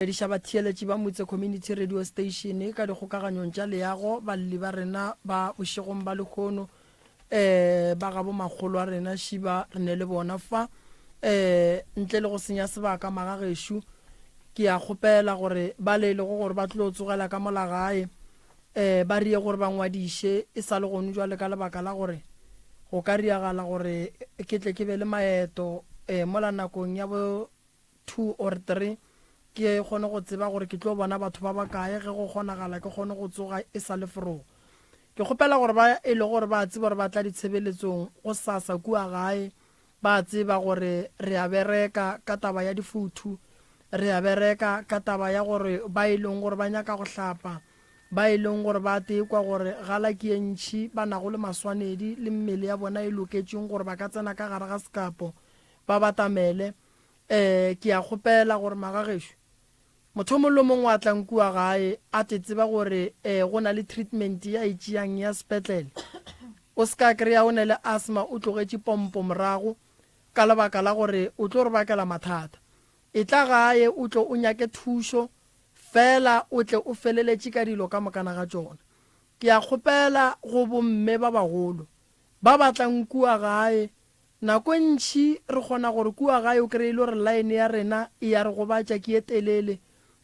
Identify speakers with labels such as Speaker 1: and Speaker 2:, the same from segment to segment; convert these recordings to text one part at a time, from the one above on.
Speaker 1: Dumediša batheeletši ba Motse Community Radio Station ka dikgokaganyong tša leago, balli ba rena ba bošegong ba lehono, um ba gabo makgolo a rena šiba re ne le bona fa. Um ntle le go senya sebaka magagešo, ke a kgopela gore ba le e lego gore ba tlo tsogela ka mola gae, um ba rie gore ba ngwadiše e sa le gonu jwale ka lebaka la gore go ka riagala gore ke tle ke be le maeto um mola nakong ya bo 2 or 3 ke kgone go tseba gore ke tlo bona batho ba bakae ge go kgonagala ke kgone go tsoga e sa le forogo. Ke kgopela gore ba e le gore ba tseba gore ba tla ditshebeletsong go sasa kua gae ba tseba gore re a bereka ka taba ya difuthu, re a bereka ka taba ya gore ba e leng gore ba nyaka go hlapa, ba e leng gore ba tekwa gore gala ke ye ntši ba nago le maswanedi le mmele ya bona e loketšeng gore ba ka tsena ka gare ga sekapo ba batamele. Ee, ke a kgopela gore magagešo, motho o mongwe le o mongwe a tlang kua gae a te tseba gore ee go na le treatment ya e tšeang ya sepetlele. O se ka kry-a o ne le asthma o tlogetše pompo morago ka lebaka la gore o tlo re bakela mathata. Etla gae o tlo o nyake thušo fela o tle o feleletše ka dilo ka mokana ga tšona. Ke a kgopela go bomme ba bagolo ba ba tlang kua gae Nako e ntši re kgona gore kua gae o kreye e le gore line ya rena e ya re gobatša ke ye telele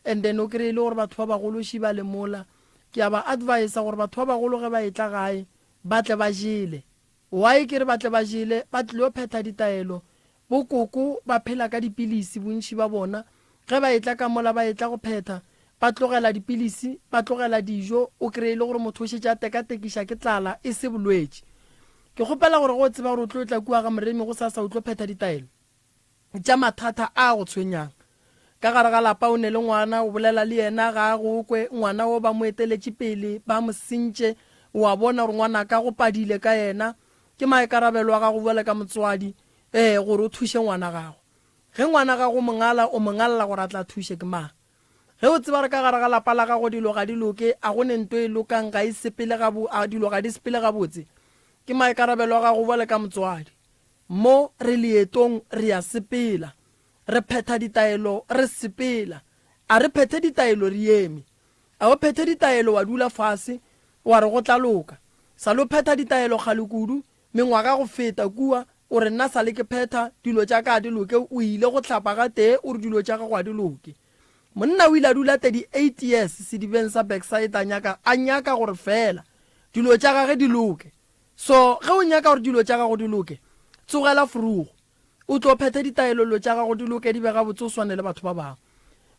Speaker 1: and then o kreye e le gore batho ba bagolo ši ba le mola. Ke a ba advisa gore batho ba bagolo ge ba etla gae ba tle ba jele. Why ke re ba tle ba jele? Ba tlilo phetha ditaelo. Bo koko ba phela ka dipilisi bontši ba bona. Ge ba etla ka mola ba etla go phetha ba tlogela dipilisi, ba tlogela dijo, o kreye e le gore motho o šetše a tekatekiša ke tlala e se bolwetši. Ke kgopela gore ge o tseba gore o tlo tla kua ga Moremi gosasa o tlo phetha ditaelo tša mathata a a go tshwenyang. Ka gare ga lapa o ne le ngwana, o bolela le yena ga a go kwe, ngwana wo ba mo eteletše pele, ba mo sentše, o a bona gore ngwanaka go padile ka yena. Ke maikarabelo a gago bjale ka motswadi ee gore o thuše ngwana gago. Ge ngwana gago o mo ngala, o mo ngalla gore a tla thuše ke mang? Ge o tseba gore ka gare ga lapa la gago dilo ga di loke, a go ne nto e lokang, ga e sepele gabo, a dilo ga di sepele gabotse, ke maikarabelo a gago bjale ka motswadi. Mo re leetong re a sepela. Re phetha ditaelo re sepela. A re phethe ditaelo re eme. A o phethe ditaelo wa dula fase wa re go tla loka. Sa lo phetha ditaelo kgale kudu, Mengwaga go feta kua, o re, Nna sa le ke phetha, dilo tša ka a di loke. O ile go hlapa gatee, o re dilo tša gago a di loke. Monna o ile a dula 38 years sedibeng sa Backside a nyaka, a nyaka gore feela dilo tša gage di loke. So, ge o nyaka gore dilo tša gago di loke, tsogela frugo. O tlo phethe ditaelo dilo tša gago di loke di be gabotse o swane le batho ba bangwe.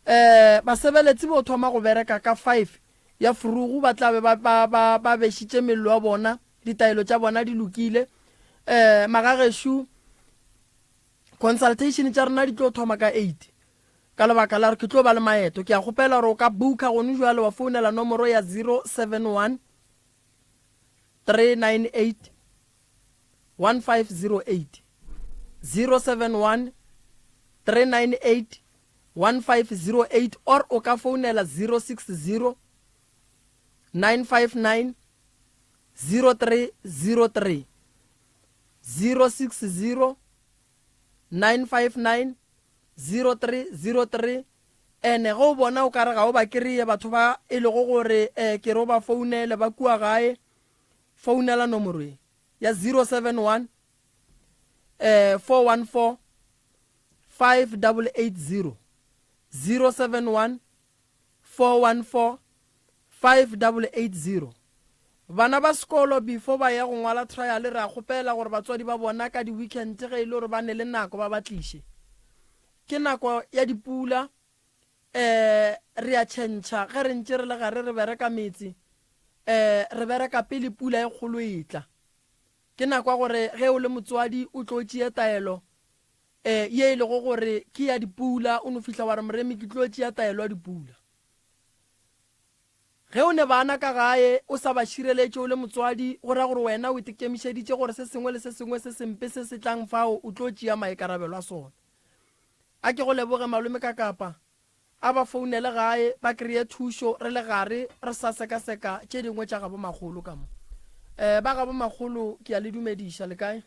Speaker 1: Um basebeletsi bo thoma go bereka ka five ya frugu ba tla be ba, ba, ba, ba bešitše mello ya bona. Ditaelo tša bona di lokile. Um magagešo, consultation tša rena di tlo thoma ka eight ka lebaka la gore ke tlo ba le maeto. Ke a kgopela gore o ka booka gone jwale wa founela nomoro ya 071 398 1508 071 398 1508 or o ka founela 060 959 0303 060 959 0303 Ene ge o bona o ka re ga o ba kry-e batho ba e lego gore um ke re o ba founele ba kua gae, founela nomoro e ya 071 um 414 5880 071 414 5880 Bana ba sekolo before ba ya go ngwala trial re a kgopela gore batswadi ba bona ka di weekend ge e le gore ba ne le nako ba ba tliše. Ke nako ya dipula eh re a tšhentšha ge re ntše re le gare re bereka metse eh re bereka pele pula e kgolo e tla. Ke nako ya gore ge o le motswadi o tlo tšee taelo eh ye e lego gore ke ya dipula o no fihla wa re moremi ke tlo tšea taelo ya dipula. Ge o ne bana ka gae o sa ba šireletše o le motswadi, go ra gore wena o itekemišeditše gore se sengwe le se sengwe se sempe se se tlang fao o tlo tšea maikarabelo a sona. A ke go leboge malome ka kapa a ba founele gae ba kreye thušo re le gare re sa sekaseka tše dingwe tša gabo makgolo ka mo. Eh, ba gabo makgolo ke a le dumediša le kae?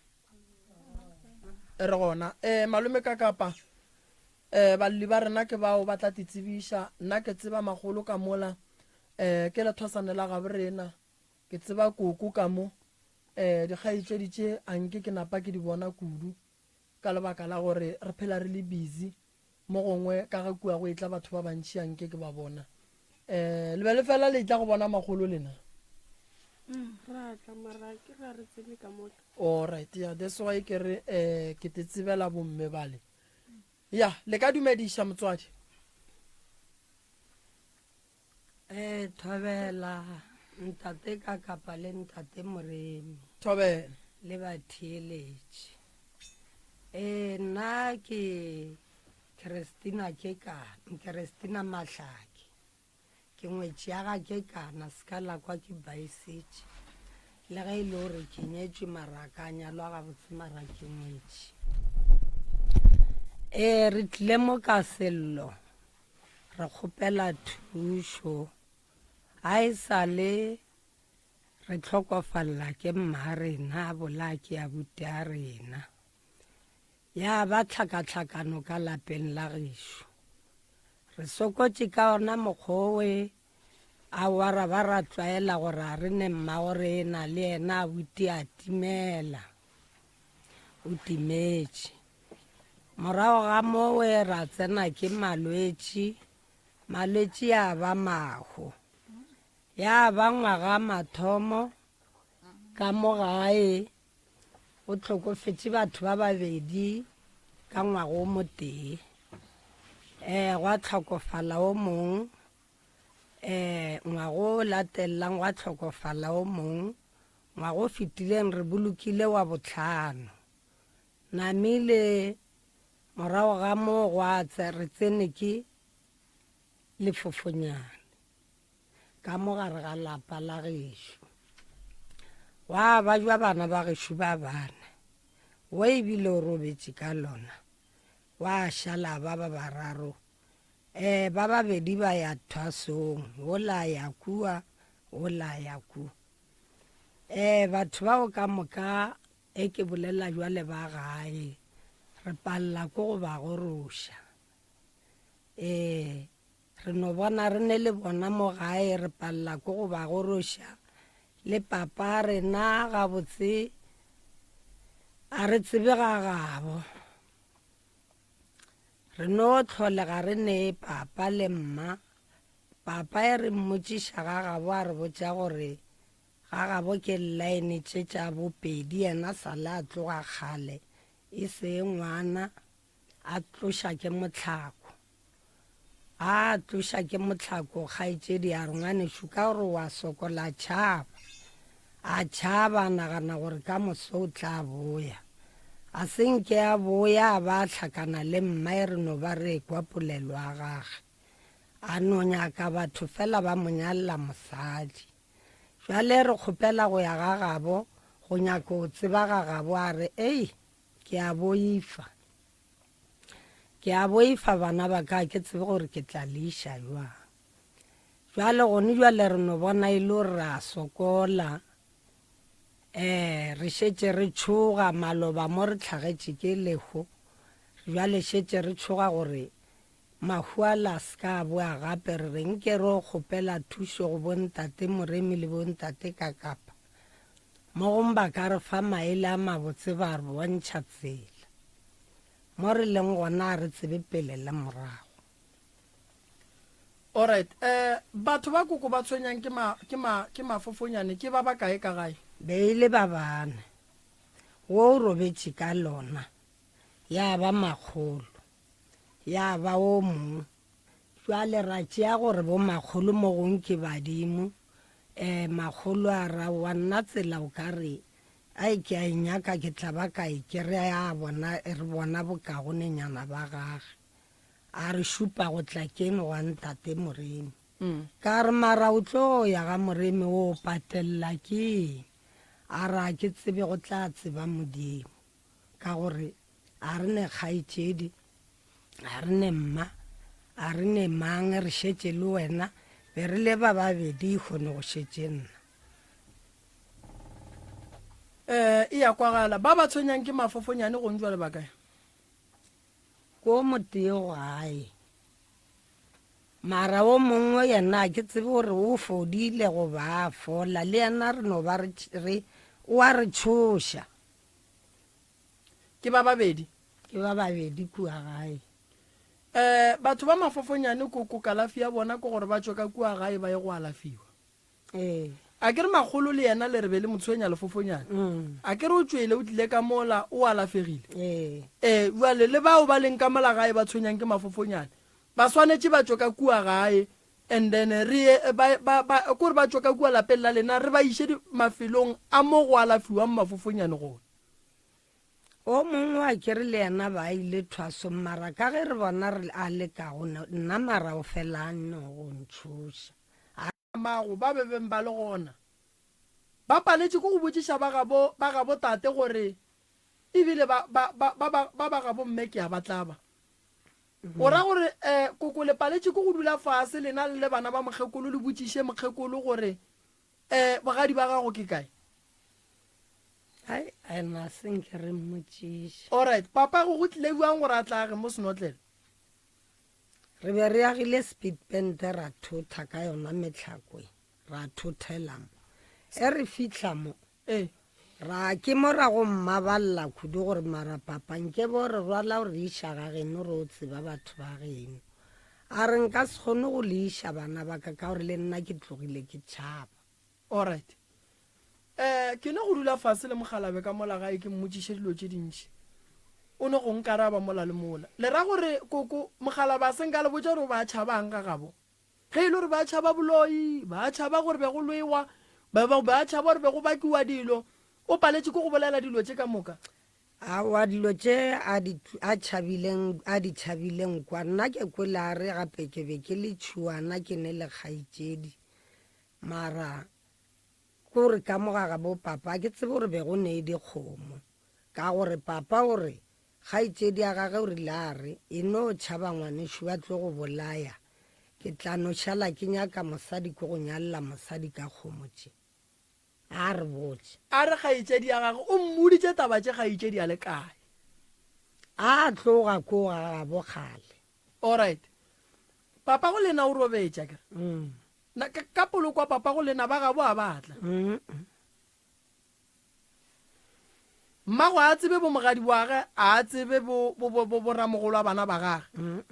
Speaker 1: Re gona. Eh, malome ka kapa. Um balli ba rena ke bao ba tla te tsebiša. Nna ke tseba magolo ka mola, um ke lethwasane la gabo rena. Ke tseba koko ka mo. Um dikgaetšedi tše a nke ke napa ke di bona kudu ka lebaka la gore re phela re le busy. Mo gongwe ka ge kua go etla batho ba bantši a nke ke ba bona. Um le be le fela le etla go bona magolo lena?
Speaker 2: Mm, ra tla mara ke ra re tsebe ka mola.
Speaker 1: All right, yeah, that's why ke re um ke te tsebela bomme bale. Ya, le ka dumediša motswadi.
Speaker 3: Eh, thobela ntate ka kapa le ntate Moremi.
Speaker 1: Thobela.
Speaker 3: Le batheeletši. Eh, nna ke Christina ke ka, Christina Mahlake. Ke ngwetši ya ga ke kana se ka la kwa ke baesetše. Le ge e le gore ke nyetšwe mara ka nyalwa gabotse mara ke ngwetši. Eh, re tlile mo ka sello. Re kgopela thušo. Ga e sa le re hlokofalla ke mma rena a bolaya ke abuti a rena. Ya ba tlhakatlhakano ka lapeng la gešo. Re sokotše ka ona mokgwa owe, aowa ra ba ra tlwaela gore a re ne mmago rena le yena abuti a timela. O timetše. Morago ga mowe ra tsena ke malwetši, malwetši ya ba mahu. Ya ba ngwaga mathomo ka mo gae go hlokofetše batho ba babedi ka ngwaga o motee. Um gwa hlokofala o mong, um ngwaga o latelang gwa hlokofala o mong, ngwaga o fetileng re bolokile wa bohlano. Namile morago ga moo gwa tse re tsene ke lefofonyane ka mo gare ga lapa la gešo. Gwa bajwa bana ba gešo ba bane, wo ebile o robetše ka lona, gwa šala ba ba bararo. Um ba babedi ba ya thwasong, wola a ya kua, wola a ya kua. Um batho bao ka moka E ke bolela jwale ba gae, re palela ko go ba goroša. Ee, re no bona re ne le bona mo gae, re palela ko go ba goroša. Le papa rena gabotse a re tsebe ga gabo. Re no tlholega re ne papa le mma. Papa e re mmotšiša ga gabo a re botša gore Ga gabo ke llaene tše tša bopedi yena sale a tloga kgale e se ngwana a tloša ke mohlako. Ga a tloša ke mohlako kgaetšedi a re ngwanešu ka gore wa sokola tšhaba. A tšhaba a nagana gore ka moso o tla boya. A se nke a boya a ba a hlakana le mma e re no ba re ekwa polelo ya gage. A no nyaka batho fela ba mo nyalla mosadi. Bjale re kgopela go ya ga gabo go nyaka go tseba ga gabo a re, Ei, ke a boifa. Ke a boifa bana ba ka, ke tsebe gore ke tla le iša jwang. Bjale gone bjale re no bona e le gore re a sokola. Um re šetše re tšhoga maloba mo re hlagetše ke lehu. Bjale šetše re tšhoga gore Mahu a la se ka a boa gape, re re nke ro kgopela thušo go bontate Moremi le bontate Kakapa. Mo gong ba ka re fa maele a mabotse ba re bontšha tsela. Mo re leng gona a re tsebe pele le morago.
Speaker 1: Alright, eh batho ba koko ba tshwenyang ke ma ke ma ke mafofonyane ke ba bakae ka gae?
Speaker 3: Be e le ba bane. Wo o robetše ka lona ya ba makgolo. Ya ba wo mong. Bjale ra tšea gore bo makgolo mo gong ke badimo. Um makgolo a ra wa nna tsela o ka re ai ke a e nyaka ke tla ba ka e kry-a a bona re bona bokagonenyana ba gage. A re šupa go tla keno gwa ntate Moremi. Ka re mara o tlo ya ga Moremi o patella ke eng? A re a ke tsebe go tla tseba Modimo. Ka gore a re ne kgaetšedi, a re ne mma, a re ne mang, re šetše le wena, be re le ba babedi kgone go šetše nna.
Speaker 1: Eh, e ya kwagala. Ba ba tshwenyang ke mafofonyane gong jwale ba kae?
Speaker 3: Ko motee gae. Mara o mongwe yena a ke tsebe gore o fodile goba a fola, le yena re no ba re, re, o a re tšhoša.
Speaker 1: Ke ba babedi?
Speaker 3: Ke ba babedi kua gae.
Speaker 1: Um batho ba mafofonyane koko kalafi ya bona ke gore ba tšwe ka kua gae ba ye go alafiwa.
Speaker 3: Ee.
Speaker 1: A ke re makgolo le yena le re be le mo tshwenya lefofonyane. A ke re o tšwele o tlile ka mola o alafegile.
Speaker 3: Ee.
Speaker 1: Ee, bjale le bao ba leng ka mola gae ba tshwenyang ke mafofonyane ba swanetše ba tšwe ka kua gae and then re ye ba, ba, ba, ke gore ba tšwe ka kua lapeng la lena re ba iše mafelong a mo go alafiwang mafofonyane gona.
Speaker 3: O mongwe a ke re le yena ba ile thwasong mara ka ge re bona re a le ka go nna mara o fela a nno go ntšhoša.
Speaker 1: A. Mmago ba be beng ba le gona. Ba paletše ke go botšiša ba gabo, ba gabo tate gore ebile ba, ba, ba, ba, ba, ba ba gabo mme ke a ba tlaba. O ra gore, eh, koko le paletše ke go dula fase lena le le bana ba mokgekolo le botšiše mokgekolo gore, eh, bogadi ba gago ke kae?
Speaker 3: Ai, ena se nke re mmotšiše.
Speaker 1: Alright, papago go tlile bjang gore a tla age mo senotlelo?
Speaker 3: Re be re agile speed pente ra thotha ka yona mehlakwe, ra thothela mo. Ge re fihla mo,
Speaker 1: Ee.
Speaker 3: ra ke mo ra go mmaballa kudu gore mara papa nke bo re rwala o re iša ga geno re o tseba batho ba geno. A re nka se kgone go le iša bana ba ka ka gore le nna ke tlogile ke tšhaba.
Speaker 1: Alright. Eh, ke no go dula fase le mokgalabe ka mola gae ke mmotšiše dilo tše dintši. O no go nkaraba mola le mola. Le ra gore koko mokgalaba a se nka le botša gore o ba tšhabang ga gabo? Ge e le gore ba tšhaba boloi, ba tšhaba gore be go lwewa, ba ba ba tšhaba gore be go bakiwa dilo, o paletše ke go bolela dilo tše ka moka?
Speaker 3: Aowa, dilo tše a di a tšhabileng a di tšhabileng kwa, nna ke kwele a re gape ke be ke le tšhuana ke ne le kgaetšedi. Mara ke gore ka mo ga gabo papa ke tsebe gore be go ne dikgomo. Ka gore papa o re kgaetšedi ya gage o rile a re e no tšhaba ngwanešu ba tlo go bolaya, ke tla no šala ke nyaka mosadi ke go nyalela mosadi ka kgomo tše. A re botše.
Speaker 1: A re kgaetšedi ya gage o mmoditše taba tše kgaetšedi a le kae.
Speaker 3: A tloga ko ga gabo kgale.
Speaker 1: Alright. Papago lena o robetše akere? Na ka, ka polokwa papago lena ba gabo a ba tla? Mmago a tsebe bo mogadi wa ge, a tsebe bo, bo, bo, bo, bo ramogolo wa bana ba gage.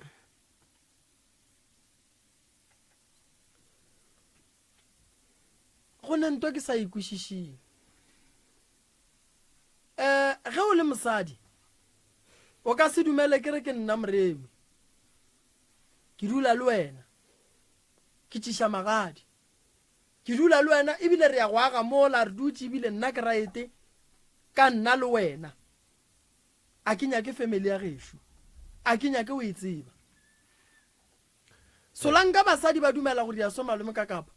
Speaker 1: Go ne nto ke sa e kwešišeng. Um ge o le mosadi, o ka se dumele ke re ke nna Moremi. Ke dula le wena. Ke tšiša magadi. Ke dula le wena ebile re ya go aga mola re dutše ebile nna ke raete ka nna le wena. A ke nyake family ya gešo. A ke nyake o e tseba. Solanka basadi ba dumela go dira so malome ka kapa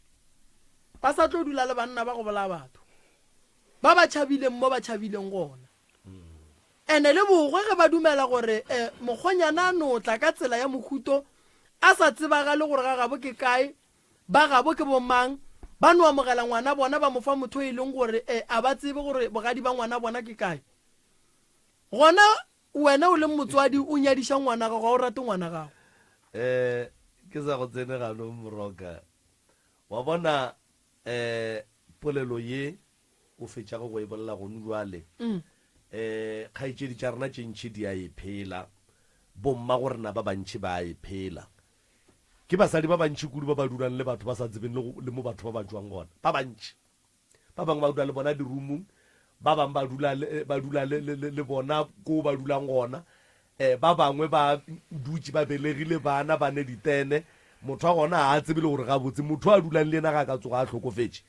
Speaker 1: ba sa tlo dula le banna ba go bolaya batho ba ba tšhabileng mo ba tšhabileng gona. Ene le bogwe ge ba dumela gore eh, mokgonyana a no tla ka tsela ya mohuto a sa tsebagale gore ga gabo ke kae, ba gabo ke bomang, ba no amogela ngwana bona ba mo fa motho e leng gore eh, a ba tsebe gore bogadi ba ngwana bona ke kae. Gona Wena o leng motswadi o nyadiša ngwana gago, ga o rate ngwana gago.
Speaker 4: Eh, ke sa go tsene ganong Moroka. Wa bona eh polelo ye o fetšago go e bolela gonu jwale. Eh kgaetšedi tša rena tše ntši di a e phela. Bomma go rena ba bantši ba a e phela. Ke basadi ba bantši kudu ba ba dulang le batho ba sa tsebeng le, le mo batho ba ba tšwang gona. Ba bantši. Ba bangwe ba dula le bona dirumung, ba bangwe ba dula le, ba dula le, le, le bona ko ba dulang gona. Eh, ba bangwe ba dutše ba belegile bana, ba ne ditene. Motho wa gona ga a tsebe le gore gabotse motho a dulang le yena ga a ka tsoga a hlokofetše,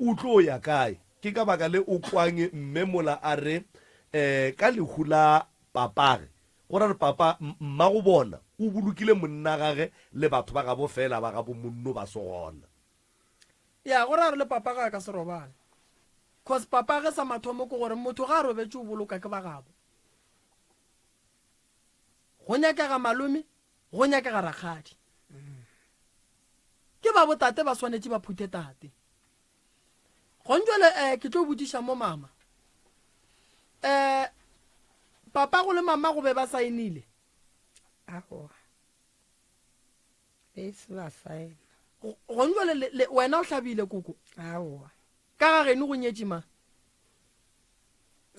Speaker 4: o tlo ya kae. Ke ka baka le o kwang mme mola a re, eh, ka lehu la papage, go ra re papa, mmago bona o bolokile monna gage le batho ba gabo fela, ba gabo monno ba se gona.
Speaker 1: Ya, go ra gore le papa ga a ka se robale. Cause papa ge sa mathomo ke gore motho ga a robetše o boloka ke ba gabo. Go nyakega malome, go nyakega rakgadi. Ke ba botate ba swanetše ba phuthe tate. Gonjwale eh ke tlo botšiša mo mama. Eh papa go le mama go be ba saenile.
Speaker 3: Aowa. Be se ba saena.
Speaker 1: Gone jwale wena o hlabile koko?
Speaker 3: Aowa.
Speaker 1: Ka ga geno go nyetše mang?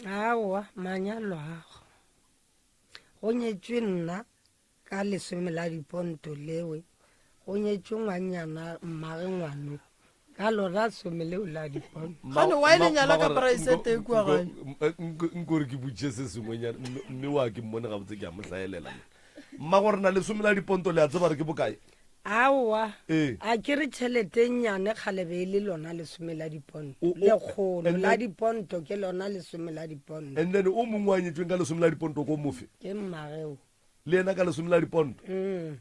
Speaker 3: Aowa, manyalo ago. Go nyetšwe nna ka lesome la diponto lewe, go nyetšwe ngwannyana mmage ngwano ka lona some leo la diponto.
Speaker 1: Gane wa e le nyala ka price e tee kua gae?
Speaker 4: Nko re ke botše se sengwenyana, mme wa ke mmone gabotse ke a mo hlaelela. Mmagorena lesome la diponto le a tseba re ke bokae?
Speaker 3: Aowa, Ee. a ke re tšhelete e nnyane kgale be e le lona lesome la diponto. O- o- Lekgolo and la then- diponto ke lona lesome la diponto.
Speaker 4: And then o mongwe a nyetšweng ka lesome la diponto ko mofe?
Speaker 3: Ke mmageo.
Speaker 4: Le yena ka lesome la diponto? Mm.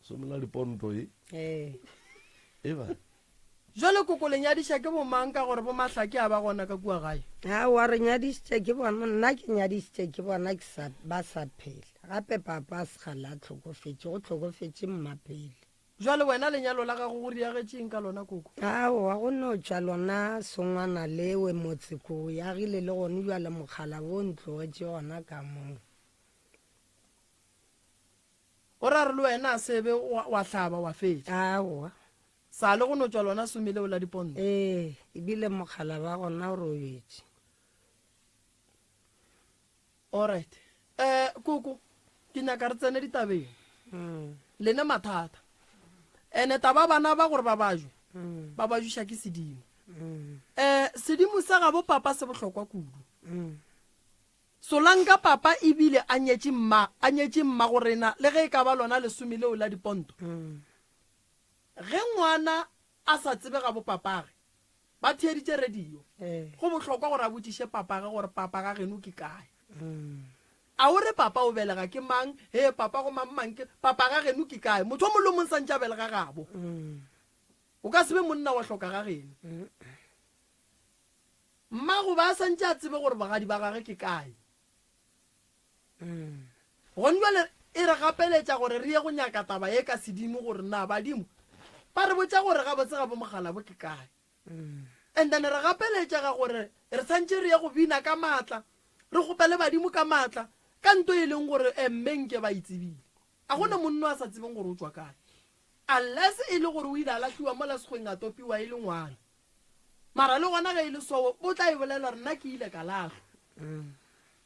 Speaker 4: Lesome la diponto e.
Speaker 3: Ee.
Speaker 4: E ba.
Speaker 1: Jwale koko le nyadiša ke bomang ka gore bomahlake a ba gona ka kua gae?
Speaker 3: Aowa re nyadišitše ke bona, nna ke nyadišitše ke bona ke sa, ba sa phela. Gape papa a se kgale a hlokofetše, go hlokofetše mma pele.
Speaker 1: Jwale wena lenyalo la gago go diagetše eng ka lona koko?
Speaker 3: Aowa go no tšwa lona songwana lewe motse ko o yagile le gone bjale mokgala wo ntlogetše gona ka moo.
Speaker 1: O ra re le wena a se be wa, wa hlaba wa fetša?
Speaker 3: Aowa.
Speaker 1: Sa le go no tšwa lona some leo la diponto?
Speaker 3: Ee, ebile mokgala ba gona o robetše.
Speaker 1: Alright. Eh, koko, ke nyaka re tsene ditabeng.
Speaker 3: Mm.
Speaker 1: Lene mathata. Ene taba bana ba gore ba bajwe,
Speaker 3: Mm.
Speaker 1: ba bajuša ke sedimo.
Speaker 3: Mm.
Speaker 1: Eh, sedimo sa gabo papa se bohlokwa kudu.
Speaker 3: Mm.
Speaker 1: Solanka papa ebile a nyetše mma, a nyetše mmagorena le ge e ka ba lona lesome leo la diponto.
Speaker 3: Mm.
Speaker 1: Ge ngwana a sa tsebe gabo papage, ba theeditše radio, go bohlokwa gore a botšiše papage gore papa ga geno ke kae. A o re papa o belega ke mang, hee papa go mang mang ke, papa ga geno ke kae? Motho o mongwe le o mongwe santše a belega gabo. O ka se be monna wa hloka ga geno. Mmago ba santše a tsebe gore bogadi ba gage ke kae. Gone bjale e re gapeletša gore re ye go nyaka taba ye ka sedimo gore na badimo ba re botša gore gabotse gabo Mogalabo ke kae. And then re gapeletšega gore re santše re ye go bina ka maatla, re kgopele badimo ka maatla ka nto e leng gore mme nke ba e tsebile. A go na monno a sa tsebeng gore o tšwa kae. Unless e le gore o ile a lahliwa mola sekgweng a topiwa e le ngwana. Mara le gona ge e le so, o tla e bolela gore nna ke ile ka lahlwa.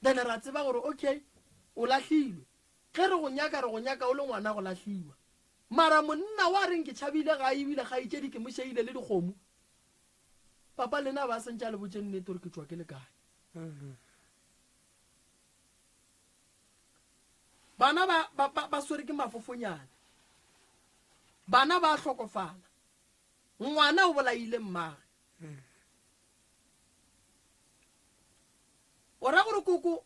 Speaker 1: Then ra tseba gore okay, o lahlilwe. Ge re go nyaka, re go nyaka o le ngwana go lahliwa. Mara monna wa reng ke tšhabile gae ebile kgaetšedi ke mo šeile le dikgomo. Papa lena ba sentše a le botše nnete gore ke tšwa ke le kae. Bana ba, ba, ba, ba swere ke mafofonyane. Bana ba hlokofala. Ngwana o bolaile mmagwe. O ra gore koko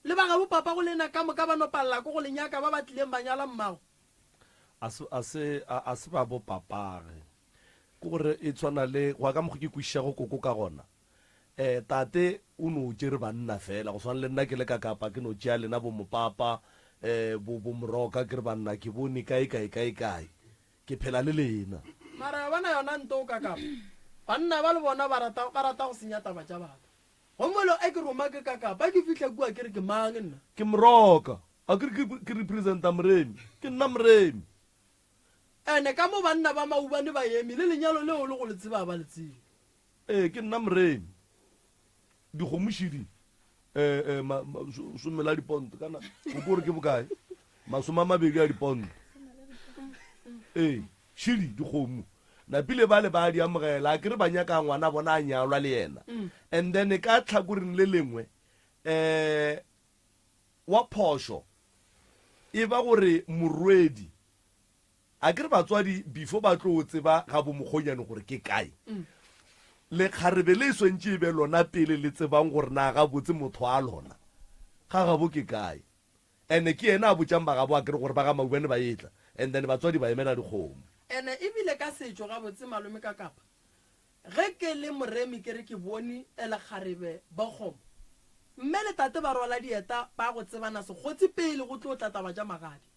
Speaker 1: le ba gabo papa go lena ka moka ba no palela ko go le nyaka ba ba tlileng ba nyala mmago?
Speaker 4: A se, a se, a se ba bo papage. Ke gore e tshwana le, go ya ka mokgo ke kwešišago koko ka gona, um tate o no tšere banna fela, go swana le nna ke le ka Kapa ke no tšea lena bo mopapa, um bo, bo moroka ke re banna ke bone kae, kae, kae, kae. Ke phela le lena.
Speaker 1: Mara ya bona yona nto ka kapa. Banna ba le bona ba rata ba rata go senya taba tša batho. Gongwe e ke roma ke ka kapa ke fihla kua ke re ke mang nna.
Speaker 4: Ke moroka. A ke re ke ke representa Moremi. Ke nna Moremi.
Speaker 1: Ene ka mo banna ba maubane ba eme le lenyalo leo le go le tseba ba le tsebe.
Speaker 4: Ee, ke nna Moremi. Dikgomo šidi eh, eh, ma, ma, some la diponto kana o ko re ke bokae masome a mabedi a diponto ee šidi dikgomo napile ba le ba di amogela a ke re ba nyaka ngwana bona a nyalwa le yena mm. and then ka tlhakoreng le lengwe um wa phošo e ba gore morwedi Akere batswadi before ba tlo tseba ga bo mokgonyane gore ke kae, lekgarebe le swantše e be lona pele le tsebang gore na gabotse motho wa lona ga gabo ke kae. And ke yena a botšang ba gabo akere gore ba ga Maubane ba etla and then batswadi ba emela dikgomo.
Speaker 1: Ene ebile ka setšo gabotse malome ka kapa ge ke le moremi ke re ke bone lekgarebe bokgomo mme le tate ba rwala dieta ba go tsebana sekgotsi pele go tlo tla taba tša magadi.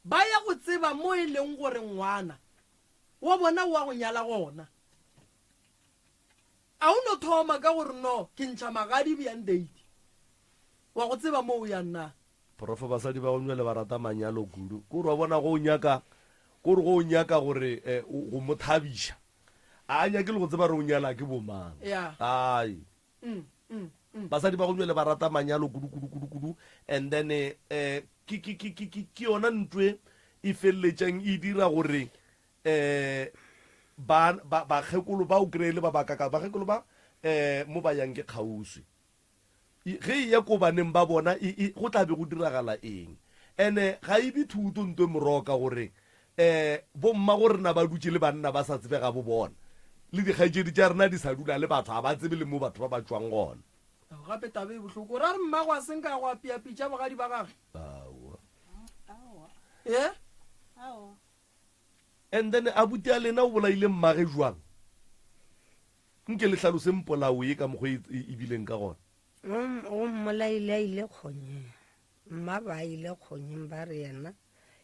Speaker 1: Ba ya go tseba mo e leng gore ngwana wa bona o a go nyala gona. A o no thoma ka gore no ke ntšha magadi bjang date? Wa go tseba mo o yang na?
Speaker 4: Prof basadi ba gomjale ba rata manyalo kudu. Ke gore wa bona go o nyaka, ke gore go o nyaka gore eh, go mo thabiša. A nyake le go tseba re o nyala ke bo mang.
Speaker 1: Yeah.
Speaker 4: Ai.
Speaker 1: Mm, mm, mm.
Speaker 4: Basadi ba gomjale ba rata manyalo kudu kudu kudu kudu and then eh ke ke ke ke ke yona ntwe e feleletšang e dira gore eh ba ba bakgekolo ba o kry-e le ba ba kaka bakgekolo ba eh mo ba yang ke kgauswi. Ge e ya ko baneng ba bona, e, e, go tla be go diragala eng? Ene ga e be thuto ntwe moroka gore um bomma go rena ba dutše le banna ba sa tsebe gabo bona, le dikgaetšedi tša rena di sa dula le batho, ga ba tsebe le mo batho ba ba tšwang gona.
Speaker 1: Gape taba e bohloko. O ra re mmago a se nka go apea pitša bogadi ba gage?
Speaker 4: Aowa.
Speaker 2: Aowa.
Speaker 1: E?
Speaker 2: Aowa.
Speaker 4: And then abuti a lena o bolaile mmage jwang? Nke le hlaloseng polao ye ka mokgwa e, e, e bileng ka gona.
Speaker 3: O mmolaile a ile kgonyeng. Mma ba ile kgonyeng ba re yena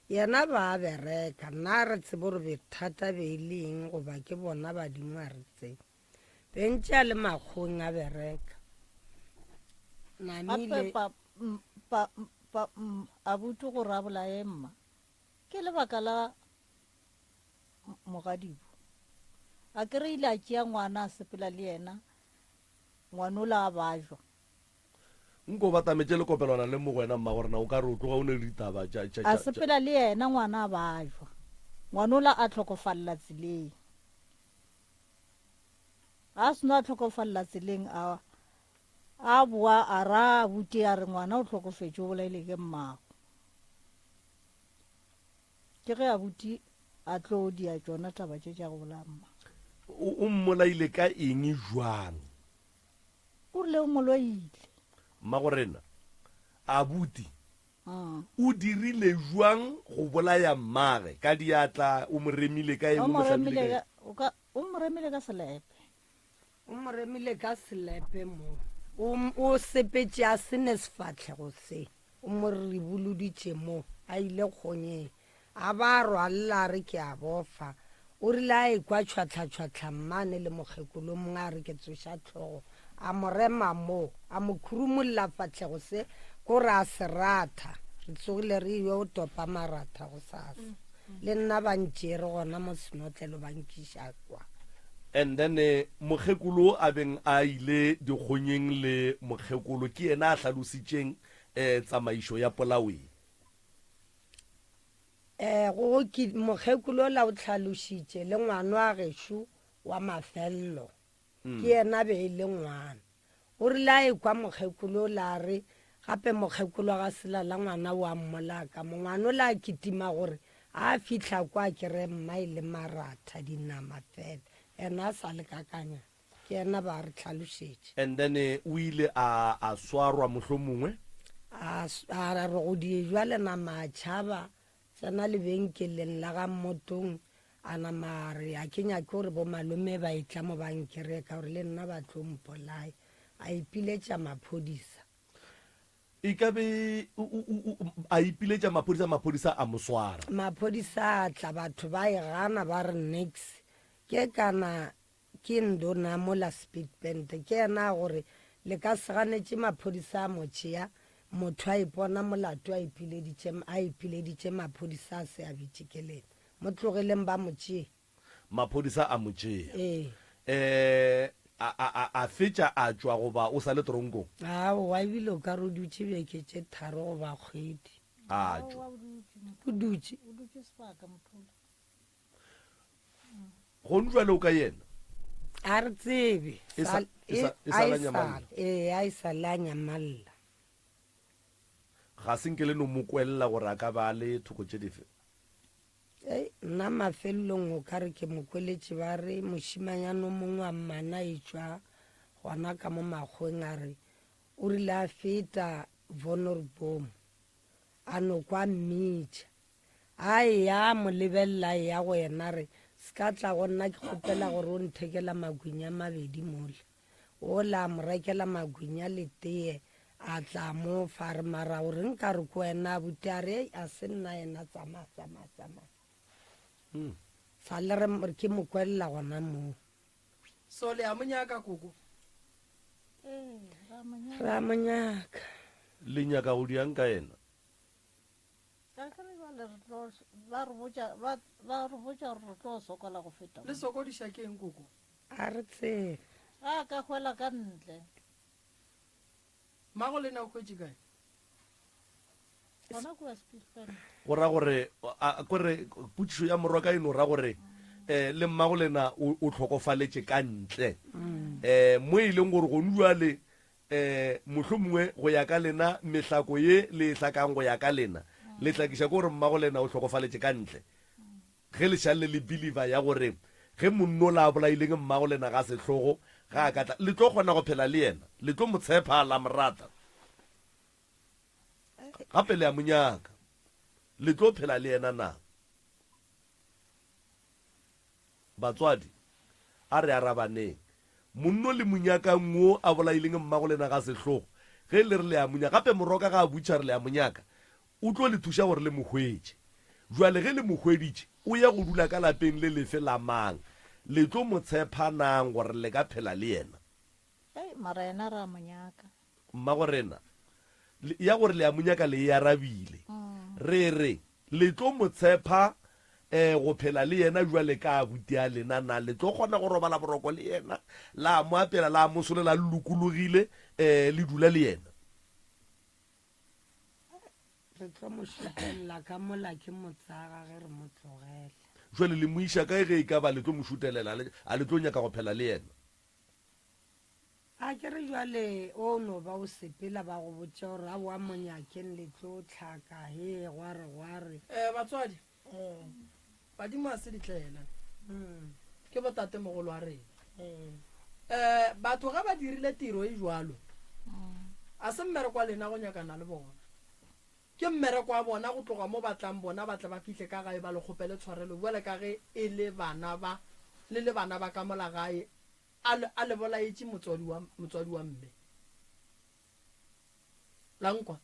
Speaker 3: yena ba a bereka. Nna re tsebe gore bothata be e le eng goba ke bona badimo a re tsebe. Be ntše a le makgoweng a bereka.
Speaker 2: Namile. Gape pa, pa, pa, abuti gore a bolaye mma ke lebaka la Mogadibo. A ke re ile a tšea ngwana a sepela le yena, ngwanola a bajwa.
Speaker 4: Nko batametše lekopelwana le mo go wena mmagorena, o ka re o tloga o ne le ditaba tša, tša,
Speaker 2: A
Speaker 4: tša, tša.
Speaker 2: sepela le yena ngwana a bajwa, ngwanola a hlokofalela tseleng. A seno a hlokofalela tseleng a, a boa a ra abuti a re ngwana o hlokofetše o bolaile ke mmago. Ke ge abuti a tlo dia tšona taba tše tša go bolaya mma.
Speaker 4: O, o mmolaile ka eng jwang?
Speaker 2: O rile o mo loile.
Speaker 4: Mmagorena, Abuti, o dirile jwang go bolaya mmage? Ka diatla, o mo remile ka eng,
Speaker 2: O
Speaker 4: o mo
Speaker 2: mo
Speaker 4: hlabile
Speaker 2: remile
Speaker 4: ka
Speaker 2: ka,
Speaker 4: eng?
Speaker 2: o ka, o mo remile ka selepe.
Speaker 3: O mo remile ka selepe mo. O, o sepetše a se ne sefahlego se. O mo riboloditše mo a ile kgonyeng. A ba a rwalla a re ke a bofa. O rile a ekwa tšhwahlatšhwahla mmane le mokgekolo mongwe a re ke tsoša hlogo. A mo rema mo, a mo khurumolla fahlego se ko re a se ratha. Re tsogile re yo topa maratha gosasa. Le nna ba ntšere gona mo senotlelo ba nkiša kwa.
Speaker 4: And then mokgekolo a beng a ile dikgonyeng le mokgekolo ke yena a hlalositšeng tsamaišo ya polao ye.
Speaker 3: Go ke mokgekolo ola o hlalošitše le ngwano a gešo wa mafello. Ke yena be e le ngwana. O rile a ekwa mokgekolo ola a re, Gape mokgekolo ga se lala ngwana o a mmolaya ka mo. Ngwana ola a kitima gore a fihla kwa a kere mma e le maratha, dinama fela. Yena a sa le kakanya. Ke yena ba re hlalošetše.
Speaker 4: And then o ile a a swarwa mohlomongwe?
Speaker 3: A a re go di ejwa le nama a tšhaba, Tsena lebenkeleng la ga Mmotong, a nama a re, A ke nyake gore bomalome ba etla mo ba nkereye ka gore le nna ba tlo mpolaya. A ipiletša maphodisa.
Speaker 4: E ka be a ipiletša maphodisa, maphodisa a mo swara.
Speaker 3: Maphodisa a tla, batho ba e gana ba re niks. Ke kana Ke ndona mola Speedband ke yena a gore le ka se ganetše maphodisa a mo tšea, motho a ipona molato a ipileditše a ipileditše maphodisa a se a bitše ke lena. Mo tlogeleng ba mo tšee.
Speaker 4: Maphodisa a mo tšea.
Speaker 3: Ee.
Speaker 4: Eh, a, a, a, a fetša a tšwa goba o sa le toronkong?
Speaker 3: Aowa, ebile o ka re o dutše beke tše tharo goba kgwedi.
Speaker 4: A tšwa.
Speaker 2: Aowa, o dutše motho.
Speaker 3: O dutše.
Speaker 2: O dutše sebaka motho ola.
Speaker 4: Gonu jwale o ka yena?
Speaker 3: A re tsebe.
Speaker 4: E sa, e sa, e sa la nyamalla.
Speaker 3: Ee, a e sa la nyamalla.
Speaker 4: Ga se nke le no mo kwella gore a ka ba a le thoko tše dife?
Speaker 3: Ei, nna mafelelong o ka re ke mo kweletše ba re mošimanyana o mongwe wa mmana e tšwa gona ka mo makgoweng a re o rile a feta Vonnorboom a no kwa mmitša. A eya a mo lebelela, a eya go yena, a re, Se ka tla go nna, ke kgopela gore o nthekela magwinya a mabedi mola. Wola a mo rekela magwinya le teye, a tla a mo fa, a re, Mara o reng ka re ke wena abuti? A re, Ei, a se nna yena, tsamaya, tsamaya, tsamaya. Sa le re ke mo kwelela gona moo.
Speaker 1: So le a mo nyaka koko?
Speaker 2: Ee, ra mo nyaka.
Speaker 3: Ra mo nyaka.
Speaker 4: Le nyaka go diang ka yena?
Speaker 2: Ka ge re bjale re tlo, ba re botša, ba, ba re botša gore re tlo sokola go feta
Speaker 1: Le
Speaker 2: mo.
Speaker 1: sokodiša ke eng koko?
Speaker 3: A re tsebe.
Speaker 2: Ge a ka hwela ka ntle.
Speaker 1: Mmago lena o hwetše kae?
Speaker 2: Gona kua Spielfeld.
Speaker 4: Go ra gore, a, kore potšišo ya morwa ka e no ra gore um le mmago lena o, o hlokofaletše ka ntle. Um mo e leng gore gonu bjale um mohlomongwe go ya ka lena mehlako ye le e hlakang go ya ka lena, le hlakiša ke gore mmago lena o hlokofaletše ka ntle. Ge le šalle le believer ya gore ge monnola a bolaileng mmago lena ga sehlogo ga a ka tla, le tlo kgona go phela le yena? Le tlo mo tshepa la mo rata? Gape le a mo nyaka. Le tlo phela le yena na? Batswadi, a re arabaneng. Monno le mo nyakang wo a bolaileng mmago lena ga sehlogo, ge le re le a mo nyaka, gape moroka ga a butša re le a mo nyaka, o tlo le thuša gore le mo hwetše. Bjale ge le mo hweditše, o ya go dula ka lapeng le lefe la mang? Le tlo mo tshepa nang gore le ka phela le yena?
Speaker 2: Hei, mara yena re a mo nyaka.
Speaker 4: Mmagorena, le, ya gore le a mo nyaka le e arabile. Re re, le tlo mo tshepa eh, go phela le yena bjale ka abuti a lena? Na le tlo kgona go robala boroko le yena, la mo apela, la mo solela le lokologile, eh, le dula le yena?
Speaker 3: Re tlo mo šutelela ka mola ke mo tsaga ge re mo tlogela.
Speaker 4: Jwale le mo iša kae ge e ka ba le tlo mo šutelela, a le tlo nyaka go phela le yena?
Speaker 3: A ke re jwale o no ba o sepela ba go botša gore aowa monyakeng le tlo hlaka hee gware gware.
Speaker 1: Eh batswadi, badimo a se ditlaela, ke botatemogolo wa rena. Eh batho ge ba dirile tiro e jwalo, a se mmereko wa lena go nyakana le bona. Ke mmereko wa bona go tloga mo ba tlang bona ba tle ba fihle ka gae ba le kgopele tshwarelo bjale ka ge e le bana ba le le bana ba ka mola gae A le, a le bolaetše motswadi wa, motswadi wa mme. La nkwa?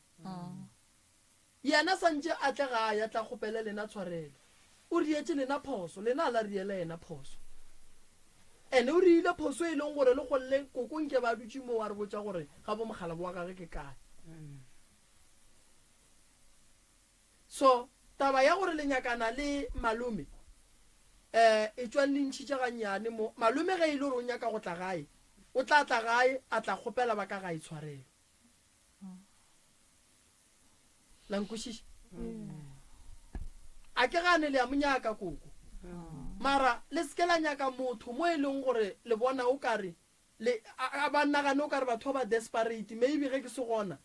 Speaker 1: Yena santše a tle gae a tla kgopele lena tshwarelo. O rietše lena phoso, lena a la riela yena phoso. Ene o riile phoso e leng gore le golle koko nke ba dutše moo a re botša gore ga bo mokgalabo wa gage ke kae. So, taba ya gore le nyakana le malome, eh, etšwang le ntšhitše gannyane mo. Malome ge e le gore o nyaka go tla gae, o tla tla gae a tla kgopela ba ka gae tshwarelo. La nkwešiša? A ke gane le a mo nyaka koko. Mara le se ke la nyaka motho mo e leng gore le bona o kare le a, a ba nagane o kare batho ba ba desperate, maybe ge ke se gona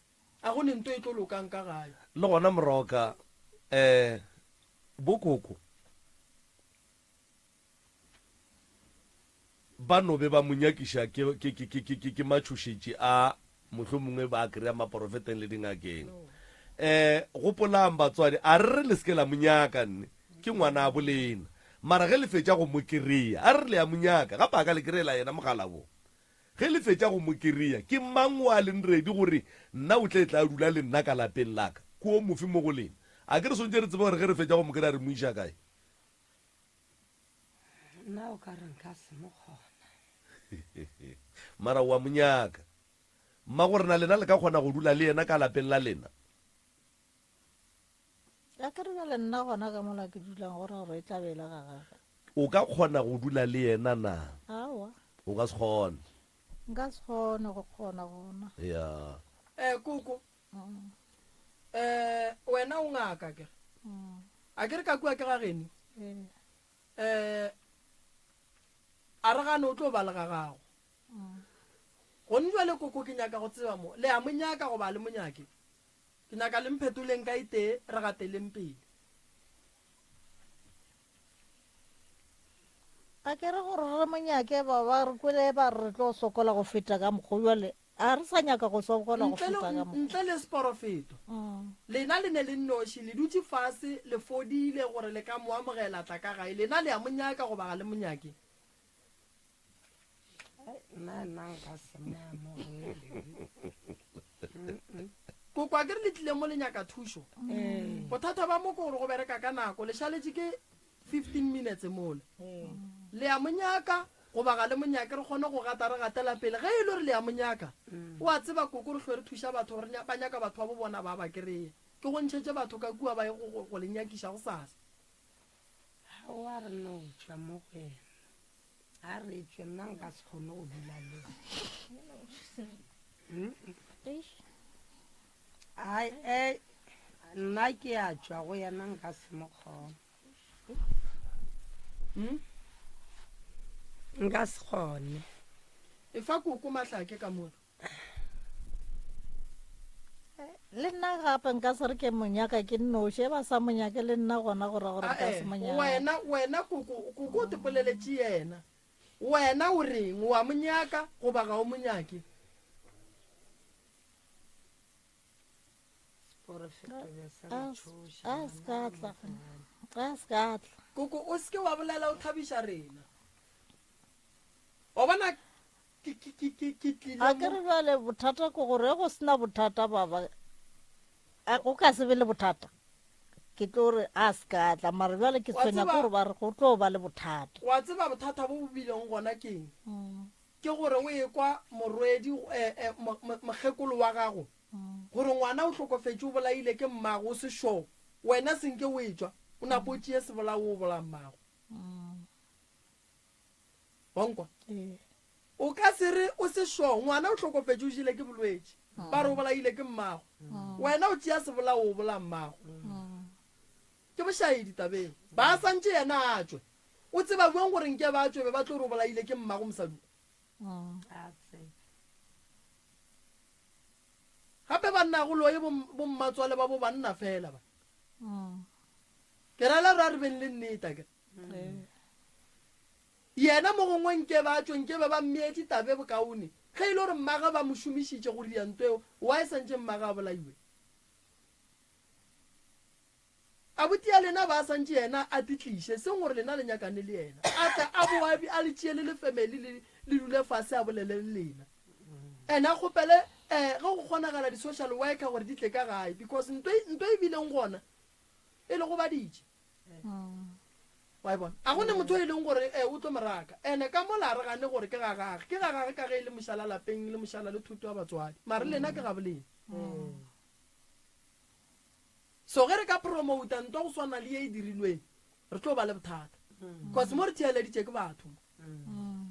Speaker 1: A go ne nto e tlo lokang ka gae.
Speaker 4: Le gona moroka eh bo koko ba no be ba mo nyakiša ke ke ke ke ke ke matšhošetši a mohlomongwe ba a kry-a maporofeteng le dingakeng. Eh gopolang batswadi a re re le se ke la mo nyaka nne ke ngwana a bolena mara ge le fetša go mo kry-a a re re le a mo nyaka gape a ka le kry-ela yena mogala wo. Ge le fetša go mo kereya, ke mang o a leng ready gore nna o tle tla dula le nna ka lapeng la ka? Ke o mofe mo go lena? A ke re swantše re tsebe gore ge re fetša go mo kereya re mo iša kae?
Speaker 3: Nna o ka re nka se mo kgona.
Speaker 4: Mara o a mo nyaka. Mmagorena lena le ka kgona go dula le yena ka lapeng la lena?
Speaker 2: A ke re bjale nna gona ka mola ke dulang go ra gore e tla be e le ga gage.
Speaker 4: O ka kgona go dula le yena na?
Speaker 2: Aowa.
Speaker 4: O ka se kgone.
Speaker 2: Nka se kgone go kgona gona.
Speaker 4: Ya.
Speaker 1: Eh, koko. Eh, wena o ngaka akere? Akere ka kua ke ga geno?
Speaker 2: Ee.
Speaker 1: Eh, a re gane o tlo ba le ga gago. Gone jwale koko ke nyaka go tseba mo, le a mo nyaka goba a le mo nyake? Ke nyaka le mphetoleng ka e tee, re gateleng pele.
Speaker 2: A ke re gore re mo nyake ba ba re kwele ba re re tlo sokola go feta ka mokgo bjale a re sa nyaka go sokola go
Speaker 1: Ntle le,
Speaker 2: feta ka mokgo.
Speaker 1: ntle le seporofeto, lena le ne le nnoši, le dutše fase, le fodile gore le ka mo amogela tla ka gae. Lena le a mo nyaka goba ga le mo nyake?
Speaker 3: Nna nna nka se mo amogele.
Speaker 1: Koko a ke re le tlile mo le nyaka thušo. Bothata ba mo ke gore go bereka ka nako, le šaletše ke 15 minutes mola. Le a mo nyaka. Goba ga le mo nyake, re kgone go gata re gatela pele. Ge e le gore le a mo nyaka, o a tseba koko re hlwe re thuša batho gore ba nyaka batho ba bo bona ba ba kereye. Ke go ntšhetše batho ka kua ba ye go, go, go le nyakiša gosasa.
Speaker 3: Aowa re no tšwa mo go yena. A re tšwe, nna nka se kgone go dula le. Ai, eh, nna ke a tšwa go yena nka se mo kgone.
Speaker 1: Hmm?
Speaker 3: Nka se kgone.
Speaker 1: Efa koko mahlake ka mola.
Speaker 2: Le nna gape nka se re ke monyaka ke nnoši, e ba sa monyake le nna gona go ra gore nka se monyake.
Speaker 1: Wena, wena koko, koko o tepoleletše yena. Wena o reng, o a monyaka goba ga o monyake?
Speaker 2: A se ka tla, a se ka tla.
Speaker 1: Koko, o se ke wa bolela o thabiša rena. Wa bona Ke, ke, ke, ke, ke tlile
Speaker 2: A ke re
Speaker 1: mo.
Speaker 2: bjale bothata ke gore ge go se na bothata baba, a go ka se be le bothata. Ke tlo re a se ka tla, mara bjale ke
Speaker 1: Wa
Speaker 2: tshwenya ke
Speaker 1: tseba,
Speaker 2: gore ba re go tlo ba le bothata.
Speaker 1: wa tseba bothata bo bo bileng gona keng? Ke gore o ekwa morwedi, eh, eh, mo, mo, mokgekolo wa gago gore ngwana o hlokofetše o bolaile ke mmago, o se sure. Wena senke o etšwa, o napo o tšee sebolao o bolaya mmago. Wa nkwa? O ka se re o se sure ngwana o hlokofetše o jele ke bolwetši. Ba re o bolaile ke mmago. Wena o tšea sebolao o bolaya mmago. Ke bošaedi tabeng. Ba santše yena a tšwe. O tseba bjang gore nke ba tšwe be ba tlo re o bolaile ke mmago mosadi o? Gape banna go loye bommatswale ba bo banna fela ba. Ke ra la re a re beng le nnete akere. Yena mo gongwe nke ba tšwe, nke be ba mmeetše tabe bokaone. Ge e le gore mmagwe ba mo šomišitše go ria nto eo, why santše mmagwe a bolaiwe? Abuti ya lena ba santše yena a titliše, seng gore lena le nyakane le yena. A tle a boe a le tšee le le family le le dule fase a bolele le lena. And a kgopele eh ge go kgonagala di social worker gore di tle ka gae because nto nto e bileng gona e le gobaditše. Wa e bona? A go ne motho e leng gore eh, o tlo mo raka. Ene ka mola a re gane gore ke ga gage. Ke ga gage ka ge e le mošala lapeng, le mošala le thoto ya batswadi. Mare lena ke ga bolena. So ge re ka promota ntwa go swana le ye e dirilweng, re tlo ba le bothata. Cause mo re theeleditše ke batho mo.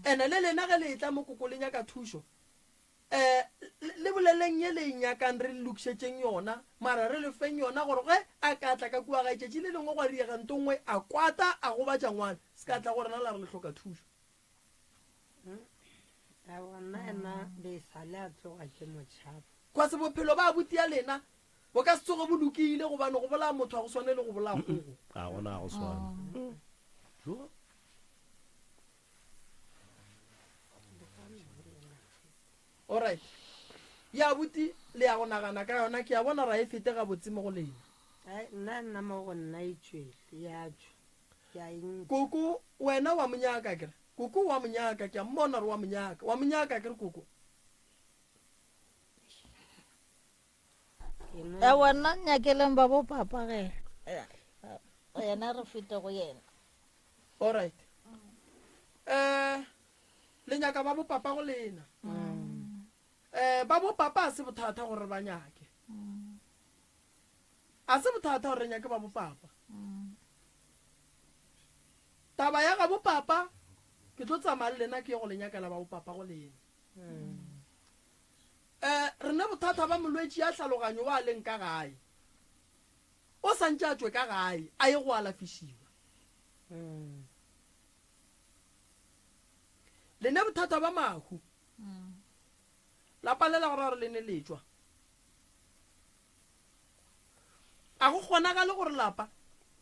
Speaker 1: Ene le lena ge le etla mo koko le nyaka thušo, Eh, le boleleng ye le e nyakang re le lokišetšeng yona, mara re le feng yona gore ge a ka tla ka kua gae tšatši le lengwe gwa diega nto nngwe a kwata a gobatša ngwana, se ka tla go rena la re le hloka thušo.
Speaker 3: Aowa, nna yena be e sa le a tloga ke mo tšhaba.
Speaker 1: Cause bophelo ba abuti ya lena bo ka se tsoge bo lokile gobane go bolaya motho ga go swane le go bolaya kgogo.
Speaker 4: Ga gona go swana. Jo.
Speaker 1: Alright. Ya abuti le ya go nagana ka yona ke a bona ra e fete gabotse mo go lena.
Speaker 3: Ai, nna nna mo go nna e tšwele ya tšwa ke a e ntšha.
Speaker 1: Koko wena wa mo nyaka akere? Koko wa mo nyaka ke a mmona gore wa mo nyaka. Wa mo nyaka akere koko?
Speaker 3: Ke no
Speaker 2: Ewa nna nyakeleng ba bo papa ge. Yena re fete go yena.
Speaker 1: Alright. Eh le nyaka ba bo papa go lena. Eh ba bo papa a se bothata gore re ba nyake. A se bothata gore re nyake ba bo papa. Taba ya ga bo papa ke tlo tsamaya le lena ke ye go le nyakela ba bo papa go lena. Eh rena bothata ba molwetši ya hlaloganyo wa leng ka gae. O sa ntše a tšwe ka gae a ye go alafišiwa. Le ne bothata ba mahu. La palela go ra gore le ne le tšwa. A go kgonagale gore lapa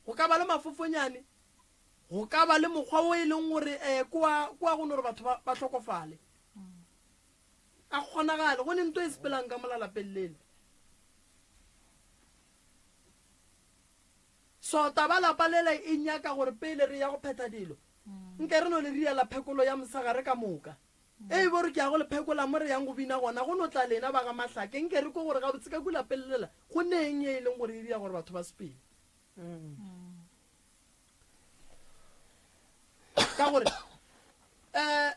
Speaker 1: go ka ba le mafofonyane, go ka ba le mokgwa wo e leng gore um kwa kwa go no gore batho ba hlokofale. A go kgonagale go ne nto e sepelang ka mola lapeng lele. So taba lapa lela e nyaka gore pele re ya go phetha dilo, nke re no le riela phekolo ya mosegare ka moka. E bo re ke ya go le phekola mo re yang go bina gona, go no tla lena ba ga Mahlake. Nke re kwe gore gabotse ka ku lapeng lela go ne eng ye e leng gore e ria gore batho ba sepele. Ka gore. Um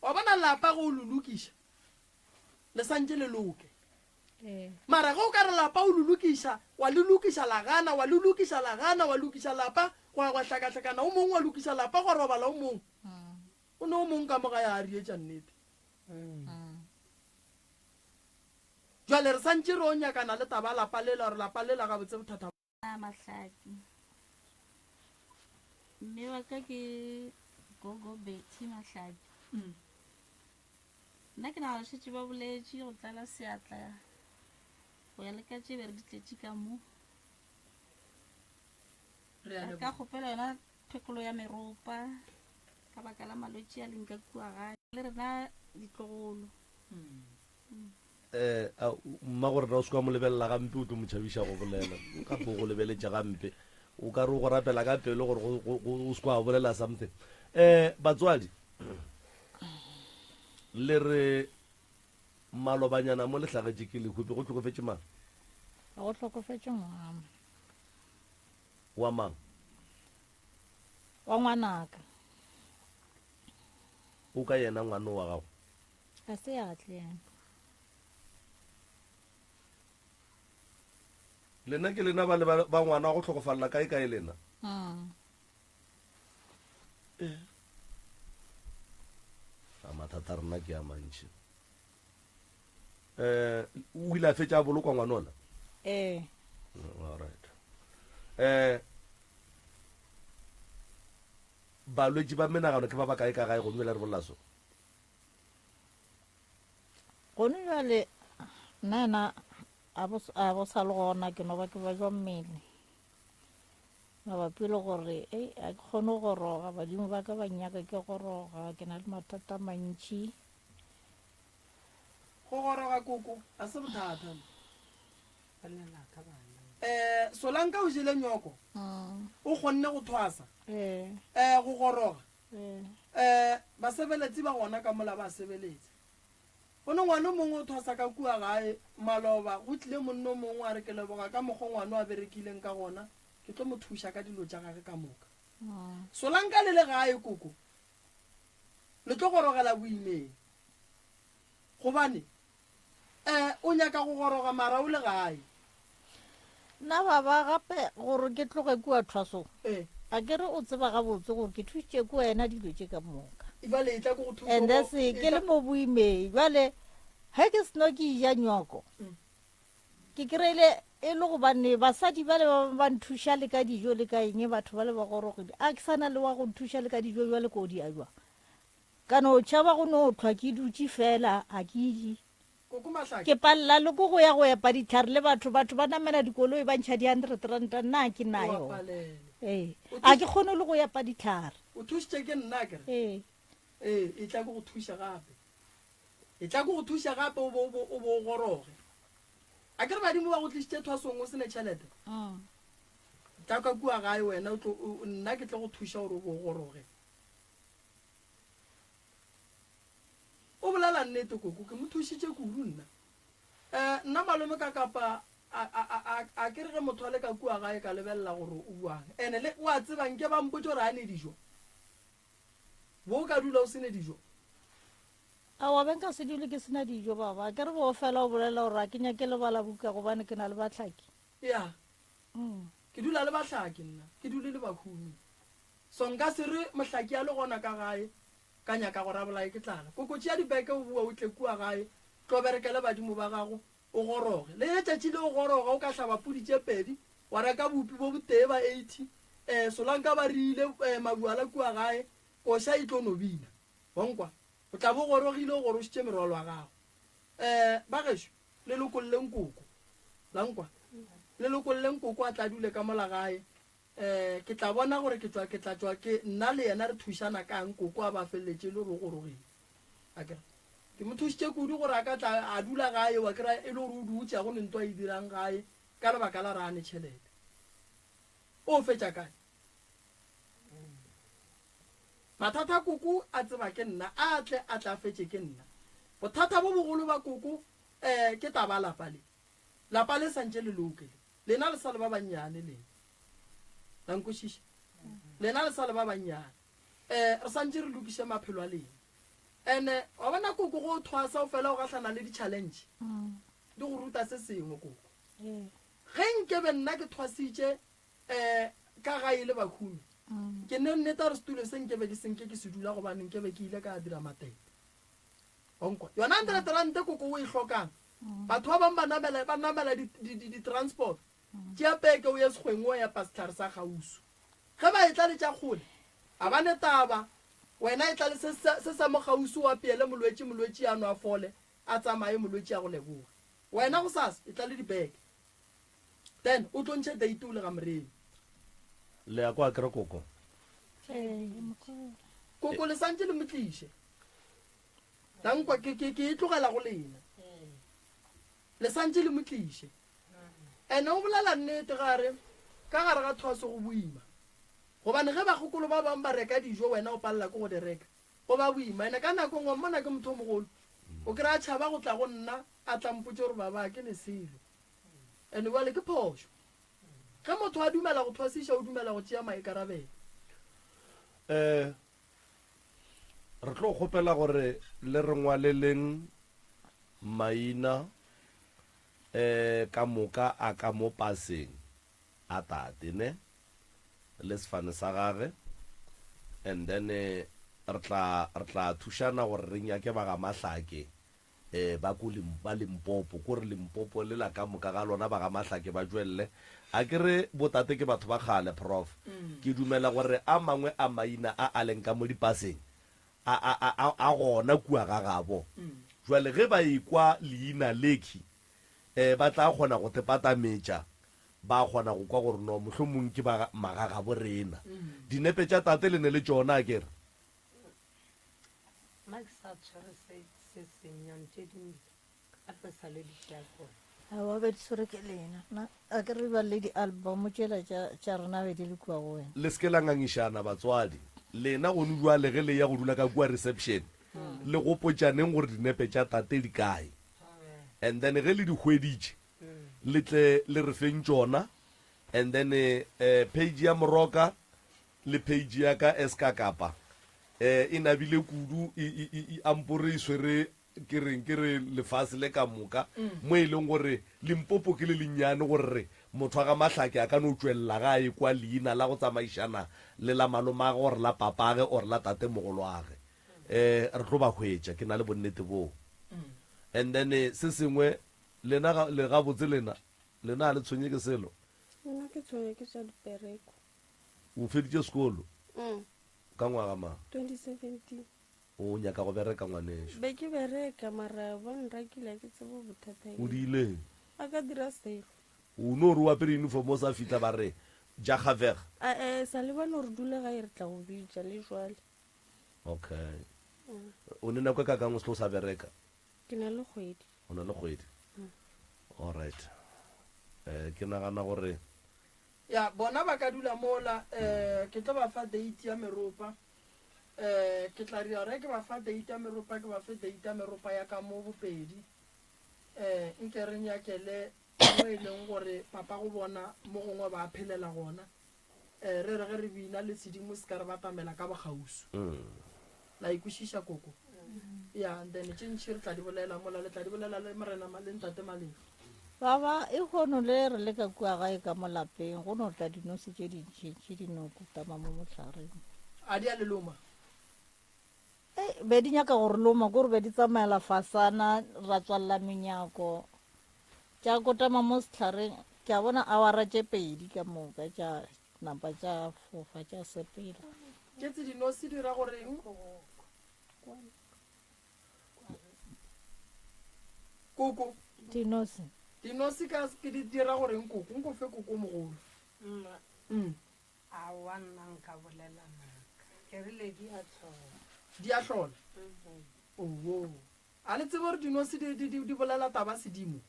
Speaker 1: wa bona lapa ge o le lokiša le santše le loke. Mara ge o ka re lapa o le lokiša, wa le lokiša la gana, wa le lokiša la gana, wa lokiša lapa gwa gwa hlakahlakana o mongwe, wa lokiša lapa gwa robala o mongwe. O ne o mongwe ka mo gae a rietša nnete. Jwale re santše re o nyakana le taba ya lapa lela gore lapa lela gabotse bothata
Speaker 5: A Mahlaki. Mme wa ka ke Gogo Betty Mahlaki. Nna ke nagana šetše ba boletše go tlala seatla go ya le ka tše be re di tletše ka mo.
Speaker 1: Re a
Speaker 5: Re
Speaker 1: leboga.
Speaker 5: ka kgopela yona phekolo ya meropa ka baka la malwetši a leng ka kua gae le rena ditlogolo.
Speaker 4: Eh, a, mma gore na o se kwa mo lebelela gampe o tlo mo tšhabiša go bolela. Gape o go lebeletše gampe. O ka re o go rapela ka pelo gore go, go, go, o se kwa bolela something. Eh, batswadi, le re malobanyana mo le hlagetše ke lehu, be go hlokofetše mang?
Speaker 2: Go hlokofetše ngwana.
Speaker 4: Wa mang?
Speaker 2: Wa ngwanaka.
Speaker 4: O ka yena ngwano wa gago?
Speaker 2: Ga se a tle yena.
Speaker 4: Lena ke lena ba le ba, ba ngwana wa go hlokofalela kae kae lena?
Speaker 2: Mm.
Speaker 4: Eh. A mathata a rena ke a mantši. Eh, o ile a fetša a bolokwa ngwanola?
Speaker 2: Ee.
Speaker 4: All right. Eh, balwetši ba menagano ke ba bakae ka gae gomme la re bolela so?
Speaker 2: Gone bjale nna yena a bo a bo sa le gona ke no ba ke bajwa mmele mabapi le gore ei a ke kgone go goroga badimo ba ka ba nnyaka ke goroga ke na le mathata a mantši.
Speaker 1: Go goroga koko ga se bothata. Um Solanka o jele nyoko o kgonne go thwasa um go goroga Um basebeletsi ba gona ka mola ba sebeletsa. Go ne ngwana o mongwe o thwasa ka kua gae maloba, go tlile monna o mongwe a re, Ke leboga ka mokgo ngwano a berekileng ka gona, ke tlo mo thuša ka dilo tša gage ka moka. Solanka le le gae koko, le tlo gorogela boimeng. Gobane Eh, o nyaka go goroga mara o le gae.
Speaker 2: Nna baba gape gore ke tloge kua thwasong.
Speaker 1: Eh.
Speaker 2: A ke re o tseba gabotse gore ke thušitše ke wena dilo tše ka moka.
Speaker 1: Bjale etla ke go thuše.
Speaker 2: And se ke le mo boimeng. Bjale ge ke seno ke ja nywako.
Speaker 1: Mm.
Speaker 2: Ke kry-ile e le gobane basadi bale ba ba nthuša le ka dijo le ka eng batho ba le ba gorogile. A ke sana le wa go nthuša le ka dijo jwale ko di a jwang. Ka no tšhaba go no hlwa ke dutše fela ga ke je.
Speaker 1: Koko Mahlake.
Speaker 2: Ke palela le ko go ya go epa dihlare le batho, batho ba namela dikoloi ba ntšha di-hundred ranta, nna ga ke na
Speaker 1: O a
Speaker 2: yona.
Speaker 1: palelwa.
Speaker 2: Ee,
Speaker 1: O
Speaker 2: ga
Speaker 1: thuš-
Speaker 2: ke kgone le go epa dihlare.
Speaker 1: O thušitše ke nna akere?
Speaker 2: Ee.
Speaker 1: Ee, etla ke go thuše gape. Etla ke go thuše gape o bo, o bo, o bo o goroge. Akere badimo ba go tlišitše thwasong o se ne tšhelete? Tla ka kua gae wena o tlo, o, nna ke tlo go thuša gore o bo o goroge. O bolela nnete koko, ke mo thušitše kudu nna. Eh, nna malome ka kapa a, a, a, a, a ke re ge motho a le ka kua gae ka lebelela gore o buang. Ene le, o a tseba nke ba mpotše gore a ne dijo. Bo o ka dula o se ne dijo.
Speaker 2: Aowa, be nka se dule ke se na dijo baba. A ke re bo fela o bolela gore a ke nyake le bala buka gobane ke na le bahlaki.
Speaker 1: Ya.
Speaker 2: Mm.
Speaker 1: Ke dula le bahlaki nna, ke dule le bahumi. So nka se re mohlaki a le gona ka gae, ka nyaka gore a bolaye ke tlala. Koko tšea dibeke o boe o tle kua gae, tlo berekele badimo ba gago, o goroge. Le ge tšatši le o goroga o ka hlaba pudi tše pedi, wa reka bupi bo botee ba 80, eh, solanka ba riile, eh, mabuala kua gae, koša e tlo no bina. Wa nkwa? O tla bo gorogile o gorošitše merwalo ya gago. Eh, ba gešo, le lokolleng koko. La nkwa? Le lokolleng koko a tla dule ka mola gae, Eh, ke tla bona gore ke tšwa, ke tla tšwa ke, nna le yena re thušana ka'ng, koko a ba feleletše e le gore o gorogile. Akere, ke mo thušitše kudu gore a ka tla a dula gae, wa kry-a e le gore o dutše, ga go ne nto a e dirang gae, ka lebaka la re a ne tšhelete. O fetša kae? Mathata a koko a tseba ke nna, a tle a tle a fetše ke nna. Bothata bo bogolo ba koko, eh, ke taba ya lapa le. Lapa le santše le loke le. Lena le sa le ba bannyane, lena. La nkwešiša? Lena le sa le ba bannyane. Um re santše re lokiše maphelo a lena. Ene wa bona koko go o thwasa o fela o gahlana le di-challenge di go ruta se sengwe koko. Ge nkebe nna ke thwasitše um ka gae le bahumi ke ne nneta gore setulo se nkebe ke senke ke se dula gobane nkebe ke ile ka dira matete. Onkwa yona hundred rand koko o e hlokang batho ba bangwe ba namela ba namela di-transport tšea peke o ye sekgweng o epa sehlare sa kgauswi. Ge ba etla le tša kgole, a ba ne taba. Wena etla le se, se sa mo kgauswi o apeele molwetši, molwetši a nwe a fole, a tsamaye, molwetši a go leboge. Wena gosasa etla le dibeke. Then o tlo ntšhe date o le ga Moremi.
Speaker 4: Le ya kwa akere koko?
Speaker 1: Koko le santše le mo tliše. La nkwa ke, ke, ke e tlogela go lena. Le santše le mo tliše. Ene o bolela nnete ge a re, Ka gare ga thwaso go boima. Gobane ge bakgokolo ba bangwe ba reka dijo wena o palela ke go di reka, go ba boima. Ene ka nako nngwe wa mmona ke motho o mogolo, o kry-a a tšhaba go tla go nna a tla mpotša gore baba ga ke ne selo. Ene bjale ke phošo. Ge motho a dumela go thwasiša o dumela go tšea maikarabelo.
Speaker 4: Um re tlo kgopela gore le re ngwaleleng maina Eh, ka moka a ka mo paseng a tate, ne? Le sefane sa gage. And then re tla, re tla thušana gore re nyake ba ga Mahlake, eh, ba ko Lim, ba Limpopo. Ko re Limpopo lela ka moka ga lona ba ga Mahlake ba tšwelele. A ke re bo tate ke batho ba kgale, Prof. Ke dumela gore a mangwe a maina a a leng ka mo dipaseng a, a, a, a, a gona kua ga gabo. Jwale ge ba ekwa leina lekhi, eh, ba tla kgona go tepatametša, ba kgona go kwa gore no, mohlomong ke ba magagabo rena. Dinepe tša tate le ne le tšona, a ke re?
Speaker 3: Nna ke sa tshwere se, se sennyane, tše dingwe gape sa le di tšea kona.
Speaker 2: Aowa be di tshwere ke lena. Nna a ke re bjale le di-album tšela tša, tša rena be di le kua go wena.
Speaker 4: Le se ke la ngangišana batswadi. Lena gonu bjale ge le eya go dula ka kua reception, le gopotšaneng gore dinepe tša tate di kae. And then ge le di hweditše, le tle le re feng tšona. And then eh, page ya Moroka le page ya ka Eskakapa eh, e nabile kudu, e, e, e, e ampore e swere Ke reng? Ke re lefase le ka moka, mo e leng gore Limpopo ke le lennyane gore re motho wa ga Mahlake a ka no tšwelela ge a ekwa leina la go tsamaišana le la malomagwe or la papage or la tatemogolwage. Um re tlo ba hwetša, ke na le bonnete boo. And then se sengwe, lena ga, le gabotse lena, lena ga le tshwenye ke selo?
Speaker 6: Nna ke tshwenya ke tša dipereko.
Speaker 4: O feditše sekolo? Ka ngwaga mang?
Speaker 6: 2017.
Speaker 4: O nyaka go bereka ngwanešu?
Speaker 6: Be ke bereka mara ba nrakile ga ke tsebe bothata
Speaker 4: O eng. diileng?
Speaker 6: A ka dira selo.
Speaker 4: O no re o apere uniform o sa fihla ba re jaga weg.
Speaker 6: Ae sa le ba no re dula gae re tla go bitša le jwale.
Speaker 4: Okay. O ne nako e kakang o se tlo sa bereka?
Speaker 6: Ke na le kgwedi.
Speaker 4: O na le kgwedi? Alright. Eh ke nagana gore
Speaker 1: Ya bona ba ka dula mola eh ke tlo ba fa date ya meropa. Um ke tla dira gore ke ba fa date ya meropa, ke ba fe date ya meropa ya ka mo Bopedi. Um nke re nyakele mo e leng gore papa go bona mo gongwe ba phelela gona. Um re re ge re bina le sedimo se ka re batamela ka bokgauswi. La e kwešiša koko? Ya, and then tše ntši re tla di bolela mola, le tla di bolela le Morena le Ntate Malehu.
Speaker 2: Baba, e kgono le re le ka kua gae ka mo lapeng, go no tla dinose tše dintšintši di no kotama mo mohlareng.
Speaker 1: A di a le loma?
Speaker 2: Ei, be di nyaka go re loma, ko re be di tsamaela fasana, ra tswalela menyako, tša kotama mo sehlareng, ke a bona awara tše pedi ka moka tša napa tša fofa tša sepela.
Speaker 1: Tše tse dinose di ra goreng? Koko.
Speaker 2: Dinose.
Speaker 1: Dinose ka ke di dira goreng koko? Nko fe koko mogolo.
Speaker 3: Mma. Aowa nna nka bolela maaka. Ke rile di a hlola.
Speaker 1: Di a hlola? Owo. A le tsebe gore dinose di, di, di, di bolela taba sedimo?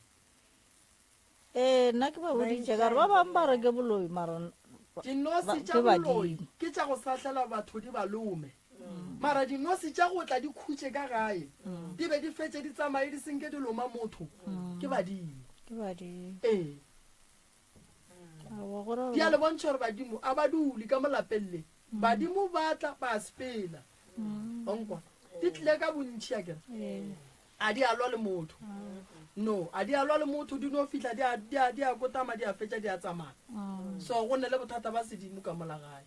Speaker 2: Ee, nna ke ba boditše ka re ba bangwe ba re ke boloi mara
Speaker 1: Dinose tša boloi ke tša go sahlela batho di ba lome. Mara dinose tša go tla di khutše ka gae di be di fetše di tsamaye di senke di loma motho ke badimo.
Speaker 2: Ke badimo.
Speaker 1: Ee.
Speaker 2: Aowa, go ra
Speaker 1: Di a le bontšha gore badimo a ba dule ka mo lapeng le. Badimo ba tla ba sepela. Wa nkwa? Di tlile ka bontši a kere. A di a lwa le motho. No, a di a lwa le motho, di no fihla di a di a di a kotama di a fetša di a tsamaya. So go ne le bothata ba sedimo ka mola gae.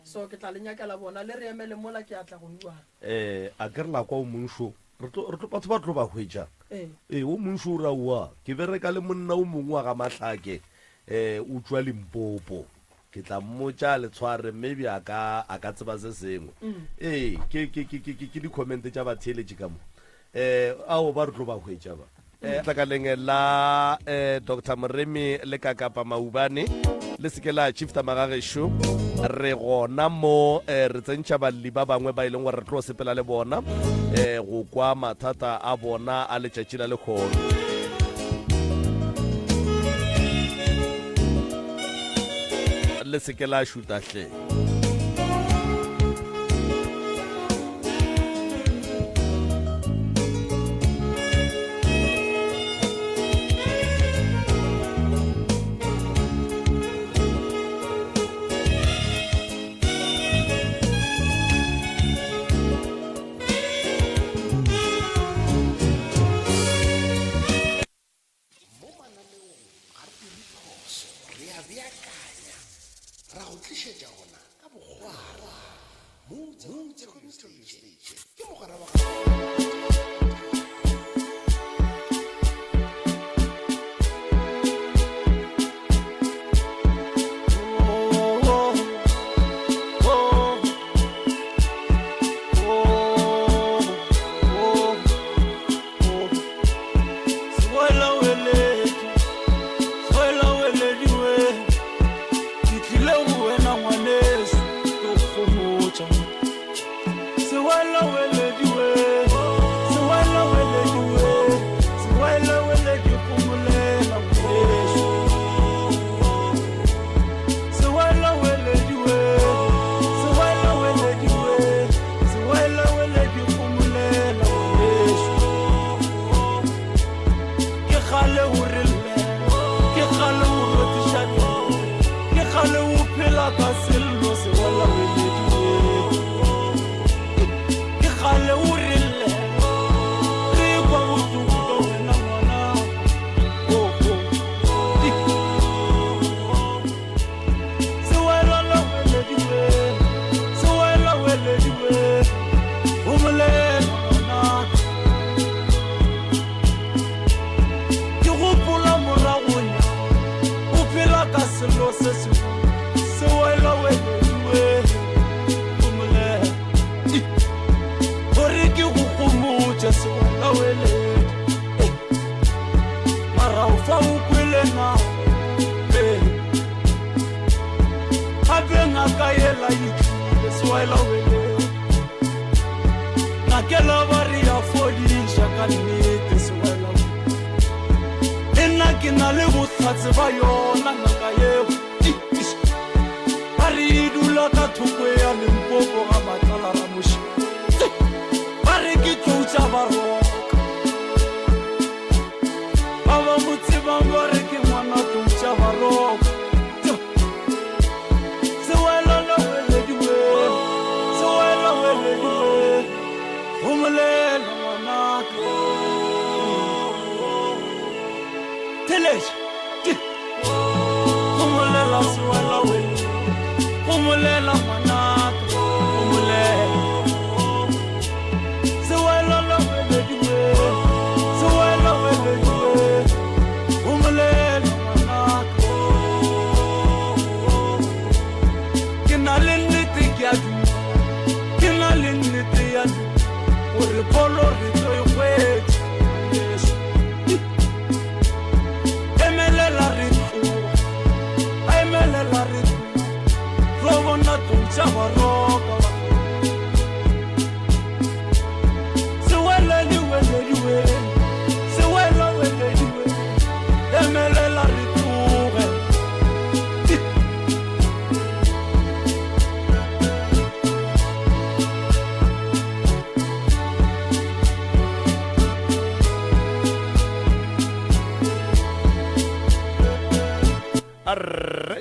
Speaker 1: So ke tla le nyakela bona, le re emele mola ke a tla go uana.
Speaker 4: Eh, a ke re la kwa o mongšo, re tlo, re tlo, batho ba tlo ba hwetša.
Speaker 1: Ee.
Speaker 4: Ee, o mongšo o re aowa, ke bereka le monna o mongwe wa ga Mahlake, eh, o tšwa Limpopo. Ke tla mmotša a le tshware, maybe a ka, a ka tseba se sengwe. Ee, ke, ke, ke, ke, ke, ke di-comment tša batheeletši ka mo. Eh, ao ba re tlo ba hwetša ba. Eh, tlakaleng la eh, Doctor Moremi le Kakapa Maubane, le se ke la shifta magagešo, re gona mo eh, re tsentšha balli ba bangwe ba e leng gore re tlo sepela le bona eh, go kwa mathata a bona a letšatši la lekgono. Le se ke la šuta hle.
Speaker 7: Mo mananeong ga re dire phoso, re a beakanya, ra go tlišetša ona ka bokgwari. Moutse Community Radio Station ke mogwera wa gago.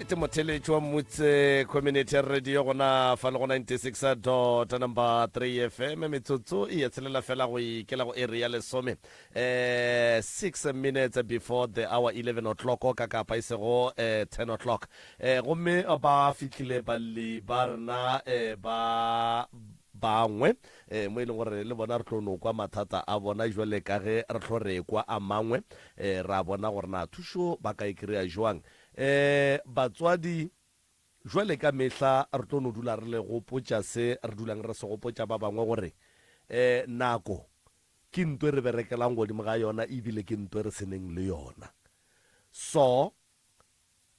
Speaker 4: Alright, motheletši wa Mmutse Community Radio gona fa le go 96 dot number 3 FM metsotso e ya tshelela fela go ikela go area lesome eh 6 minutes before the hour 11 o'clock ka kapa e sego eh 10 o'clock eh gomme ba fihlile balli ba rena eh ba bangwe eh mo e leng gore le bona re tlo no kwa mathata a bona jwale ka ge re tlo re kwa a mangwe eh ra bona gore na thušo ba ka e kry-a jwang eh batswadi jwale ka mehla re tlo no dula re le gopotša se re dulang re se gopotša ba bangwe gore eh nako ke nto e re berekelang godimo ga yona ebile ke nto e re seneng le yona so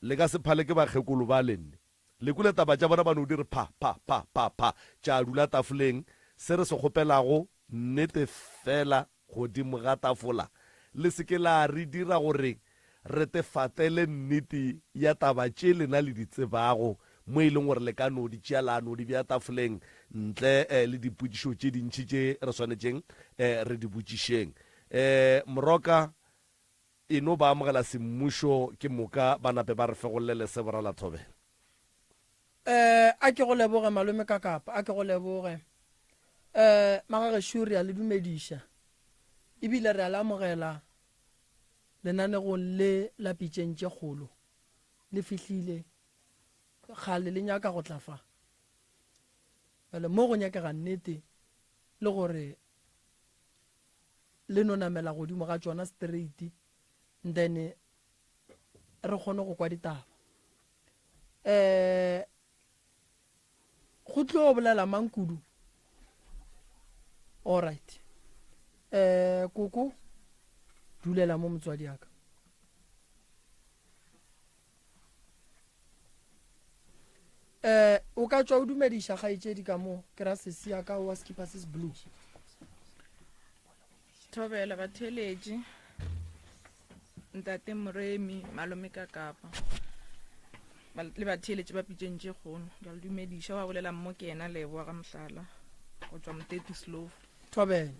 Speaker 4: le ka se phale ke bakgekolo ba lenne Le kwele taba tša bona ba no di re pha, pha, pha, pha, pha, tša dula tafoleng. Se re se kgopelago, nnete feela godimo ga tafola, le se ke la re dira gore re te fatele nnete ya taba tše lena le di tsebago, mo e leng gore le ka no di tšea la no di bea tafoleng ntle le dipotšišo tše dintši tše re swanetšeng re di botšišeng. Moroka, E no ba amogela semmušo ke moka ba nape ba re fegollele se borala thobela.
Speaker 1: Eh, a ke go leboge malome Kakapa, a ke go leboge. Eh, magagešo re a le dumediša ebile re a le amogela lenanegong le la Pitšeng tše Kgolo. Le fihlile kgale le nyaka go tla fa. Bjale mo go nyakega nnete le gore le no namela godimo ga tšona straight then re kgone go kwa ditaba um go tlo bolela mang kudu alright um koko dulela mo motswadi ya ka Eh, o ka tšwa o dumediša kgaetšedi ka mo ke ra sesi ya ka wa skipa se se blue.
Speaker 8: Thobela batheeletši, ntate Moremi, malome ka Kapa le batheeletši ba pitšeng tše kgolo ke a le dumediša. Wa bolela mmo ke yena Leboa ga Mohlala go tšwa Moteti Slovo.
Speaker 1: Thobela.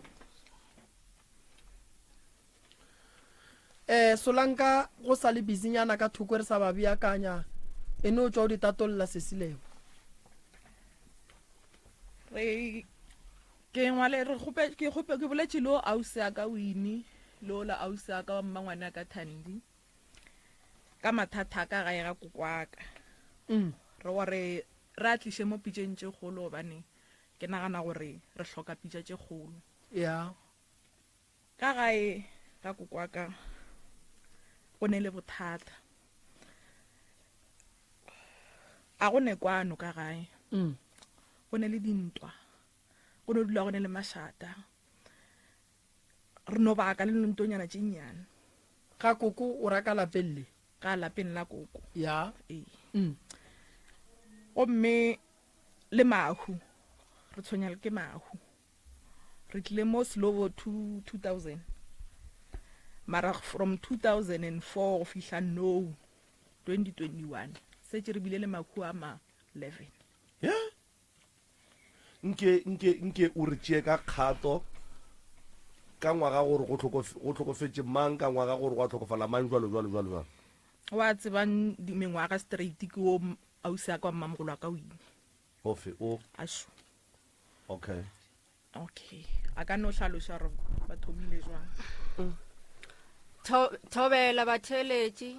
Speaker 1: Eh, Solanka go sa le busynyana ka thoko re sa ba beakanya e no tšwa o di tatolla sesi Lebo.
Speaker 8: Re ke ngwale re kgope ke kgope ke boletše le o ausi a ka Winnie le ola ausi a ka wa mmangwane a ka Thandi ka mathata a ka gae ga kokwaka.
Speaker 1: Mm.
Speaker 8: Re gore re a tliše mo pitšeng tše kgolo gobane ke nagana gore re hloka pitša tše kgolo.
Speaker 1: Yeah.
Speaker 8: Ka gae ga kokwaka go ne le bothata. A go ne kwano ka gae.
Speaker 1: Mm.
Speaker 8: Go ne le dintwa. Go no dula go ne le mašata. Re no baka le ntonyana tše nnyane.
Speaker 1: Ga koko o ra ka lapeng le?
Speaker 8: Ka lapeng la koko.
Speaker 1: Ya.
Speaker 8: Ee.
Speaker 1: Mm.
Speaker 8: Gomme le mahu. Re tshwenya le ke mahu. Re tlile mo Slovo 2000 mara from 2004 go fihla now 2021 setse re bile le makhu a ma 11.
Speaker 4: Yeah. Nke nke nke o re tšee ka kgato ka ngwaga gore go go hlokofetše mang ka ngwaga gore gwa hlokofala mang jwalo jwalo jwalo jwalo.
Speaker 8: Wa tsebang mengwaga straight ke o ausi a ka wa mmamogolo wa ka o ile.
Speaker 4: Ofe o?
Speaker 8: Ašo.
Speaker 4: Okay.
Speaker 8: Okay. A ka no hlaloša gore ba thomile jwang.
Speaker 6: Mm. Thobela batheeletši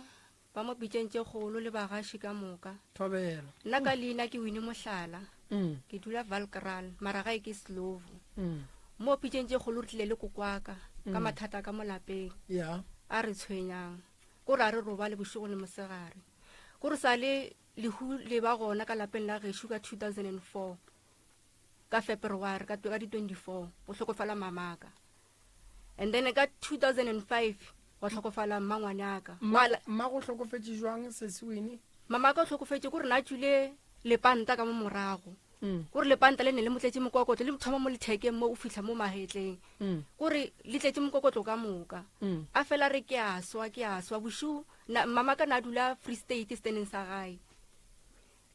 Speaker 6: ba mo pitšeng tše kgolo le bagaši ka moka.
Speaker 1: Thobela.
Speaker 6: Nna ka leina ke Winnie Mohlala.
Speaker 1: Mm.
Speaker 6: Ke dula Valkraal, mara gae ke Slovo.
Speaker 1: Mm.
Speaker 6: Mo pitšeng tše kgolo re tlile le kokwaka ka
Speaker 1: Mm.
Speaker 6: mathata ka mo lapeng.
Speaker 1: Yeah.
Speaker 6: A re tshwenyang. Ko re a re robale bošego le mosegare. Ko re sa le Lehu le ba gona ka lapeng la gešo ka 2004 ka February ka ka di 24 go hlokofala mamaka and then ka 2005 gwa hlokofala mmangwanaka.
Speaker 1: Mma mma go hlokofetše jwang sesi Winnie?
Speaker 6: Mamaka o hlokofetše ko re na tšwile lepanta ka mo morago.
Speaker 1: Mm.
Speaker 6: Ko re lepanta le ne le mo tletše mokokotlo le thoma mo lethekeng mo o fihla mo mahetleng.
Speaker 1: Mm.
Speaker 6: Ko re le tletše mokokotlo ka moka.
Speaker 1: Mm.
Speaker 6: A fela re ke a swa ke a swa bošego Na, mama ka na dula Free State steneng sa gae.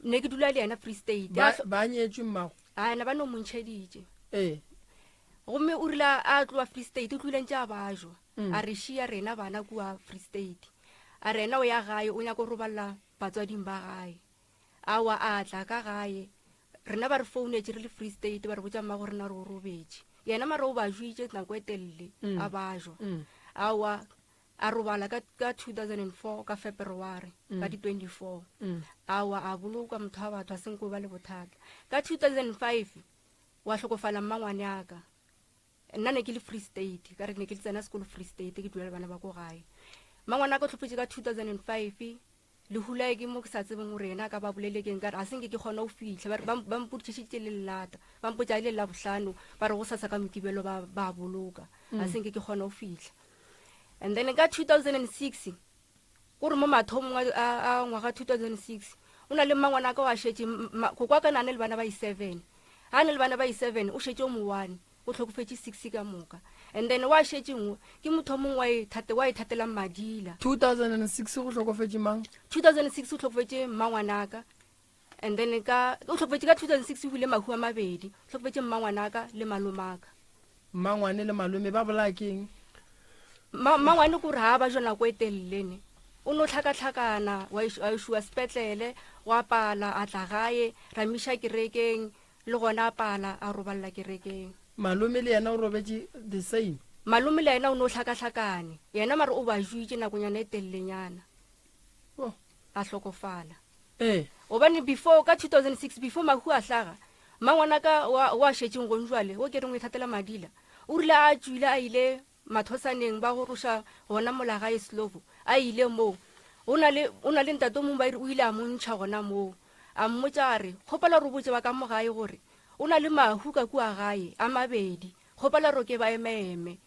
Speaker 6: Ne ke dula le yena Free State.
Speaker 1: Ba, ba nyetšwe mmago?
Speaker 6: A na ba no mo ntšheditše.
Speaker 1: Ee.
Speaker 6: Gomme o rile a tloa Free State, o tlogile ntše a bajwa.
Speaker 1: Mm.
Speaker 6: A re šia rena bana kua Free State. A re yena o ya gae, o nyaka go roballa batswading ba gae. Aowa a tla ka gae. Rena ba re founetše re le Free State ba re botša mmago rena re o robetše. Yena mara o ba jwitše nako e telele a bajwa. Aowa a robala ka, ka 2004 ka February ka di 24. Aowa a bolokwa motho wa batho a senko ba le bothata. Ka 2005 wa hlokofala mmangwane aka. Nna ne ke le Free State, ka re ne ke le tsena sekolo Free State ke dula le bana ba ko gae. Mmangwane aka o hlokofetše ka 2005 Lehu lae ke mo ke sa tsebeng gore yena a ka ba bolele keng, ka re a se nke ke kgona go fihla. Ba re ba, ba mpotšišitše le lelata, ba mpotša e le Labohlano, ba re gosasa ka Mokibelo ba, ba boloka. A se nke ke kgona go fihla. And then ka 2006, ko re mo mathomong a, a, a ngwaga 2006, o na le mmangwanaka wa šetše, koko wa ka na ne le bana ba i-seven. Ha ne le bana ba i-seven, o šetše o mo one. O hlokofetše six ka moka and then wa šetše nngwe ke motho o mongwe wa e thate wa e thatelang madila.
Speaker 1: 2006 go hlokofetše mang?
Speaker 6: 2006 o hlokofetše mmangwanaka and then ka o hlokofetše ka 2006 o hwile mahu a mabedi o hlokofetše mmangwanaka le malomaka.
Speaker 1: Mmangwane le malome ba bolaya ke eng?
Speaker 6: Ma, mmangwane ke gore ga ba ja nako e telele ne o no hlakahlakana wa išwa sepetlele wa pala a tla gae ra miša kerekeng Le gona a pala a robalela kerekeng.
Speaker 1: Malome le yena o robetše the same.
Speaker 6: Malome le yena o no hlakahlakane. Yena mare o ba juitše nakonyana e telelenyana.
Speaker 1: Oh.
Speaker 6: A hlokofala.
Speaker 1: Ee.
Speaker 6: Gobane before ka 2006 before mahu a hlaga, mmangwanaka wa wa šetšeng gong jwale, wo ke reng o ithatela madila, o rile a tšwile a ile Mathosaneng ba goroša gona mola gae Slovo a ile moo. O na le, o na le ntate o mongwe ba ire o ile a mo ntšha gona moo. A mmotša a re, Kgopela re botše ba ka mo gae gore o na le mahu ka kua gae a mabedi, kgopela roke ba emeeme.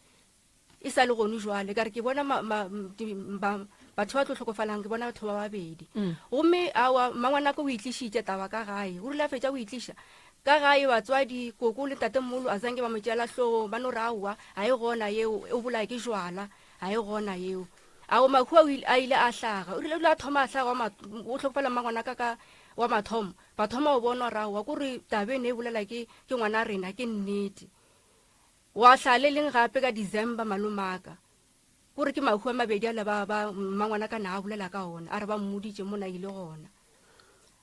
Speaker 6: E sa le gone jwale ka re ke bona ma, ma, di, ba, batho ba tlo hlokofalang ke bona batho ba babedi. Gomme aowa mmangwanaka o itlišitše taba ka gae. O rile a fetša go itliša, Ka gae batswadi, koko le tatemogolo a zanke ba mo tšeela hlogong, ba no re aowa, ga e gona yeo, o bolaya ke jwala, ga e gona yeo. Ao mahu a a ile a hlaga, o rile o ile a thoma a hlaga wa o hlokofala mmangwanaka ka wa mathomo, ba thoma go bona gore aowa ko re taba eno e bolela ke ke ngwana rena ke nnete. Wa hlaga le leng gape ka December malomaka, ko re ke mahu a mabedi ale ba ba mmangwanaka na a bolela ka ona, a re ba mmoditše mo na ile gona.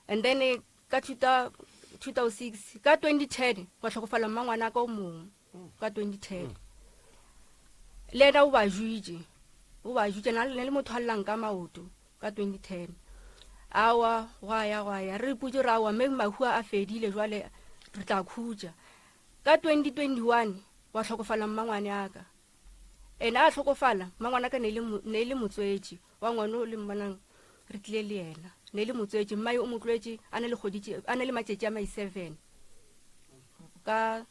Speaker 6: And then Ka 2006, ka 2010 gwa hlokofala mmangwanaka o mongwe ka 2010. Le yena o ba juitše, o ba juitše na le motho a llang ka maoto ka 2010. Awa gwa ya gwa ya re ipotše gore awa mme mahu a fedile jwale re tla khutša. Ka 2021 gwa hlokofala mmangwane aka. Ene a hlokofala mmangwanaka ne e le motswetši wa ngwana o le mmonang re tlile le yena ne le motswetši mmae o mo tlwetše a na le kgoditše a na le matšatši a mai seven ka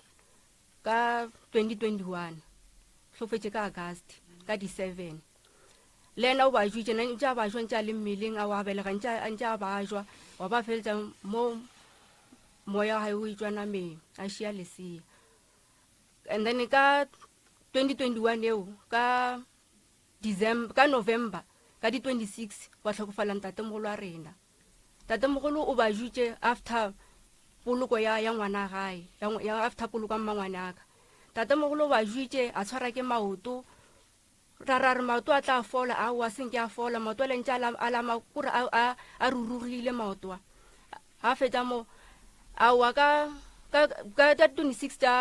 Speaker 6: ka 2021 hlofetše ka august ka di-seven le yena o ba jwitše ntše a ba jwa ntše a le mmeleng a wa belega ntše a ba jwa wa ba feletša mo moya wa gae o etswa nameng a šia lesea and then ka 2021 eo ka December, ka November ka di 26 gwa hlokofala ntatemogolo wa rena. Tatemogolo o ba jutše after poloko ya, ya ngwana gae, ya, ya after poloko ya mmangwane aka. Tatemogolo o ba jutše a tshwara ke maoto, ra ra re maoto a tla fola, aowa se nke a fola, maoto a le ntše a lama kore a, a, a rurugile maoto a. Ga fetša mo, aowa ka, ka, ka, ka 26 tša,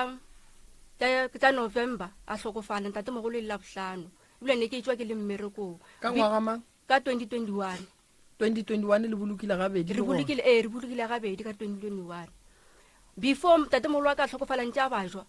Speaker 6: tša, tša November a hlokofala ntatemogolo e le Labohlano. Ebile ne ke etšwa ke le mmerekong.
Speaker 1: Ka ngwaga mang?
Speaker 6: Ka 2021.
Speaker 1: 2021 le bolokile gabedi
Speaker 6: Re bolokile, ee, re bolokile gabedi ka 2021. Before ntatemogolo wa ka a hlokofala ntše a bajwa,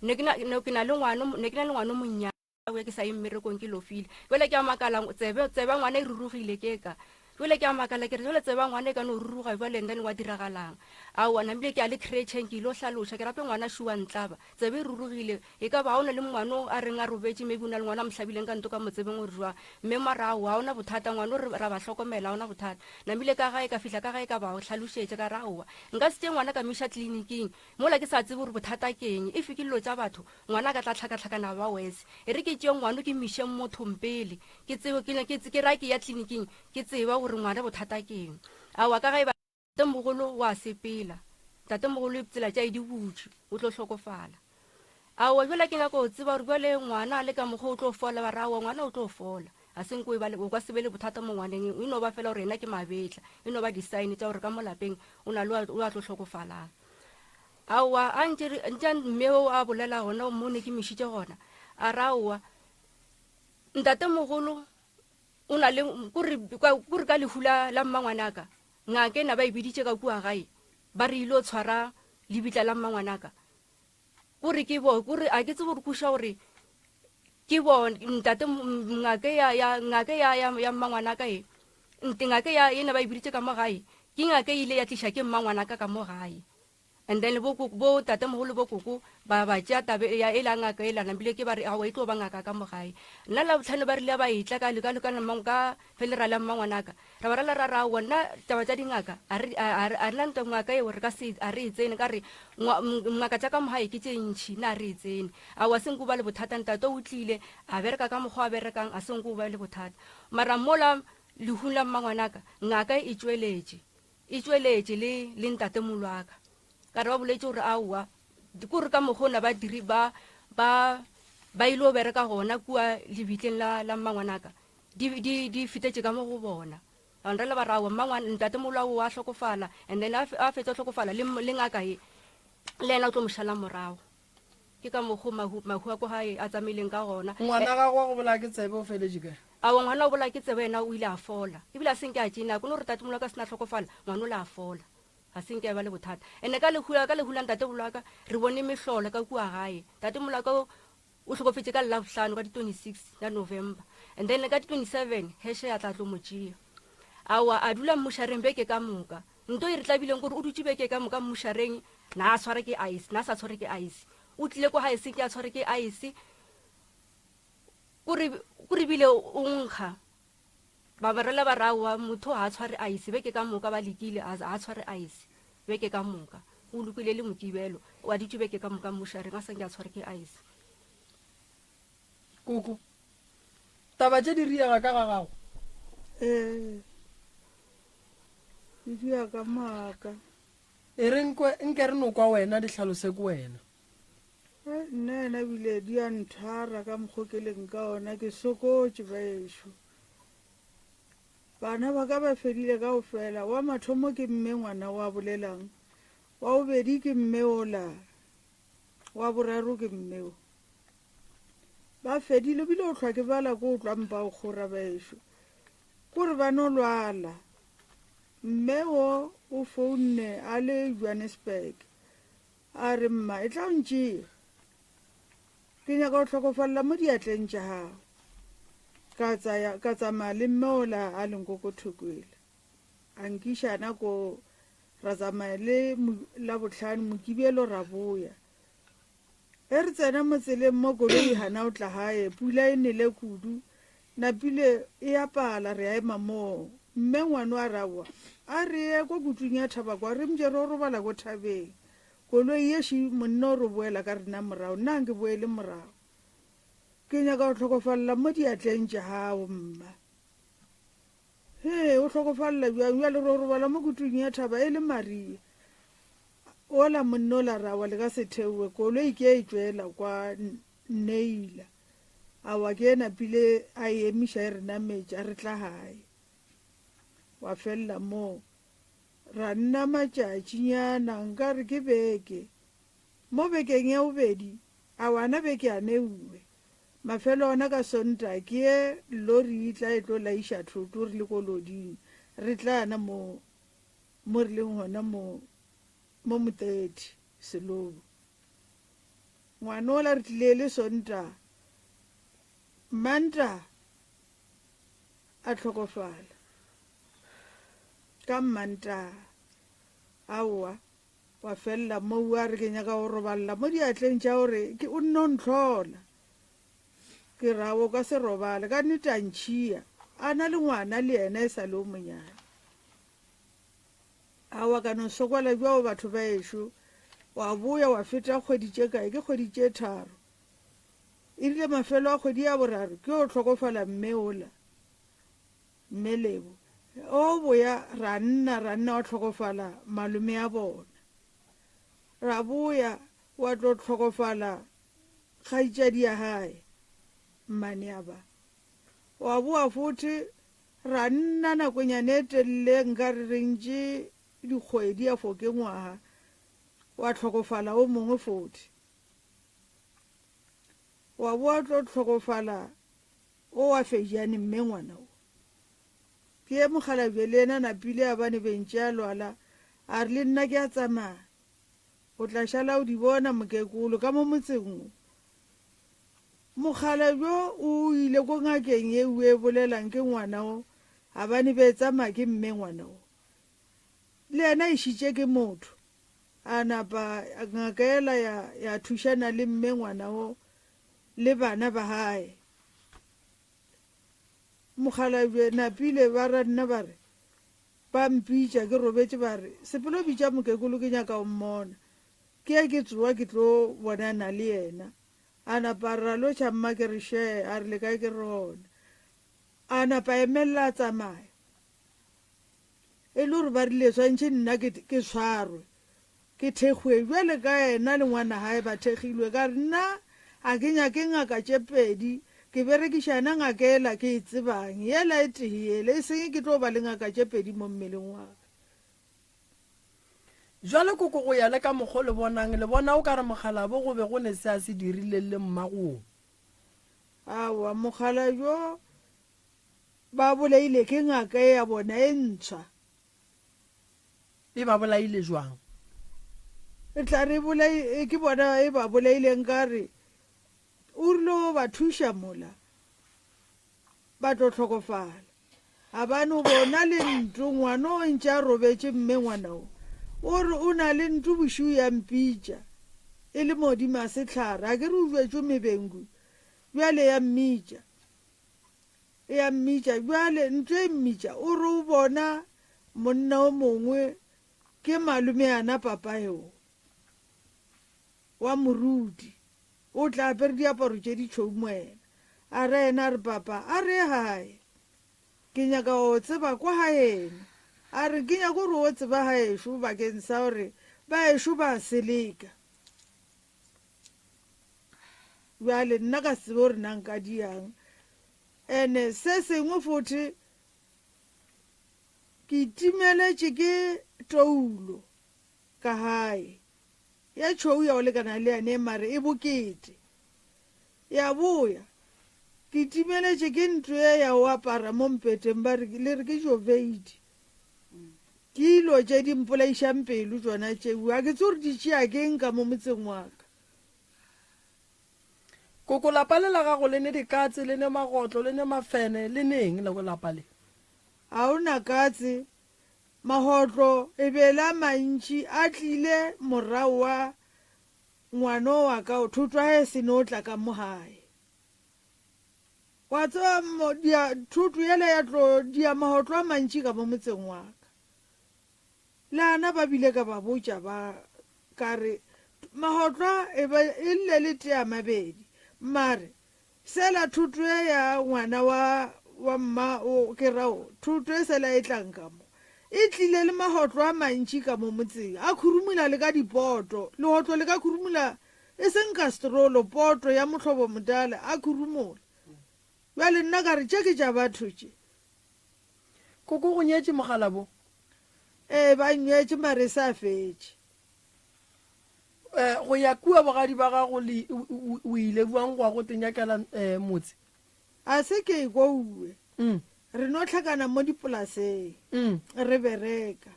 Speaker 6: ne ke na, ne ke na le ngwana, ne ke na le ngwana o monnyane. Ke ke sa ye mmerekong ke lofile. Jwale ke a makala tsebe tsebe ngwana e rurugile ke ka. Jwale ke a makala ke re jwale tsebe ngwana e ka no ruruga jwale and then wa diragalang. Aowa namile ke a le creche ke ilo hlaloša ke rape ngwana shuwa ntlaba. Tsebe e rurugile e ka ba ga o na le ngwano a reng a robetše maybe o na le ngwana a mo hlabileng ka nto ka mo tsebeng gore jwang. Mme mara aowa ga ona bothata ngwano re ra ba hlokomela ga ona bothata. Namile ka gae ka fihla ka gae ka ba hlalošetša ka re aowa nka se tšee ngwana ka mo iša cliniking mola ke sa tsebe gore bothata ke eng. If ke dilo tša batho Ngwana a ka tla hlakahlakana ba worse. E re ke tšee ngwano ke miše mothong pele ke tsebe ke ke ke ra ke ya tleliniking ke tseba gore ngwana bothata ke eng. Aowa ka ga e ba Ntatemogolo wa sepela. Ntatemogolo tsela tša e di butšwe o tlo hlokofala. Aowa bjale ke nyaka go tseba gore bjale ngwana a le ka mokgwa o tlo fola ba re aowa ngwana o tlo fola. A se nko e ba le, o ka se be le bothata mo ngwaneng, e no ba fela gore yena ke mabetla, e no ba di-sign tša gore ka mo lapeng o na le o a tlo hlokofalang. Aowa, a ntše re, ntše mme o a bolela gona mo ne ke mišitše gona, a re aowa, ntatemogolo o na le, kore, kore ka lehu la, la mmangwanaka, ngaka e na ba e biditše ka kua gae, ba re ile o tshwara lebitla la mmangwanaka. Kore ke bo, kore a ke tsebe gore kuša gore ke bo ntate ngaka ya, ya, ngaka ya, ya, ya mmangwanaka e, nte ngaka ya, e na ba e biditše ka mo gae, ke ngaka e ile ya tliša ke mmangwanaka ka mo gae. And then bo, bo tatemogolo bo koko ba ba tšea tabe ya e la ngaka e lana bile ke ba re aowa e tlo ba ngaka ka mo gae. Nna Labohlano ba rile ba etla ka ka ka ka felerale ya mmangwanaka ra ba rela ra re aowa nna taba tša dingaka a re a re a rena ntwa ngaka eo re ka se a re e tsene ka re ngaka tša ka mo gae ke tše ntšhi nna a re e tsene. Aowa se nko ba le bothata ntate o tlile a bereka ka mokgwa a berekang a se nko ba le bothata. Mara mola lehung la mmangwanaka ngaka e tšweletše. E tšweletše le, le ntatemolwaka. Ka re ba boletše gore aowa, kore ka mokgwa ona ba diri, ba, ba, ba ile go bereka gona kua lebitleng la, la mmangwanaka, di, di, di fetetše ka mo go bona. Ba nrela ba re aowa, mmangwana, ntatemolwa o a hlokofala, and then a, a fetša go hlokofala, le, le ngaka ye, le yena o tlo mo šala morago. Ke ka mokgo mahu, mahu a ko gae a tsamaileng ka gona.
Speaker 1: Ngwana gago wa go bolaya ke tsebe o feletše kae?
Speaker 6: Aowa, ngwana wa go bolaya ke tsebe yena o ile a fola. Ebile a se nke a tšee nako. No re tate molwaka a se na hlokofala, ngwana o le a fola. Ga se nke a ba le bothata. Ene ka lehu, ka lehu la ntate bolwaka, re bone mehlolo ka kua gae. Tate molwaka o, o hlokofetše ka Labohlano ka di 26 la November. And then ka di 27, Heshe ya tla tlo mo tšea. Aowa, a dula mmušareng beke ka moka. Nto e re tlabileng kore o dutše beke ka moka mmušareng, na a tshware ke ice, na a sa tshware ke ice. O tlile ko gae seng ke a tshware ke ice. Kore, kore bile o nkga. Ba ba rela ba re aowa motho ga a tshware ice beke ka moka ba lekile a a tshware ice beke ka moka. O lokile le Mokibelo, wa dutše beke ka moka mmušareng a sa nke a tshware ke ice.
Speaker 1: Koko, taba tše di riega ka ga gago?
Speaker 9: Ee, di dia ka maaka.
Speaker 1: E re nkwe, nke re no kwa wena, di hlalose ke wena.
Speaker 9: Eh, nna yena bile di a nthwara ka mokgo ke leng ka ona, ke sokotše baešo. Bana ba ka ba fedile kaofela, wa mathomo ke mme ngwana wa bolelang, wa bobedi ke mme ola, wa boraro ke mme o. Ba fedile, bile o hlwa ke bala ko o tlwa mpa o kgora baešo. Kore ba no lwala. Mme wo o founne a le Johannesburg. A re, Mma, e tla o ntšee. Ke nyaka go hlokofalela mo diatleng tša gago. Ka tsaya, ka tsamaya le mme ola a leng ko ko Thokwela. A nkiša na ko, ra tsamaya le Labohlano, Mokibelo ra boya. Ge re tsena mo tseleng mo koloi gana o tla gae, pula e nele kudu, napile e a pala, re a ema moo. Mme ngwano a re, Aowa, a re ye ko kutung ya thaba kwa, re mje re o robala ko thabeng. Koloi ye ši, monna o re boela ka rena morago, nna ga nke boele morago. Ke nyaka go hlokofalela mo diatleng tša gago, mma. Hee, o hlokofalela bjang bjale re o robala mo kutung ya thaba e le Maria. Ola monna ola ra wa le ka se theowe koloi ke e tšwela kwa Neila. Awa ke e napile a e emiša e re nametša re tla gae. Wa felela moo. Ra nna matšatšinyana nka re ke beke. Mo bekeng ya bobedi awa na beke a neuwe. Mafelo ona ka Sontaga ke ye lori e tla e tlo laiša thoto re le koloding re tla na mo mo re leng gona mo, mo Motethi, Selobo. Ngwanola re tlile le Sontaga, Mantaga a hlokofala. Ka Mantaga, aowa, wa felela moo, a re ke nyaka go robalela mo diatleng tša gore ke o nno ntlhola. Ke ra o ka se robale, ka nnete a ntšhia, a na le ngwana le yena e sa le o monyane. Aowa ka no sokola bjao batho ba ešo, wa boya wa feta kgwedi tše kae, ke kgwedi tše tharo. E rile mafelo a kgwedi ya boraro ke yo hlokofala mme ola, mme Lebo. O boya ra nna ra nna wa hlokofala malome a bona. Ra boya wa tlo hlokofala kgaitšadi ya gae, mmane a ba. Wa boa fothe ra nna nakonyana e telele nka re re ntše dikgwedi ya fo ke ngwaga, wa hlokofala o mongwe fothe. Wa boa tlo hlokofala o wa Fejane mme ngwana o. Ke ye mokgalabje le yena napile a bane bentše a lwala a re le nna ke a tsamaya. O tla šala o di bona mokekolo ka mo motseng wo. Mokgalabje o ile ko ngakeng ye e bolelang ke ngwana o a bane be tsamaya ke mme ngwana o. Le yena e šitše ke motho. A napa ngaka yela ya, ya thušana le mme ngwana o le bana ba gae. Mokgalabje napile ba ra nna ba re, ba mpitša ke robetše ba re, Sepelo bitša mokekolo ke nyaka go mmona. Ke ye ke tsowa ke tlo bonana le yena. A napa a re, Lotšha mma ke re šee, a re le kae ke re gona. A napa a emelela a tsamaya. E le gore ba rile swantšhe nna ke, ke tshwarwe, ke thekgwe bjale ka yena le ngwana gae ba thekgilwe. Ka re nna a ke nyake ngaka tše pedi, ke berekiša yena ngaka yela ke e tsebang, yela e tee yela, e seng ke tlo ba le ngaka tše pedi mo mmeleng wa ka.
Speaker 1: Bjale koko go ya le ka mokgo le bonang, le bona o ka re mokgalabo go be go ne se a se dirileng le mmagoo?
Speaker 9: Aowa, mokgalabjo Ba bolaile ke ngaka e ya bona e ntshwa.
Speaker 1: E ba bolaile jwang?
Speaker 9: E tla re bolai ke bona e ba bolaileng ka re o rile o ba thuša mola ba tlo hlokofala. Gabane o bona le nto ngwana o ntše a robetše mme ngwana o o re o na le nto bošiu ya mpitša e le modimo a sehlare a ke re o jwetšwe mebengu bjale ya mmitša. E a mmitša bjale, ntlo e mmitša, o re o bona monna o mongwe ke malomeana papa eo wa moruti, o tla apere diaparo tše ditšhweu moena. A re yena a re papa a re ye gae, ke nyaka go tseba kwa gaeno. A re ke nyaka gore o tseba gaešo bakeng sa gore baešo ba seleka. Bjale nna ka se tsebe gore na nka diang. Ene se sengwe fothe ke timeletše ke toulo ka gae ya tšhweu ya go lekana le yane mare e bokete. Ya boya ke timeletše ke ntlo ye ya go apara mo mpeteng ba re le re ke joveiti. Ke ilo tše di mpolaišang pelo tšona tšeo ga ke tse gore di tšea keng ka mo motseng wa ka.
Speaker 1: Koko lapa le la gago le ne dikatse, le ne magotlo, le ne mafene, le ne eng le lapa le?
Speaker 9: Ga o na katse, magotlo e be le a mantši a tlile morago wa ngwano wa ka o thotwa ge se no tla ka mo gae. Wa tseba dia, thoto yela ya tlo dia magotlo a mantši ka mo motseng wa ka. Le ana ba bile ka ba botša ba ka re, Mahotlwa e be e lle le tea mabedi. Mare, sela thoto e ya ngwana wa, wa mma o, ke ra o, thoto e sela e tlang ka mo, e tlile le mahotlwa a mantši ka mo motseng, a khurumula le ka dipoto, lehotlo le ka khurumula e seng kastrolo, poto ya mohlobo motala, a khurumola. Bjale nna ka re, Tše ke tša batho tše.
Speaker 1: Koko go nyetše mogalabo?
Speaker 9: Ee, ba nywetše mare e sa fetše.
Speaker 1: Eh, go ya kua bogadi ba gago le o ile bjang go ya go tenyakela eh, motse?
Speaker 9: A se ke e kouwe. Mm. Re no hlakana mo dipolaseng. Mm. Re bereka.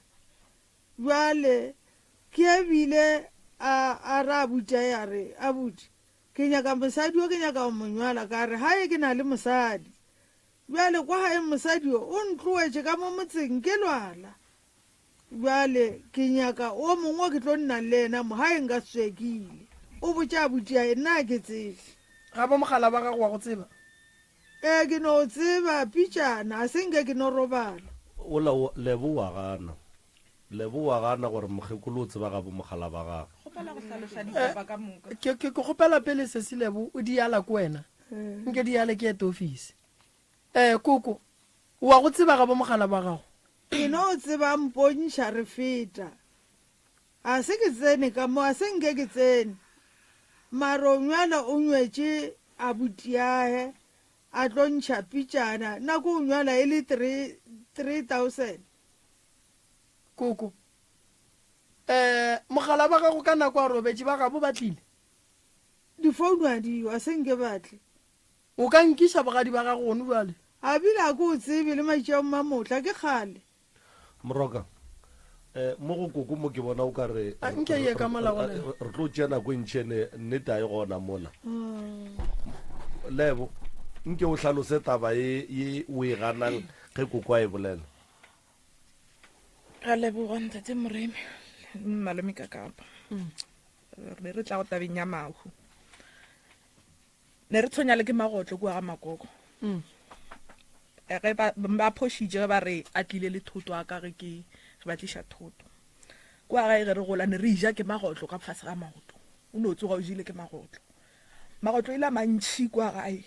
Speaker 9: Bjale ke ebile a a ra abuti a ya re abuti ke nyaka mosadi o ke nyaka go mo nywala ka re hae ke na le mosadi. Bjale kwa gae mosadi yo o ntloetše ka mo motseng ke lwala. Bjale ke nyaka o mongwe ke tlo nnang le yena mo gae nka se tswe ke ile. O botša abutiae nna ga ke tsebe.
Speaker 1: Ga bo mogala wa gago wa go tseba?
Speaker 9: Ee ke no tseba pitšana a se nke ke no robala.
Speaker 4: Ola o, Lebo o a gana. Lebo o a gana gore mokgekolo o tseba ga bo mogala ba gagwe.
Speaker 8: Kgopela go hlaloša ditaba ka moka.
Speaker 1: Ke, ke, ke kgopela pele sesi Lebo o di ala ko wena. Nke di ale ke ete ofisi. Eh, koko, o wa go tseba ga bo mogala ba gago?
Speaker 9: Ke no tseba mpontšha re feta. A se ke tsene ka mo, a se nke ke tsene. Mara o nywela o nywetše abutiahe. A tlo ntšha pitšana, nako o nywala e le 3000.
Speaker 1: Koko, Eh, mogala ba gago ka nako a robetše, ba gabo ba tlile?
Speaker 9: Difounu a diyo, a se nke ba tle.
Speaker 1: O ka nkiša bogadi ba gago gone bjale?
Speaker 9: A bile a ke o tsebe le matši a mmamotla, ke kgale.
Speaker 4: Moroka, Eh, mo go koko mo ke bona o ka re
Speaker 1: A nke ye ka mola go lena.
Speaker 4: re tlo tšea nako e ntši ene nnete a e gona mola. Lebo, nke o hlalose taba ye ye o e ganang ge koko a e bolela.
Speaker 8: Ra leboga ntate Moremi le malome Kakapa. Re be re tla go tabeng ya mahu. Ne re tshwenya le ke magotlo kua ga makoko. Mm. Eh, ge ba ba phošitše ge ba re a tlile le thoto a ka ge ke ge ba tliša thoto. Kua gae ge re gola ne re ja ke magotlo ka fase ga maoto. O no tsoga o jile ke magotlo. Magotlo ile a mantšhi kua gae.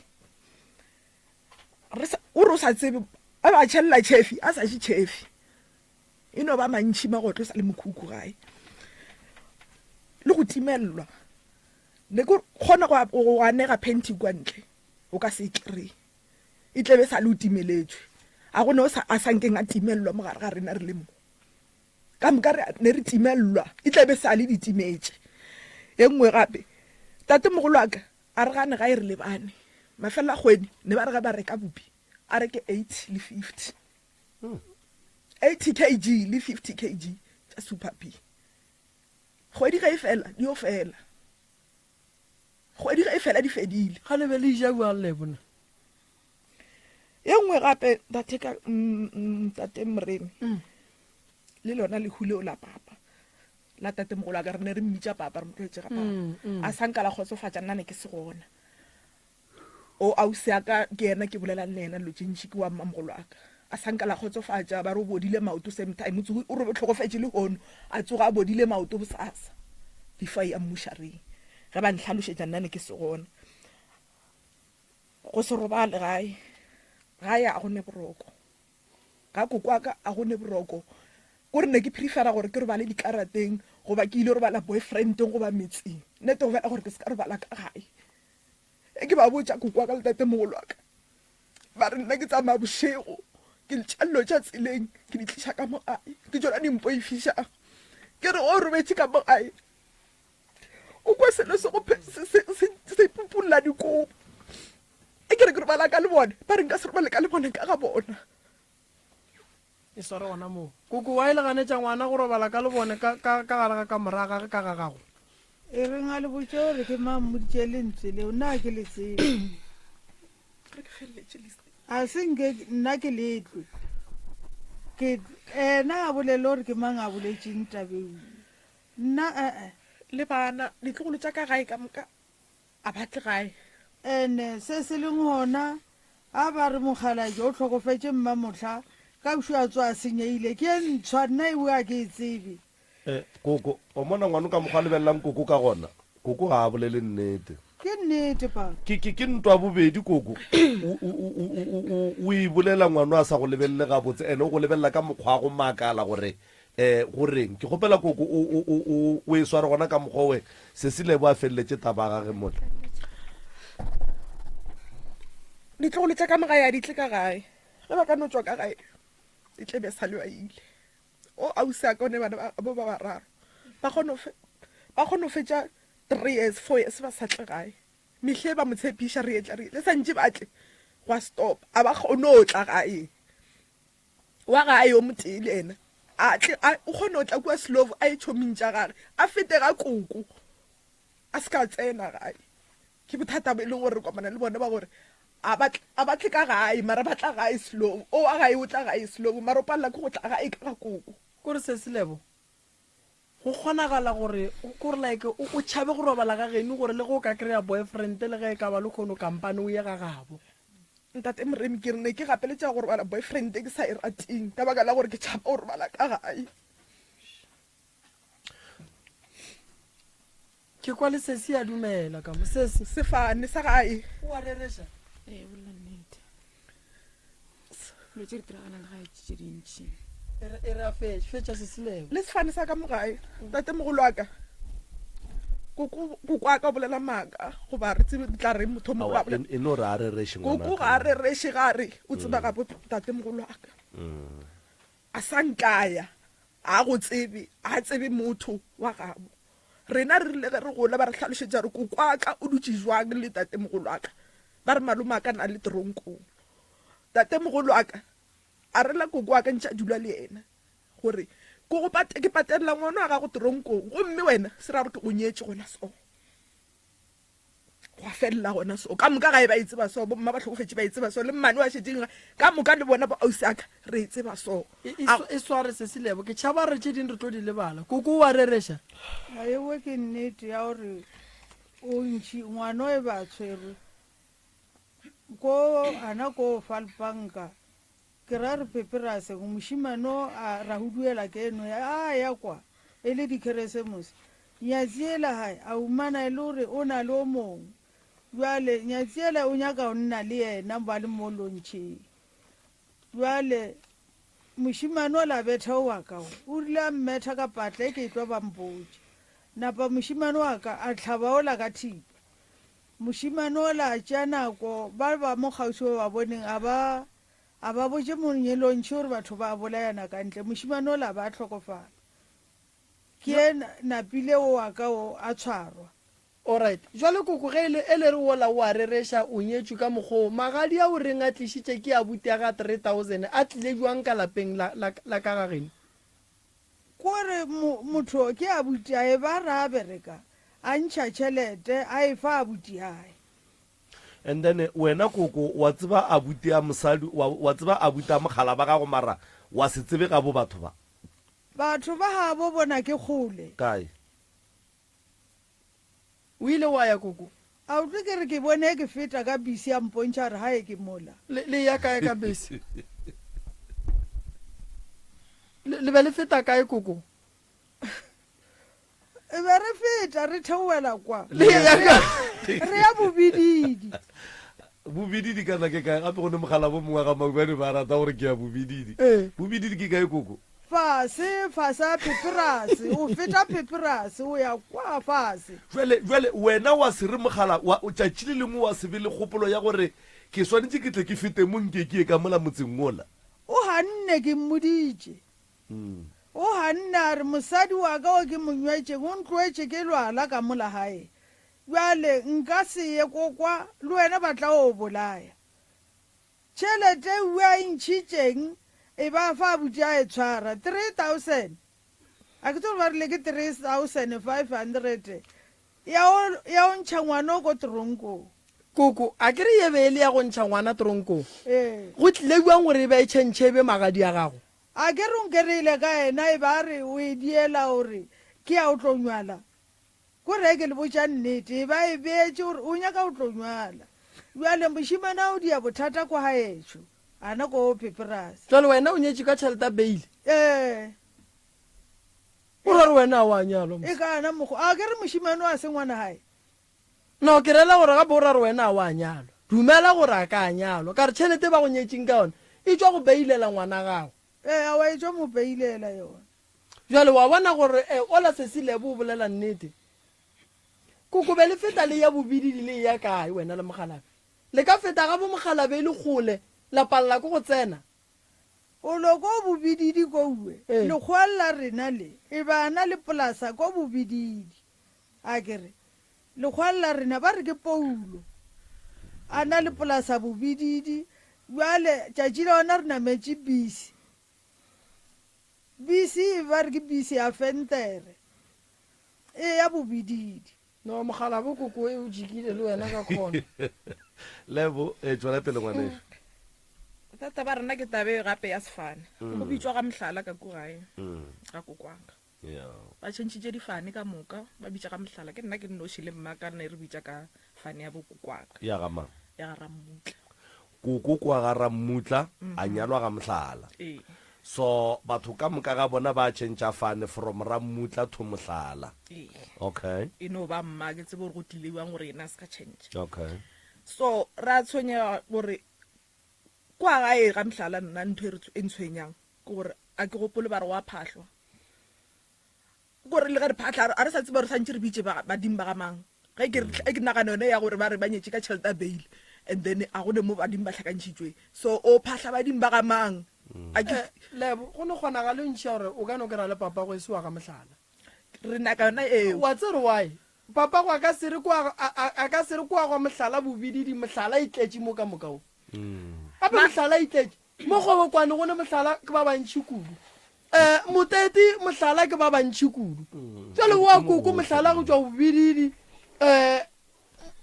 Speaker 8: Re sa o re o sa tsebe a ba tšhelela tšhefi a sa je tšhefi. E no ba mantšhi magotlo sa le mokhukhu gae. Le go timelelwa. Ne ke kgona go go anega panty kua ntle, o ka se e kry-e. E tle be sa le o timeletšwe. A go ne o sa a sa nkeng a timelelwa mo gare ga rena re le mo. Ka moka re ne re timelelwa, e tle be sa le di timetše. E nngwe gape, tatemogolo wa ka a re gane gae re lebane. Mafelelo a kgwedi ne ba re ge ba reka bupi a reke 80 le 50. 80 kg le 50 kg tša super B. Kgwedi ge e fela, di yo fela. Kgwedi ge e fela, di fedile.
Speaker 1: Ga le be le ja bjang le bona?
Speaker 8: Ye nngwe gape, tate ka mm, mm, tate Moremi, mm. le lona lehu leo la papa la tate mogolo a ka re ne re mmitša papa re mo tlwaetše ga papa mm, mm. a sa nka la kgotsofatša nna ne ke se gona O ausi a ka ke yena ke bolelang le yena dilo tše ntši ke wa mmamogolo wa ka. A sa nka la kgotsofatša ba re o bodile maoto same time o tsogi o re hlokofetše lehono a tsoga a bodile maoto bosasa before a eya mmušareng. Ge ba ntlhalošetša nna ne ke se gona. Go se robale gae, gae a go ne boroko. Ga koko wa ka a go ne boroko. Ko re ne ke prefera gore ke robale dikarateng goba ke ile robala boyfriendeng goba metseng. Nnete go fela gore ke se ka robala ka gae. Ge ke ba botša koko wa ka le tatemogolo wa ka, ba re nna ke tsamaya bošego, ke ntšha dilo tša tseleng ke di tliša ka mo gae, ke tšona di mpoifišago. Ke re o robetše ka mo gae, o kwa selo se go se pupulla dikobo. E ke re ke robala ka le bone, ba re nka se robale ka le bone ka ga bona.
Speaker 1: E sware gona moo. Koko, wa e le ganetša ngwana go robala ka lebone ka, ka, ka gare ga kamora ya gage ka ga gago?
Speaker 9: E reng a le botše gore ke mang mmoditše lentswe leo, nna ga ke le tsebe. A se nke nna ke letlwe. Ke, ena a bolele gore ke mang a boletšeng tabeng. Nna, e-e.
Speaker 8: Le bana, ditlogolo tša ka gae ka moka A ba tle gae.
Speaker 9: Ene se se leng gona, a ba re mokgalabje o hlokofetše mmamohla, ka bšo a tsoa a senyehile, ke e ntshwa, nna ewe a ke e tsebe.
Speaker 4: Eh, koko, wa mona ngwano ka mokgwa a lebelelang koko ka gona? Koko ga a bolele nnete.
Speaker 9: Ke nnete, papa.
Speaker 4: Ke, ke, ke ntwa bobedi, koko. O, o, o, o, o, o, o e bolela ngwano a sa go lebelele gabotse, ene o go lebelela ka mokgwa wa go makala gore Eh, go reng? Ke kgopela koko o, o, o, o, o e sware gona ka mokgwa owe Sesi Lebo a feleletše taba ya gage mola.
Speaker 8: Ditlogolo tša ka mo gae a di tle ka gae. Ge ba ka no tšwa ka gae, e tle be sa le ba ile. O ausi a ka o ne bana ba bo ba bararo. Ba kgone go ba kgone go fetša three years, four years ba sa tle gae. Mehle ba mo tshepiša re etla re etla, sa ntše ba tle, gwa stop. A ba kgone go tla gae. Wa gae yo motee le yena a tle a o kgone go tla kua Slovo a ye tšhoming tša gage a fete ga koko a se ka tsena gae. Ke bothata bo e leng gore re kopana le bona ba gore a ba a ba tle ka gae mara ba tla gae Slovo. O wa gae o tla gae Slovo mara o palela ke go tla gae ka ga koko.
Speaker 1: Kore sesi Lebo, Go kgonagala gore kore like o o tšhabe go robala ga geno gore le ge o ka kry-a boyfriend le ge e ka ba lehono kampane o ye ga gabo.
Speaker 8: Ntate Moremi, ke re ne ke gapeletšega go robala boyfriend e ke sa e rateng ka baka la gore ke tšhaba go robala ka gae.
Speaker 1: Ke kwa le sesi a dumela ka mo. Sesi.
Speaker 8: Sefane sa gae.
Speaker 1: O a rereša?
Speaker 6: Ee, o bolela nnete. Dilo tše di diragalang gae ke tše dintši.
Speaker 1: E re, e re a fetše. Fetša sesi Lebo.
Speaker 8: Le sefane sa ka mo gae, tatemogolo wa ka. Koko koko a ka bolela maaka goba re tsebe tla re motho mogolo a bolela.
Speaker 4: E no re a rereše ngwana.
Speaker 8: Koko ga a rereše ga a re o tseba gabo tatemogolo wa ka. A sa nkaya a go tsebe a tsebe motho wa gabo. Rena re rile ge re gola ba re hlalošetša gore koko wa ka o dutše jwang le tatemogolo wa ka. Ba re malome wa ka na le teronkong. Tatemogolo wa ka a rela koko wa ka ntše a dula le yena. Gore ke go pate, ke patelela ngwana wa gago teronkong, gomme wena se ra gore ke go nyetše gona so. Gwa felela gona so. Ka moka gae ba e tseba so, bomma ba hlokofetše ba e tseba so, le mmane wa šetšeng gae, ka moka le bona bo ausi aka re e tseba so.
Speaker 1: E, e, e sware sesi Lebo, ke tšhaba re tše ding re tlo di lebala. Koko o a rereša?
Speaker 9: Aewe ke nnete ya gore o ntšhi ngwana e ba tshwerwe ko ana ko falpanka Ke ra re Peperase, mošemane o a ra huduela ke eno ya a ya kwa e le dikeresemose. Nyatsi yela hae a humana e le gore o na le o mongwe. Bjale nyatsi yela o nyaka go nna le yena ba le mo lontšheng. Bjale mošemane ola a betha o wa ka o, o rile a mmetha ka patla e ke e tlo ba mpotše. Napa mošemane wa ka a hlaba ola ka thipa. Mošemane ola a tšea nako ba ba mo kgauswi ba ba boneng a ba A ba botše monyelontšhi gore batho ba a bolayana ka ntle. Mošemane ola a ba a hlokofala. Ke ye napile o wa ka o a tshwarwa.
Speaker 1: Alright. Jwale koko ge e le e le re wola o a rereša o nyetšwe ka mokgwa wo, magadi a o reng a tlišitše ke abuti a ga 3000 a tlile bjang ka lapeng la, la, la ka ga geno?
Speaker 9: Kore mo, motho ke abutiae ba ra bereka a ntšha tšhelete a e fa abutiae.
Speaker 4: And then wena koko wa tseba abuti a mosadi wa, wa tseba abuti a mogala ba gago mara wa se tsebe gabo batho ba.
Speaker 9: Batho ba gabo bona ke kgole.
Speaker 4: Kae?
Speaker 1: O ile wa ya koko?
Speaker 9: A utlwe ke re ke bone ke feta ka bese a mpontšha a re hae ke mola.
Speaker 1: Le, le ya kae ka bese? Le, le be le feta kae koko?
Speaker 9: E be re feta re theoela kwa.
Speaker 1: Le ya ka.
Speaker 9: Re ya Bobididi.
Speaker 4: Bobididi kana ke kae? Gape go ne mogala bo mongwe ga Maubane ba rata gore ke ya Bobididi.
Speaker 1: Ee.
Speaker 4: Bobididi ke kae koko?
Speaker 9: Fase, fase a Pheperase. O feta Pheperase o ya kwa fase.
Speaker 4: Jwale, jwale wena wa se re mogala wa tšatši le lengwe wa se be le kgopolo ya gore ke swanetše ke tle ke fete mo nke ke ye ka mola motseng wola.
Speaker 9: O ganne ke mmoditše. O ganne a re, Mosadi wa ka o ke mo nywetšeng o ntloetše ke lwala ka mola gae. Bjale nka se ye ko kwa, le wena ba tla o bolaya. Tšhelete ewe a e ntšhitšeng e ba fa abuti a e tshwara, 3000. A ke tsebe gore ba rile ke 3500 ya o, ya o ntšha ngwana o ko toronkong.
Speaker 1: Koko, a ke re ye be e le ya go ntšha ngwana toronkong?
Speaker 9: Ee.
Speaker 1: Go tlile bjang gore e be e tšhentšhe e be magadi a gago?
Speaker 9: A ke re o nkereile ka yena e ba re o e diela o re ke ya o tlo nywala? Ko re ke le botša nnete e ba e beetše gore o nyaka o tlo nywala. Bjale mošemane a o dia bothata kwa gaešo ana ko Peperase.
Speaker 1: Jwale wena o nyetše ka tšhelete ya beile?
Speaker 9: Ee.
Speaker 1: O ra re wena a wa nyalwa mos?
Speaker 9: E ka ana mokgwa. A ke re mošemane o a se ngwana gae?
Speaker 1: No, ke rela gore gape o ra re wena a wa nyalwa. Dumela gore a ka nyalwa. Ka re tšhelete ba go nyetšeng ka yona e tšwa go beilela ngwana gago.
Speaker 9: Ee, aowa e tšwa mo beilela yona.
Speaker 1: Bjale wa bona gore eh, ola sesi Lebo o bolela nnete. Kokobe le feta le ya bobididi le eya kae wena le Mokgalabe? Le ka feta ga bo Mokgalabe e le kgole la palela ke go tsena.
Speaker 9: O lo ko bobididi kouwe,
Speaker 1: Ee.
Speaker 9: lekgowa la rena le e ba na le polasa ko bobididi. A ke re, Lekgwa la rena ba re ke Paulo, a na le polasa bobididi. Bjale tšatši la gona re nametše bisi. Bisi e ba re ke bisi ya fentere, e ya bobididi.
Speaker 1: No, mokgalabo koko e o jikile le wena ka khona.
Speaker 4: Lebo, e tšwela pele ngwanešu.
Speaker 8: Bothata ba rena ke tabe gape ya sefane. Go bitšwa ga mohlala ka ku gae, ga kokwaka. Ba tšhentšhitše difane ka moka, ba bitša ka mohlala. Ke nna ke nnoši le mma ka ne re bitša ka fane ya bokokwaka.
Speaker 4: Ya ga mang?
Speaker 8: Ya ga Rammutla.
Speaker 4: Koko kwa ga Rammutla a nyalwa ga Mohlala.
Speaker 8: Ee.
Speaker 4: So batho ka moka ga bona ba tšhentšha fane from Rammutla to Mohlala.
Speaker 8: Ee.
Speaker 4: Okay.
Speaker 8: E no ba mma ke tsebe gore go tlile bjang gore yena a se ka tšhentšha.
Speaker 4: Okay.
Speaker 8: So ra tshwenyega gore kwa gae ga Mohlala nna ntho e re e ntshwenyang ke gore a ke gopole ba re wa phahlwa. Kore le ge re phahla a re sa tseba gore santše re bitše badimo ba ga mang. Ge ke re ke nagana yone ya gore ba re ba nyetše ka tšhelete ya bail and then a go ne mo badimo ba hlakantšhitšwe. So o phahla badimo ba ga mang? A ke
Speaker 1: Eh, Lebo, go no kgonagalo ntši ya gore o ka no kry-a le papago e se wa ga mohlala.
Speaker 8: Re nyaka yona eo.
Speaker 1: Wa tsere why? Papago a ka se re kwa, a, a, a ka se re kwa gwa mohlala bobididi, mohlala e tletše mo ka moka wo. Gape mohlala e tletše. Mo Kgobokwane go ne mohlala ke ba bantši kudu. Um Moteti mohlala ke ba bantši kudu. Jwale wa koko mohlala go tšwa bobididi. Um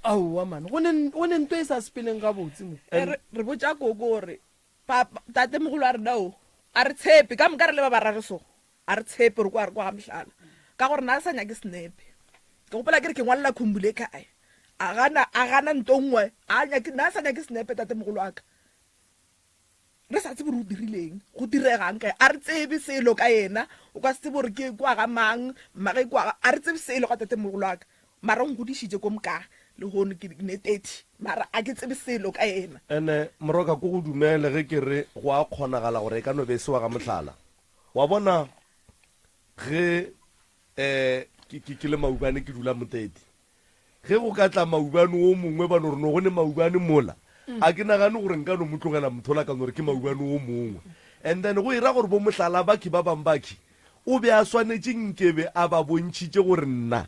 Speaker 1: aowa man, go ne, go ne nto e sa sepeleng gabotse mo.
Speaker 8: Re, re botša koko gore papa, tatemogolo wa rena o, a re tshepe, ka moka re le ba bararo so. A re tshepe gore kwa re kwa ga mohlala ka gore na a sa nyake senepe. Ke gopola ke re ke ngwalela Khumbule kae. A gana, a gana nto nngwe, a nyake, na a sa nyake senepe tatemogolo wa ka. Re sa tsebe gore o dirileng, go diregang kae. A re tsebe selo ka yena, o ka se tsebe gore ke kwa ga mang, mmage kwa ga, a re tsebe selo ka tatemogolo wa ka. Mara o nkgodišitše ko moka, lehono ke ne 30, mara a ke tsebe selo ka yena.
Speaker 4: Ene Moroka ko go dumele ge ke re go a kgonagala gore e ka no be e se wa ga mohlala. Wa bona, ge eh, ke, ke, ke le maubane ke dula Moteti, ge go ka tla maubane wo mongwe ba no re no go ne maubane mola, a ke nagane gore nka no mo tlogela motho ola ka no re ke maubane wo mongwe. And then go era gore bo mohlala bakhi ba bang bakhi, o be a swanetše nkebe a ba bontšhitše gore nna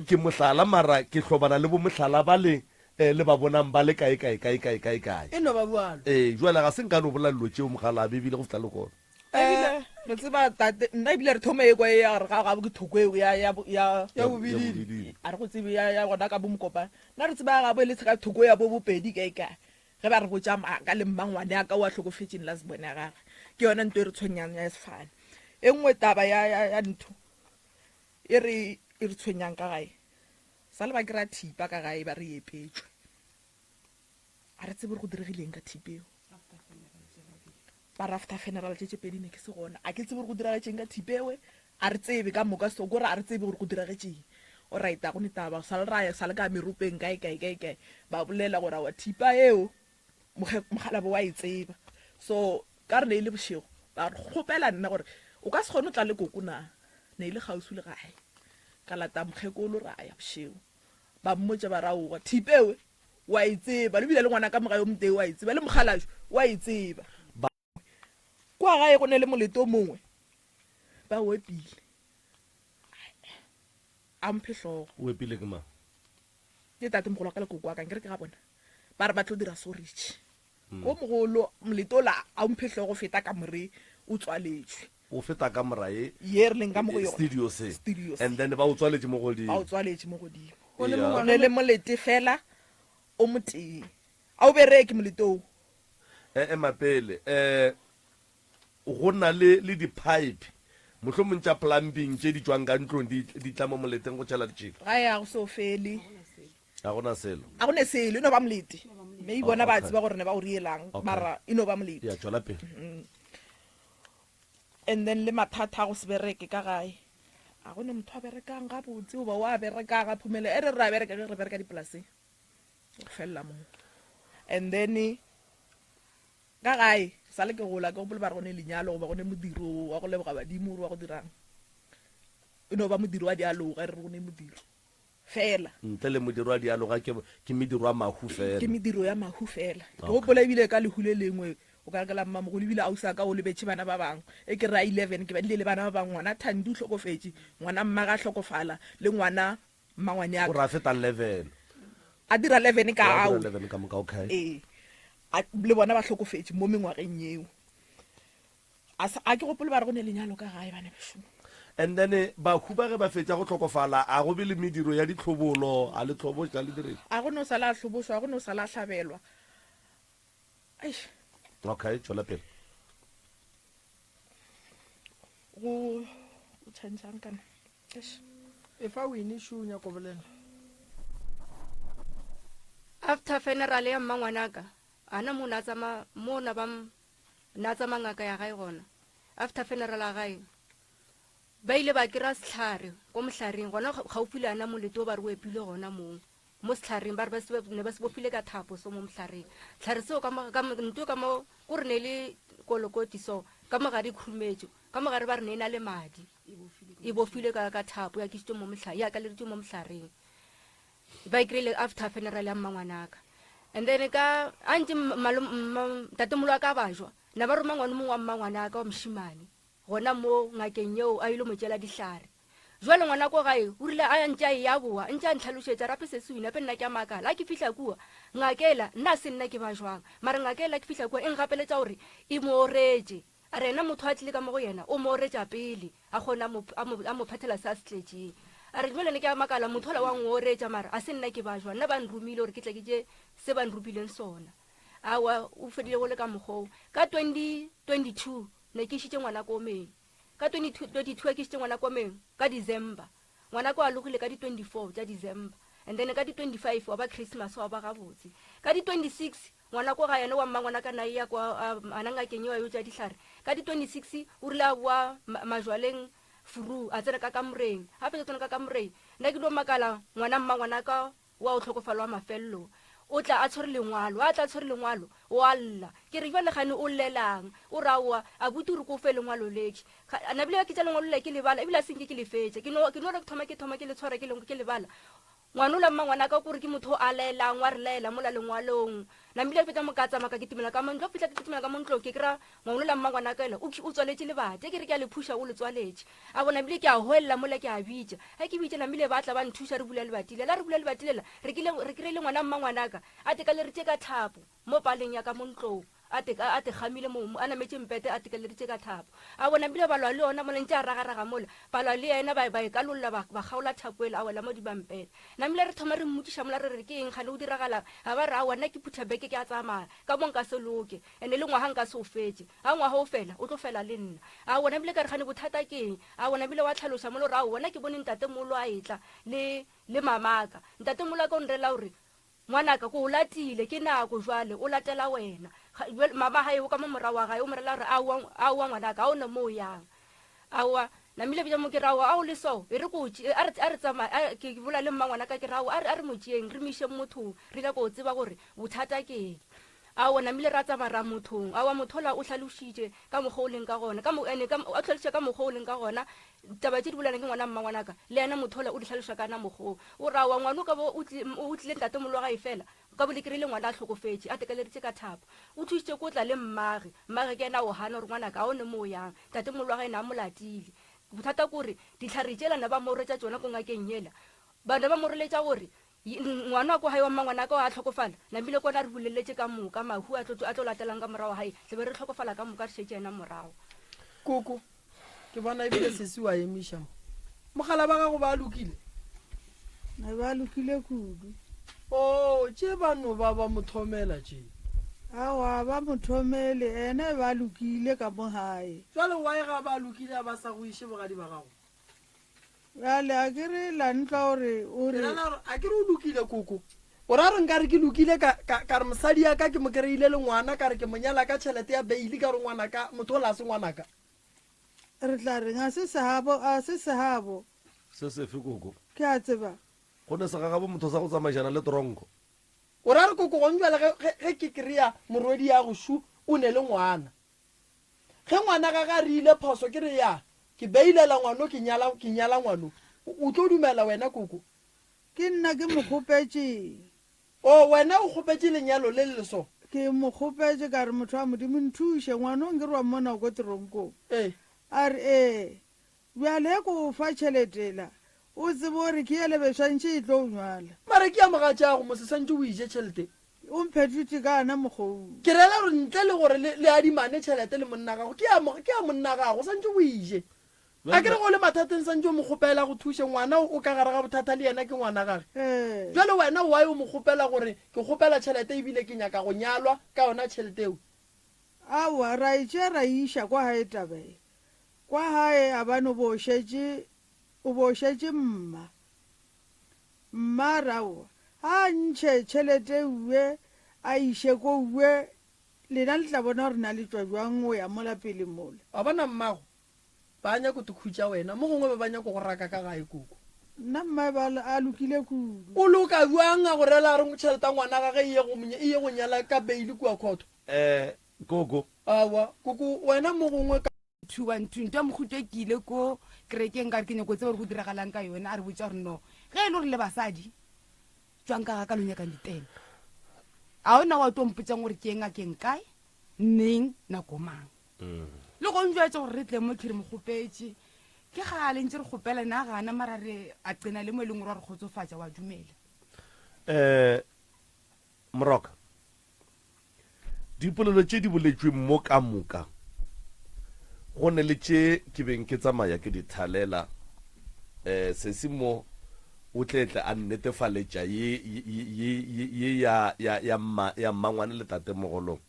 Speaker 4: ke mohlala mara ke hlobana le bo mohlala ba le eh, le ba bonang ba le kae kae kae kae kae kae.
Speaker 1: E no ba bjalo.
Speaker 4: Ee, jwale ga se nka no bolela dilo tšeo mogalabe ebile go fihla lehono.
Speaker 8: Ebile re tseba tate nna ebile re thoma e kwa e ya gore ga gabo ke thoko eo ya ya ya
Speaker 1: Ya bobididi.
Speaker 8: A re go tsebe ya ya gona ka bo mokopane. Nna re tseba ya gabo e le ka thoko ya bo bopedi kae kae. Ge ba re botša maaka le mmangwane ya ka o a hlokofetšeng last born ya gagwe. Ke yona nto e re tshwenyang ya sefane. E nngwe taba ya ya ya ntho e re e re tshwenyang ka gae. Sa le ba kry-a thipa ka gae ba re e epetšwe. A re tsebe gore go diregileng ka thipa eo. Ba re after funeral tše tše pedi ne ke se gona. A ke tsebe gore go diragetšeng ka thipa ewe. A re tsebe ka moka so kore a re tsebe gore go diragetšeng. Alright a go ne taba sa le ra ya sa le ka meropeng kae kae kae kae ba bolela gore aowa thipa eo mokgalabje wa e tseba. So ka re ne e le bošego ba re kgopela nna gore o ka se kgone go tla le koko na. Ne e le kgauswi le gae. Ka lata mokgekolo ra ya bošego. Ba mmotša ba re aowa thipa ewe wa e tseba, le bile le ngwana ka moga yo motee wa e tseba, le mokgalajwe wa e tseba.
Speaker 4: Ba.
Speaker 8: Kwa gae go ne le molete o mongwe, ba o epile. A mphe hlogo.
Speaker 4: O epile ke mang?
Speaker 8: Ke tatemogolo wa ka le koko wa ka, nkere ke ga bona. Ba re ba tlo dira sorage. O mogolo molete ola a o mphe hlogo feta kamore o tswaletšwe.
Speaker 4: O feta kamora ye.
Speaker 8: Ye re leng ka mo go yona.
Speaker 4: Studio se.
Speaker 8: Studio se.
Speaker 4: And then ba o tswaletše mo godimo.
Speaker 8: Ba o tswaletše mo godimo.
Speaker 1: Go ne
Speaker 8: Go ne le molete fela o motee. A o bereke molete oo.
Speaker 4: E ema pele. Eh, go na le, le di-pipe, mohlomong tša plumbing tše di tšwang ka ntlong di, di tla mo moleteng go tšhela ditšhila.
Speaker 8: Gae ga go so fele.
Speaker 4: Ga go na selo.
Speaker 8: A go ne selo, e no ba molete. Maybe bona ba
Speaker 4: Okay.
Speaker 8: tseba gore ne ba o rielang,
Speaker 4: Okay.
Speaker 8: mara e no ba molete.
Speaker 4: Ya, tšwela pele.
Speaker 8: And then le mathata a go se bereke ka gae. A go ne motho a berekang gabotse goba wa bereka ga phumele. E re re a bereka ge re bereka dipolaseng. Go felela moo. And then ka gae sa le ke gola ke gopola ba re go ne lenyalo goba go ne modiro wa go leboga badimo gore wa go dirang. E no ba modiro wa dialoga e re re go ne modiro. Fela.
Speaker 4: Ntle le modiro wa dialoga ke, ke mediro ya mahu fela.
Speaker 8: Ke mediro ya mahu fela. Ke
Speaker 4: Okay.
Speaker 8: gopola ebile ka lehu le lengwe, o ka re ke la mmamogolo, ebile ausi wa ka o lebetše bana ba bangwe. E ke re a 11, ke badile le bana ba bangwe, ngwana Thandi o hlokofetše, ngwana mmage a hlokofala, le ngwana mmangwane
Speaker 4: O ra feta 11.
Speaker 8: A dira 11 ka
Speaker 4: O a
Speaker 8: ao.
Speaker 4: dira 11 ka moka, okay.
Speaker 8: Ee. A, le bona ba hlokofetše mo mengwageng yeo. A sa, a ke gopole ba re go ne lenyalo ka gae, bana bešo.
Speaker 4: And then bahu ba ge ba fetša go hlokofala, a go be le mediro ya ditlhobolo, a le hloboša le direng?
Speaker 8: A go no sala a hlobošwa, a go no sala a hlabelwa. Eish.
Speaker 4: Okay, tšwela pele.
Speaker 8: Go, go tšhentšhang kana? Eish.
Speaker 1: Efa Winnie šo o nyako bolela.
Speaker 6: After funeral ya mmangwanaka, ana mo na tsama mo na ba Na tsamaya ngaka ya gae gona after funeral ya gae ba ile ba kry-a sehlare ko mohlareng gona gaufi le ana molete o ba re o epile gona moo mo setlhareng ba re ba se- ne ba se bofile ka thapo so mo mohlareng tlhare seo ka mo- ka mo- nto ka mo ko re ne le kolokoti so Ka mo gare e khurumetšwe, ka mo gare ba re ne e na le madi, e bofilwe ka, ka thapo, ya kišitšwe mo mohla, ya akaleditšwe mo mohlareng. Ba e kry-ile after funeral ya mmangwanaka. And then ka, a ntše ntatemolo wa ka ba jwa, na ba roma ngwana mongwe wa mmangwanaka wa mošimane, gona mo ngakeng yeo a ile mo tšela dihlare. Jwale ngwana ko gae o rile a ntše a eya boa, ntše a ntlhalošetša rape se se wina, pe nna ke a makala. A ke fihla kua, ngaka ela, nna a se nna ke ba jwang, mara ngaka ela ke fihla kua e ngapeletša gore e mo oretše. A re yena motho a tlile ka mo go yena, o mo oretša pele a kgona a mo, a mo, a mo phethela se a se tletšeng. A re jwale ne ke a makala, motho ola wa ngoretša mara a se nna ke ba jwang, nna ba nromile gore ke tle ke tše se ba nromileng sona. Aowa, o fedile go le ka mokgwa wo. Ka 2022 ne ke išitše ngwana komeng. Ka 2022 a ke išitše ngwana komeng ka December. Ngwana ko a logile ka di 24 tša December. And then ka di 25 wa ba Christmas wa ba gabotse. Ka di 26 ngwana ko ga yena wa mma ngwana ka na ya kwa ana ngakeng eo a yo tša dihlare. Ka di 26 o rile a boa majwaleng furu a tsena ka kamoreng. A fetsa tsena ka kamoreng. Nna ke dio makala ngwana mma ngwana ka wa o tlhokofalo wa mafelelo o tla a tshwere lengwalo, a tla a tshwere lengwalo, o a lla. Ke re, Bjale gane o llelang? O re, Aowa, abuti o re ke o fe lengwalo leke. Ga, nabile ke tša lengwalo le ke le bala, ebile a se nke ke le fetše. Ke no, ke no re ke thoma, ke thoma ke le tshwara ke le, ke le bala. Ngwanola mmangwanaka o kore ke motho o a laelang, wa re laela mola lengwalong. Nabile ke fetša mo ka tsamaya ka kitimela ka mo ntlo, fihla ke kitimela ka mo ntlong ke kry-a ngwanola mmangwanaka ela o, o tswaletše lebati. Ke re ke a le phuša o le tswaletše. A bona ebile ke a goelela mola ke a bitša. Ge ke bitša namile ba tla ba nthuša re bula lebati lela. Re bula lebati lela re kile re kry-ile ngwana mmangwanaka a tekaleritše ka thapo mo paleng ya ka mo ntlong. A te a te kgamile mo a nametše mpete a tekaleritše ka thapo. A bona ebile ba lwa le yona mola ntše a ragaraga mola ba lwa le yena ba ba e kalolla ba ba kgaola thapo ela a wela mo dibampele. Namile re thoma re mmotšiša mola re re ke eng kgane o diragalang a ba re aowa nna ke phutha beke ke a tsamaya ka mo nka se loke ene le ngwaga nka se o fetše. A ngwaga o fela, o tlo fela le nna. A wona bile ka re gane bothata ke eng? A wona bile wa tlhaloša molo gore ao wona ke bone ntatemolo a etla le, le mamaka. Ntatemolo a ka o nrela gore, Ngwanaka, ke o latile, ke nako jwale, o latela wena. Ga, bjale mama gae o ka mo morago wa gae, o mo rela gore, Aowa, aowa ngwanaka, ga o na mo o yang. Aowa, namile bja mo ke re, aowa, a o le so, e re ko o tšee, a re, a re tsamaye, a, ke, ke bolela le mmangwanaka ke re, aowa, a re, a re mo tšeeng, re mo išeng mothong, re nyaka go tseba gore bothata ke eng. Aowa, namile ra tsamaya ra mothong. Aowa, motho ola o hlalošitše ka mokgwa o leng ka gona. Ka mo, ene, ka, o hlalošitše ka mokgwa o leng ka gona. Taba tše di bolelang ke ngwana mmangwanaka, le yena motho ola o di hlaloša ka na mokgwa wo. O re, aowa, ngwana o ka bo o tli, o tlile ntatemolo wa gae fela, o ka bo le kry-ile ngwana a hlokofetše, a tekaleritše ka thapo. O thušitše ko tla le mmage. Mmage ke yena a o gana gore ngwanaka ga o ne mo o yang. Ntatemolo wa gae na a mo latile. Bothata ke gore dihlare tšela na ba mo retša tšona ko ngakeng yela. Ba ne ba mo roletša gore Ngwana wa ko gae wa mmangwanaka wa hlokofala, namile kona a re boleletse ka moka mahu a tlo a tlo latelang ka morago gae, tle be re hlokofala ka moka re šetše yena morago.
Speaker 1: Koko, ke bona ebile sesi wa emiša mo. Mogala ba gago ba lokile?
Speaker 9: Ne ba lokile kudu.
Speaker 1: Oh, tše ba no ba ba mo thomela tše.
Speaker 9: Aowa, ba mo thomele, ene ba lokile ka mo gae.
Speaker 1: Jwale why ga ba lokile a ba sa go iše bogadi ba gago?
Speaker 9: Bjale a ke re la ntla o re o re.
Speaker 1: A ke re o lokile koko. O ra re nka re ke lokile ka ka ka re mosadi ya ka ke mo kry-ile le ngwana ka re ke mo nyala ka tšhelete ya beile ka re ngwanaka motho o la se ngwanaka.
Speaker 9: Re tla reng a se sehabo a se sehabo.
Speaker 4: Se sefe koko?
Speaker 9: Ke a tseba.
Speaker 4: Go ne segagabo motho sa go tsamaišana le tronko.
Speaker 1: O ra re koko gong jwale ge ge ge ke kry-a morwedi ya go shu o ne le ngwana. Ge ngwana gage a riile phoso ke re ya ke beilela ngwano ke nyala ke nyala ngwano o tlo dumela wena koko?
Speaker 9: Ke nna ke mo kgopetšeng.
Speaker 1: Oh wena o kgopetše lenyalo le le so?
Speaker 9: Ke mo kgopetše ka re motho wa Modimo nthuše ngwano nke re wa mmona o ko teronkong.
Speaker 1: Ee.
Speaker 9: A re ee. Bjale ge ke o fa tšhelete yela, o tsebe gore ke yele be swantše e tlo o nywala.
Speaker 1: Mara ke ya mogatšago mose swantše o ije tšhelete.
Speaker 9: O mphetotše ka yona mokgou.
Speaker 1: Ke rela gore ntle le gore le le adimane tšhelete le monna gago, ke ya ke ya monna gago, swantše o ije. A ke re ge o le mathateng swantše o mo kgopela a go thuše, ngwana o ka gare ga bothata le yena ke ngwana gage.
Speaker 9: Ee.
Speaker 1: Bjale wena why o mo kgopela gore ke kgopela tšhelete ebile ke nyaka go nyalwa ka yona tšhelete eo?
Speaker 9: Aowa, ra e tšea ra e iša kwa gae taba e. Kwa gae a ba no bo šetše, o bo šetše mma. Mma a re aowa, a ntšhe tšhelete uwe a iše ko uwe, lena le tla bona gore na le tšwa bjang o ya mola pele mola.
Speaker 1: Wa bona mmago, ba nyako te khutša wena, mo gongwe ba ba nyako go raka ka gae koko.
Speaker 9: Nna mma ba a lokile kudu.
Speaker 1: O loka bjang a go rela a re tšhelete ya ngwana gage e ye go, e ye go nyala ka beile kua khotho?
Speaker 4: Eh. Koko.
Speaker 1: Aowa, koko, wena mo gongwe ka.
Speaker 10: 212 ntwa mokhuto ke ile ko kerekeng ka re ke nyako tseba gore go diragalang ka yone a re botša gore no ge e le gore le basadi tšwang ka ga ka lo nyakang ditene a ona wa tlo mpotsang gore ke eng ngakeng kae neng nako mang le go njwetsa gore re tle mo ke re mo kgopetše ke gale ntse re kgopela na gana mara re a qena le mo e leng gore wa re kgotsofatša wa dumela
Speaker 4: um Moroka, dipolelo tše di boletšweng mo ka moka, go ne le tše ke beng ke tsamaya ke di thalela. Um sesi mo o tle tle a nnetefaletša ye, ye, ye, ye, ye ya, ya, ya mma, ya mmangwane le tatemogolo.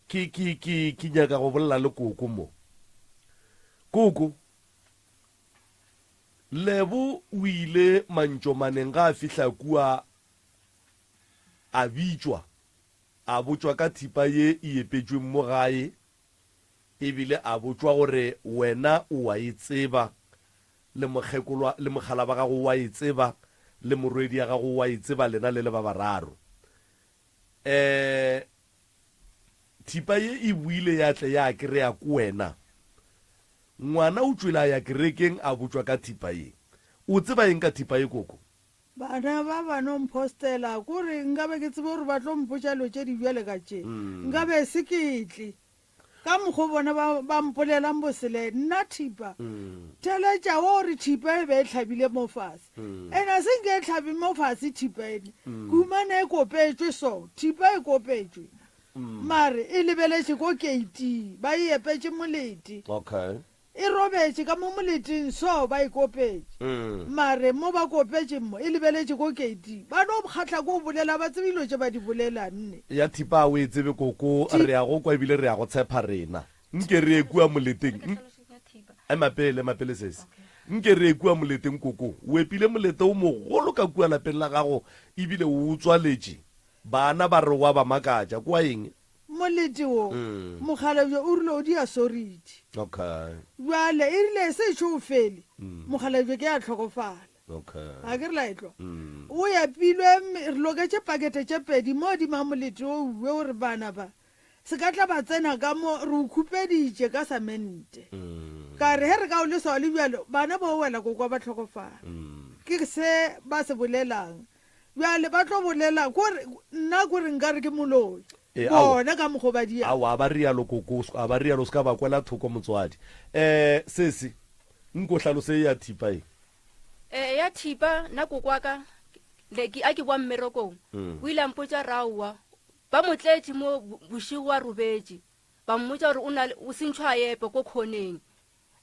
Speaker 4: Ke, ke, ke, ke nyaka go bolela le koko mo. Koko, Lebo o ile mantšomaneng ga a fihla kua A bitšwa, a botšwa ka thipa ye e epetšweng mo gae, e bile a botšwa gore wena o a e tseba, le mokgekolwa, le mokgala ba gago o a e tseba, le morwedi ya gago o a e tseba, lena le le ba bararo. E, thipa ye e boile ya tle ya krea ko wena. Ngwana o tšwele a ya kerekeng a botšwa ka thipa ye. O tseba eng ka thipa ye, koko?
Speaker 9: Bana ba ba no mphostela, kore nkabe ke tsebe gore ba tlo mpotša dilo tše di bjale ka tše, nkabe se ke tle. Ka mokgo bona ba, ba mpolelang bosele, nna thipa. Theletša wo re thipa e be e hlabile mo fase. Ene a se nke e hlabe mo fase thipa ene. Ke humane e kopetšwe so, thipa e kopetšwe. Mare e lebeletše ko keiting, ba e epetše molete.
Speaker 4: Okay.
Speaker 9: E robetše ka mo moleteng so ba e kopetše. Mare mo ba kopetšeng mo, e lebeletše ko keiting. Ba no kgahla ko bolela, ba tsebe dilo tše ba di bolelang ne.
Speaker 4: Ya thipa a o e tsebe koko, re a go kwa ebile re a go tshepa rena. Nke re ye kua moleteng. Ema pele, ema pele sesi. Nke re ye kua moleteng koko. O epile molete o mogolo ka kua lapeng la gago ebile o o tswaletše. Bana ba re wa ba makatša. Kwa eng?
Speaker 9: Molete wo, mokgalabje o rile o dia sority.
Speaker 4: Okay.
Speaker 9: Bjale e rile e sešo o fele, mokgalabje ke a hlokofala.
Speaker 4: Okay.
Speaker 9: Ga ke re la etlwa. O epilwe, re loketše pakete tše pedi mo godimo ga molete wo uwe o re bana ba se ka tla ba tsena ka mo, re o khupeditše ka samente. Ka re he re ka o lesa o le bjalo, bana ba o wela kokwa ba hlokofala. Ke se ba se bolelang. Bjale ba tlo bolela kore nna kore nkare ke moloi.
Speaker 4: Ee, aowa.
Speaker 9: Bona ka mokgo ba dia.
Speaker 4: Aowa, a ba rialo koko, a ba rialo, o se ka ba kwela thoko motswadi. Eh, sesi, nko hlalose ye ya thipa ye.
Speaker 6: Eh, ya thipa, nna koko wa ka, le ke, a ke boa mmerekong, o ile a mpotša re aowa, ba mo tletše mo bošego a robetše, ba mmotša gore o na le, o sentšhwa a epe ko khoneng.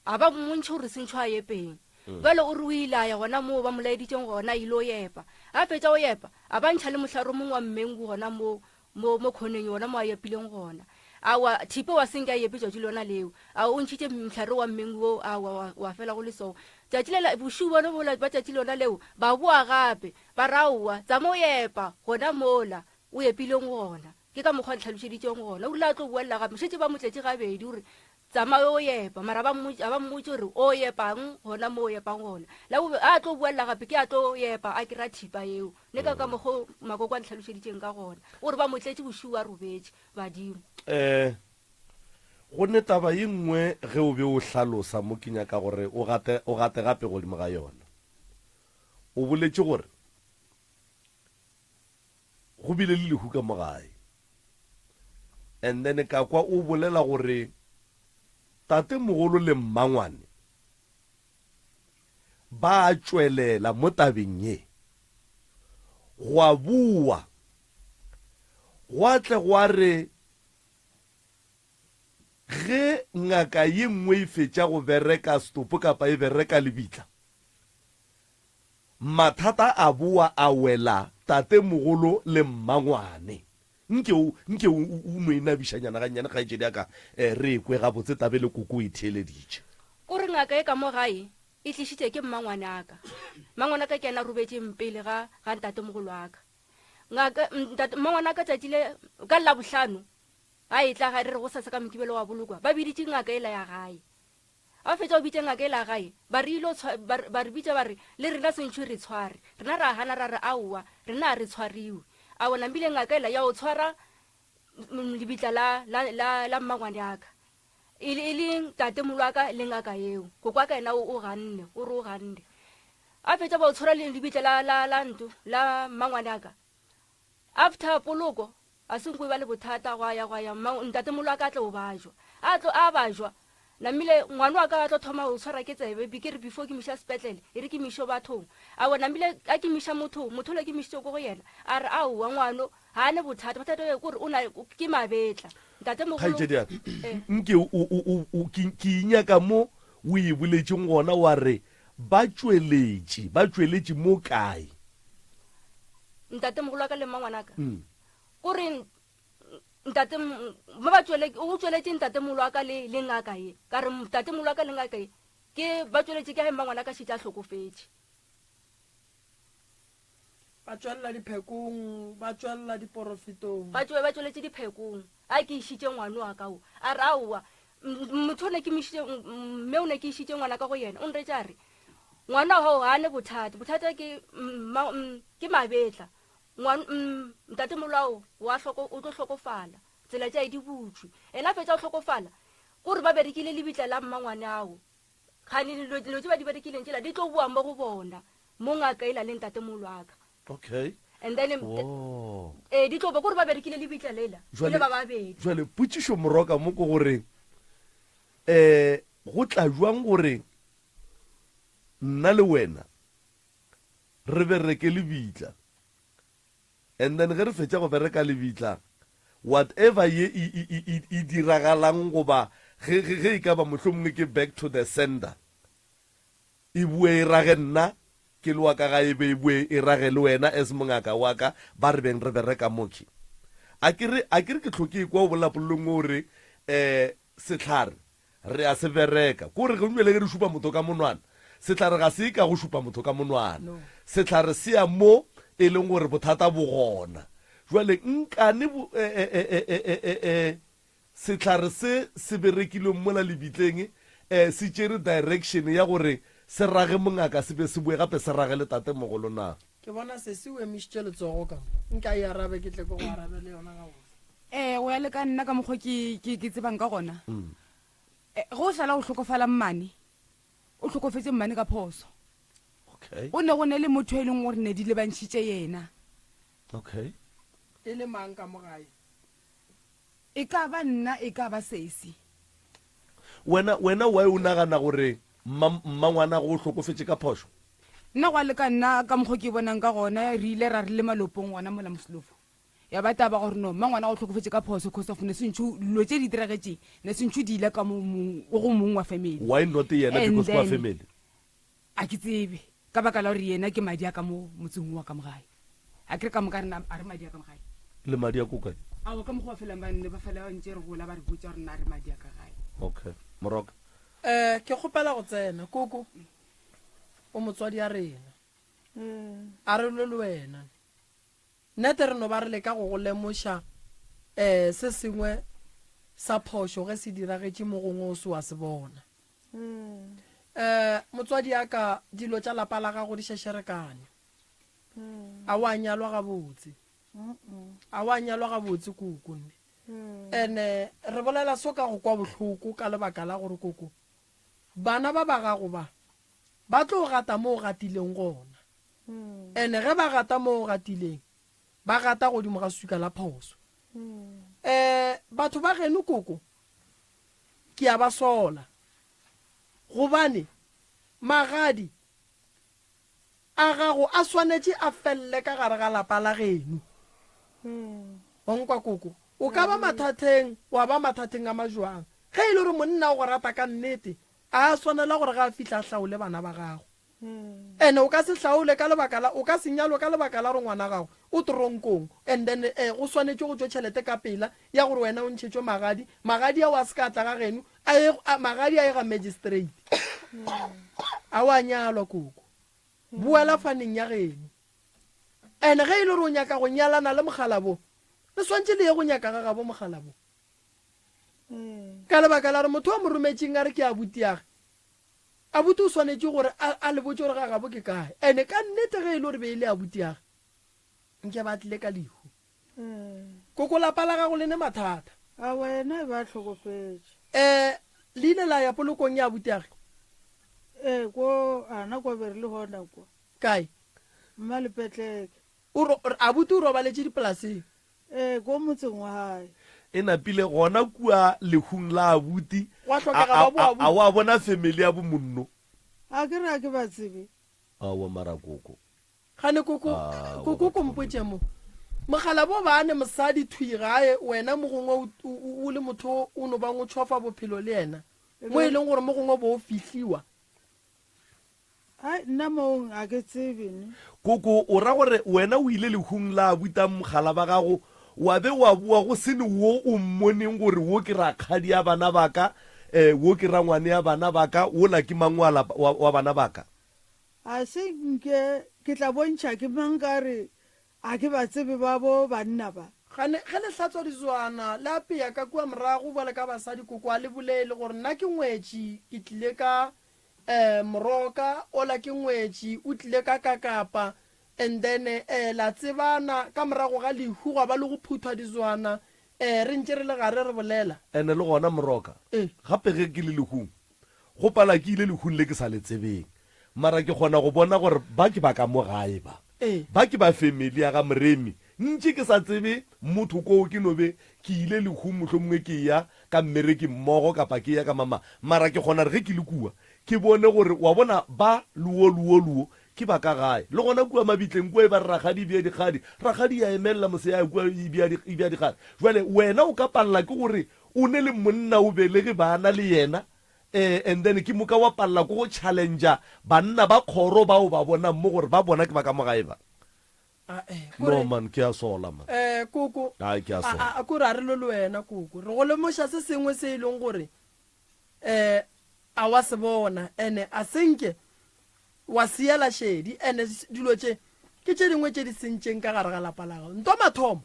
Speaker 6: A ba mmontšhe gore sentšho a epeng. Bjale o re o ile a ya gona moo ba mo laeditšeng gona, a ile o epa. A fetša go epa, a ba ntšha le mohlare o mongwe wa mmengu gona moo, mo, mo khoneng yona mo a epileng gona. Aowa, Thipe wa senke a epe tšatši lona leo. A o ntšhitše mohlare wa mmengu woo, aowa, wa, wa fela go le so. Tšatši lela, bošego bona bola ba tšatši lona leo, ba boa gape, ba re aowa, tsama o epa gona mola o epileng gona. Ke ka mokgwa a ntlhalošeditšeng gona. O rile a tlo boelela gape, šetše ba mo tletše gabedi, o re, Tsamaya o epa. Mara ba mmotša, ba mmotše gore o epang gona mo o epang gona. La bobe, a tlo boelela gape, ke a tlo epa, a kry-a thipa yeo. Ne ka ka mokgo Makoko a ntlhalošeditšeng ka gona. O re ba mo tletše bošego a robetše, badimo.
Speaker 4: Um Go ne taba ye nngwe ge o be o hlalosa mo ke nyaka gore o gate, o gate gape godimo ga yona. O boletše gore go bile le lehu ka mo gae. And then ka kwa o bolela gore tatemogolo le mmangwane ba a tšwelela mo tabeng ye. Gwa bowa gwa tle gwa re ge ngaka ye nngwe e fetša go bereka setopo kapa e bereka lebitla, Mathata a boa a wela tatemogolo le mmangwane. Nke o, nke o, o no e nabišanyana gannyane, kgaetšedi ya ka, eh, re e kwe gabotse tabe le koko o e theeleditše.
Speaker 6: O re ngaka e ka mo gae e tlišitše ke mmangwane a ka. Mmangwane a ka ke yena a robetšeng pele ga, ga ntatemogolo a ka. Ngaka, ntate, mmangwane a ka tšatši le, ka Labohlano, ga e tla gae, re re gosasa ka Mokibelo wa bolokwa, ba biditše ngaka ela ya gae. Ga ba fetša go bitša ngaka ela gae, ba re ilo tshwa, ba, ba re bitša ba re, Le rena sentšho re tshware. Rena ra gana ra re, Aowa, rena a re tshwariwe. Aowa, namile ngaka ela ya o tshwara lebitla la la la la mmangwane aka e le e le tate molo wa ka le ngaka eo koko wa ka yena o ganne o re o ganne a fetša ba o tshwara le lebitla la la la nto la mmangwane aka after poloko A se nko e ba le bothata gwa ya gwa ya mma ntatemolo wa ka a tlo bajwa. A tlo a bajwa namile ngwana wa ka a tlo thoma go tshwara ke tsebe be ke re before ke miša sepetlele e re ke mišo bathong. A wa namile a ke miša mothong motho le ke mišitše ko go yena a re aowa ngwano ga a ne bothata bothata ke gore o na ke mabetla. Ntatemogolo
Speaker 4: Kgaetšedi ya ka, nke o, o, o, o, ke, ke inyaka mo o e boletšeng gona wa re ba tšweletše, ba tšweletše mo kae?
Speaker 6: Ntatemogolo wa ka le mmangwanaka. Mm. Ko re ntate ba ba tšwele o tšweletše ntatemogolo wa ka le le ngaka ye. Ka re ntatemogolo wa ka le ngaka ye ke ba tšweletše ke ge mmangwana ka šetše a hlokofetše.
Speaker 1: Ba tšwelela diphekong, ba tšwelela diporofetong.
Speaker 6: Ba tšwe ba tšweletše diphekong. A ke išitše ngwano wa ka o. A re aowa motho o ne ke mišitše mme o ne ke išitše ngwana ka go yena o nretše a re ngwana wa gago ga a ne bothata bothata ke ke mabetla ntatemolao wa hloko o tlo hlokofala tsela tša e di butšwe ena a fetša go hlokofala kore ba berekile lebitla la mmangwane ao gane dilo tše ba di berekileng tšela di tlo boa mo go bona mo ngaka ela le ntatemolo wa ka
Speaker 4: okay
Speaker 6: and then
Speaker 4: oh.
Speaker 6: eh di tlo ba kore ba berekile lebitla lela le ba babedi
Speaker 4: jwale potšišo moroka mo ke gore eh go tla jwang gore nna le wena re bereke lebitla and then ge re fetša go bereka lebitla whatever ye e, e, e, e, e diragalang goba ge, ge, ge e ka ba mohlomongwe ke back to the sender e boe e rage nna ke le wa ka gae e be e boe e rage le wena as mongaka wa ka ba re beng re bereka mokhi a ke re a ke re ke hloke kwa o bolela polelong o re um sehlare Re a se bereka. Ko re ge re šupa motho ka monwana, sehlare ga se ka go šupa motho ka monwana. Sehlare se ya mo e leng gore bothata bo gona. Jwale nkane bo, e, e, e, e, e, e, e, e, sehlare se se berekilweng mola lebitleng, e, se tšere direction ya gore se rage mongaka se be se boe gape se rage le tatemogolo na?
Speaker 1: Ke bona sesi o emišitše letsogo ka mo. Nka e arabe ke tle ke go arabele yona gabotse.
Speaker 10: Ee, go ya le ka nna ka mokgwa ke, ke, ke tsebang ka gona. Mm. E, ge o šala o hlokofala mmane, o hlokofetše mmane ka phoso.
Speaker 4: Okay.
Speaker 10: Go ne go ne le motho e leng gore ne di lebantšhitše yena.
Speaker 4: Okay.
Speaker 1: E le mang ka mo gae?
Speaker 10: E ka ba nna, e ka ba sesi.
Speaker 4: Wena, wena why o nagana gore mma, mmangwanago o hlokofetše ka phošo?
Speaker 10: Nna gwa le ka nna ka mokgwa ke bonang ka gona, re ile ra re le malopong gona mola Moselofo. Ya ba taba gore no mmangwana o hlokofetše ka phoso cause of ne sentšho dilo tše di diragetše ne sentšho di ile ka mo mong o go mong wa family.
Speaker 4: Why not yena
Speaker 10: And
Speaker 4: because kwa
Speaker 10: then
Speaker 4: family?
Speaker 10: a ke tsebe ka baka la gore yena ke madi a ka mo motseng wa ka mo gae. A ke re ka moka rena a re madi a ka mo gae.
Speaker 4: Le madi a ko kae?
Speaker 10: Aowa ka mokgwa wa felang ba nne ba fela ba ntše re gola ba re botša gore na re madi a ka gae.
Speaker 4: Okay. Moroka.
Speaker 1: Eh, ke kgopela go tsena, koko. O motswadi a rena. A re lwe le wena. Nnete re no ba re leka go go lemoša um se sengwe sa phošo ge se diragetše mo gongwe o se wa se bona. Um motswadi ya ka dilo tša lapa la gago di šešerekane. A wa nyalwa gabotse. A wa nyalwa gabotse koko nne. Ene re bolela so ka go kwa bohloko ka lebaka la gore koko bana ba ba gago ba ba tlo gata mo o gatileng gona. Ene ge ba gata mo o gatileng, ba gata godimo ga swika la phoso. Um batho ba geno koko ke a ba sola gobane magadi a gago a swanetše a felle ka gare ga lapa la geno. Wa nkwa koko? O ka ba mathatheng, wa ba mathatheng a majwang. Ge e le gore monna o go rata ka nnete, a swanela gore ge a fihla a hlaole bana ba gago. Ene o ka se hlaole ka lebaka la, o ka se nyalwe ka lebaka la gore ngwana gago o toronkong and then eh, go swanetše go tšwe tšhelete ka pela ya gore wena o ntšhetšwe magadi, magadi ao a se ka tla ga geno, a ye, a, magadi a ye ga magistrate. A wa nyalwa koko. Boela faneng ya geno. Ene ge e le gore o nyaka go nyalana le mokgalabo, le swantše le ye go nyaka ga gabo mokgalabo. Ka lebaka la gore motho wa mo rometšeng a re ke abutiage, Abuti o swanetše gore a, a le botše gore ga gabo ke kae. Ene ka nnete ge e le gore be e le abutiage, nke ba tlile ka lehu. Koko lapa la gago le ne mathata.
Speaker 9: A wena e ba hlokofetše.
Speaker 1: Eh, le ile la ya polokong ya abutiage?
Speaker 9: Ee, ko ana kwa be re le gona kwa.
Speaker 1: Kae?
Speaker 9: Mmalepetleke.
Speaker 1: O ro, abuti o robaletše dipolaseng?
Speaker 9: Ee, ko motseng wa gae.
Speaker 4: E napile gona kua lehung la abuti.
Speaker 1: Gwa hlokega ba bo abuti.
Speaker 4: A wa bona family ya bo monno?
Speaker 9: A ke re a ke ba tsebe.
Speaker 4: Aowa mara koko.
Speaker 1: Gane koko, koko ko mpotše mo. Mogala bo ba ne mosadi thwi gae wena mo gongwe o, o, o le motho o no bang o tšhofa bophelo le yena. Mo e leng gore mo gongwe bo o fihliwa.
Speaker 9: Ai nna mong a ke tsebe ne.
Speaker 4: Koko o ra gore wena o ile lehung la abuta mogala ba gago wa be wa boa go se ne wo o mmoneng gore wo ke rakgadi ya bana ba ka, eh, wo ke rangwane ya bana ba ka, wola ke mang wa lapa, wa, wa bana ba ka?
Speaker 9: A se nke ke tla bontšha ke mang ka re a ke ba tsebe ba bo banna ba.
Speaker 1: Gane ge le hlatswa dizwana le apea ka kua morago bjale ka basadi koko a le bolele gore nna ke ngwetši ke tlile ka eh moroka ola ke ngwetši o tlile ka kakapa and then eh la tsebana ka morago ga lehu gwa ba le go phuthwa dizwana eh re ntše re le gare re bolela.
Speaker 4: Ene le gona moroka gape ge ke le lehung Go pala ke ile lehung le ke sa le tsebeng, mara ke kgona go bona gore ba ke ba ka mo gae ba. Ba ke ba family ya ga Moremi. Ntše ke sa tsebe motho koo ke no be ke ile lehung mohlomongwe ke eya ka mmereki mmogo kapa ke eya ka mama, mara ke kgona gore ge ke le kua ke bone gore wa bona ba luo luo luo ke ba ka gae. Le gona kua mabitleng kua e ba re rakgadi e bea dikgadi, rakgadi ya emelela mose ya ya kua e bea e bea dikgadi. Jwale wena o ka palela ke gore o ne le monna o belege bana le yena eh and then ke moka wa palela ko go challenger banna ba kgoro ba o ba bonang mo gore ba bona ke ba ka mo gae ba. No man ke a sola man.
Speaker 1: Eh koko.
Speaker 4: Ai ke a sola.
Speaker 1: A ko re a re lo le wena koko. Re go lemoša se sengwe se e leng gore eh a wa se bona ene a senke wa siela šedi ene dilo tše ke tše dingwe tše di sentšeng ka gare ga lapa la gago. Ntwa mathomo.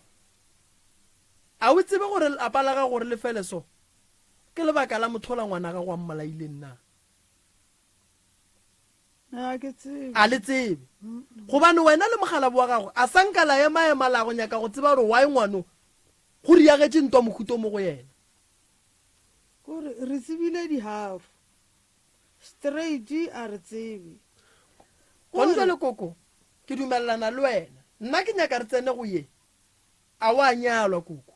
Speaker 1: A o tsebe gore lapa la gago gore le fele so ke lebaka la motho ola ngwana gago a mmolaileng na?
Speaker 9: A ke tsebe.
Speaker 1: A le tsebe. Gobane wena le mokgalabo wa gago a sa nka la ema-ema la go nyaka go tseba gore why ngwano go riagetše ntwa mohuto mo go yena.
Speaker 9: Kore re tsebile di-half. Straight a re tsebe.
Speaker 1: Gone jwale koko ke dumelelana le wena. Nna ke nyaka re tsene go ye. A wa nyalwa, koko?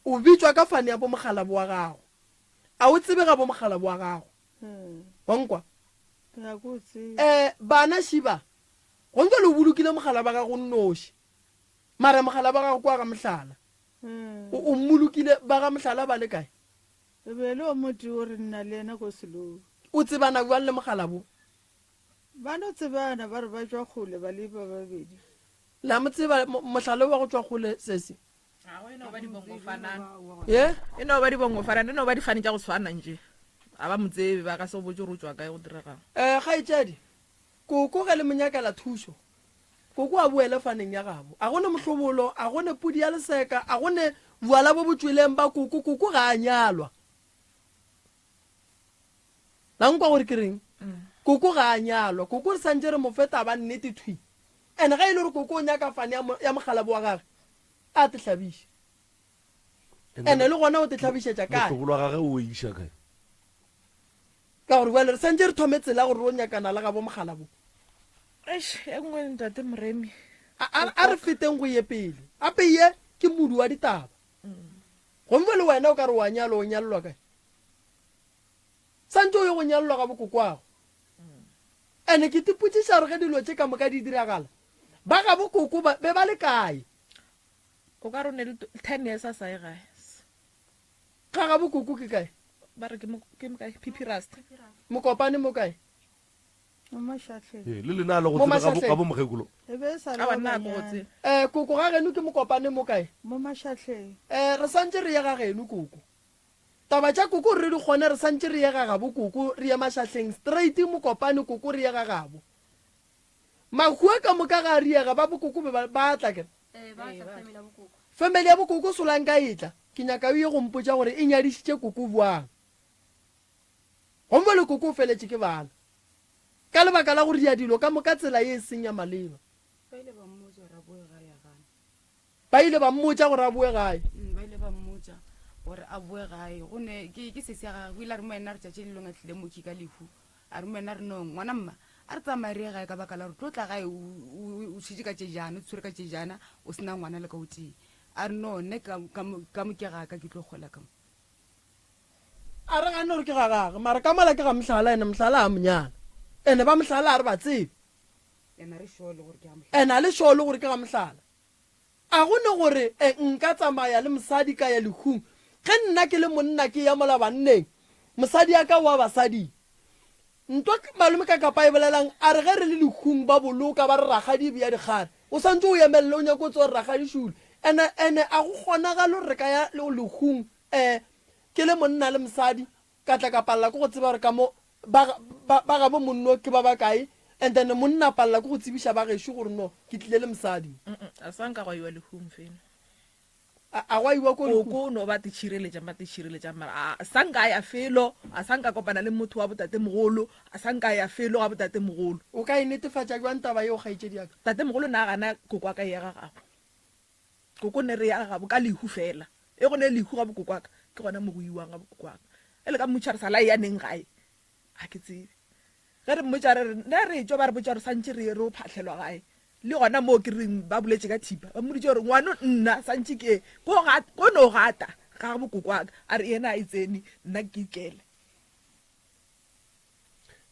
Speaker 1: O bitšwa ka fane ya bomokgalabo wa gago. A o tsebe ga bomokgalabo wa gago? Wa nkwa? Eh, bana šiba, go ntse le o bolokile mogala ba gago nnoši. Mara mogala ba gago kwa ga mohlala. O, o mmolokile ba ga mohlala ba le kae?
Speaker 9: E be le o motee o re nna le yena ko selong.
Speaker 1: O tsebana bjang le mogala bo?
Speaker 9: Ba no tsebana ba re ba tšwa kgole ba le ba babedi.
Speaker 1: La mo tseba mohlala wa go tšwa kgole sesi?
Speaker 8: Aowa, e no ba dibongo fanana.
Speaker 1: Ye?
Speaker 8: E no ba dibongo fanana, e no ba difane tša go tshwana nje. A ba mo tsebe, ba ka se go botše gore o tšwa kae go diregang.
Speaker 1: Eh, kgaetšedi, koko ge le mo nyakela thušo, koko a boele faneng ya gabo. A go ne mohlobolo, a go ne pudi ya leseka, a go ne bjala bo bo tšweleng ba koko, koko ga a nyalwa. La nkwa gore ke reng? Koko ga a nyalwa. Koko re santše re mo fe taba nnete thwi. And ge e le gore koko o nyaka fane ya, ya mokgalabo wa gage, a te hlabiše. And le gona o te hlabišetša kae?
Speaker 4: Mohlobolo wa gage o iša kae?
Speaker 1: Ka gore bjale re santše re thome tsela gore ro nyakana le gabo mokgalabo.
Speaker 8: Eish, e nngwe ntate Moremi.
Speaker 1: A, a, a re feteng go ye pele. Ape ye ke modu wa ditaba. Gomme le wena o ka re wa nyalwa, o nyalelwa kae? Santše o ye go nyalelwa ga bokokwago. Ene ke tipotšiša gore ge dilo tše ka moka di diragala, ba ga bokoko ba be ba le kae?
Speaker 8: O ka re o ne le 10 years a sa ye gae.
Speaker 1: Ga ga bokoko ke kae?
Speaker 8: Ba re ke mo ke mo kae? PP Rust.
Speaker 1: Mokopane mo kae?
Speaker 9: Mo Mašahleng.
Speaker 4: Ee, le lena le go
Speaker 1: Mo
Speaker 4: tsebe ga bo-
Speaker 1: Mašahleng.
Speaker 4: ga bo mokgekolo.
Speaker 9: E be e sa le
Speaker 8: Aowa
Speaker 9: ba
Speaker 8: nna ga ke go
Speaker 9: banyane.
Speaker 8: tsebe.
Speaker 1: Eh, koko ga geno ke Mokopane mo kae?
Speaker 9: Mo Mašahleng.
Speaker 1: Eh, re santše re ye ga geno koko. Taba tša koko re di kgone re santše re ye ga gabo koko re ye Mašahleng straight Mokopane koko re ye ga gabo. Mahu a ka moka ga a riega ba bokoko be ba ba tla kere.
Speaker 6: Ee, ba tla family ya bokoko.
Speaker 1: Family ya bokoko solanka e tla ke nyaka o ye go mpotša gore e nyadišitše koko bjang. Gomme le koko o feletše ke bana ka lebaka la go ria dilo ka moka tsela ye e seng ya maleba.
Speaker 10: Ba ile ba mmotša gore a boe gae a gana.
Speaker 1: Ba ile ba mmotša gore a boe gae.
Speaker 10: Mm, ba ile ba mmotša gore a boe gae. Go ne ke ke sesi ya gagwe o ile a re mo yena re tšatši le lengwe a tlile moki ka lehu. A re mo yena re no ngwana mma a re tsamaye re ye gae ka baka la gore tlo tla gae o o- o šetše ka tšejana o tshwere ka tšejana o sena ngwana le ka o tee. A re no nne ka ka mo ka mo ke ga ka ke tlo kgola ka mo.
Speaker 1: A re gane gore ke ga gage mara ka mola ke ga Mohlala ene Mohlala a monyana ene ba Mohlala a re ba tsebe.
Speaker 10: Ene a re sure le gore ke ga Mohlala.
Speaker 1: Ene a le sure le gore ke ga Mohlala. A go ne gore e nka tsamaya le mosadi ka ya lehung ge nna ke le monna ke ya mola banneng, mosadi ya ka wa basading. Ntwa malome ka kapa e bolelang a re ge re le lehung ba boloka ba re rakgadi e bea dikgare o santse o emelele o nyaka o tseba gore rakgadi šule ene ene a go kgonagale gore re ka ya lehung um ke le monna le mosadi Ka tla ka palela ke go tseba gore ka mo ba, ba, ba gabo monno ke ba bakae, and then monna a palela ke go tsebiša ba gešo gore no, ke tlile le mosadi.
Speaker 8: Mm-mm, a sa nka gwa iwa lehung fela.
Speaker 1: A, a gwa iwa ko lehung?
Speaker 8: Koko no ba titšhireletša, ba titšhireletša mara a, a sa nka a ya felo, a sa nka kopana le motho wa botatemogolo, a sa nka a ya felo ga botatemogolo.
Speaker 1: O ka e netefatša bjang taba yeo, kgaetšedi ya ka?
Speaker 8: Tatemogolo na gana koko wa ka e ya ga gabo. Koko ne re ya ga gabo ka lehu fela. E go ne lehu ga bokoko wa ka, ke gona mo go iwang ga bokoko wa ka. E le ka mmotša re sa la eya neng gae, ga ke tsebe. Ge re mmotša re re ne re etšwa ba re botša gore santše re ye re o phahlelwa gae. Le gona moo ke reng ba boletše ka thipa, ba mmoditše gore ngwano nna santše ke ko ga ko no gata ga bokoko wa ka, a re yena a e tsene nna ke ikele.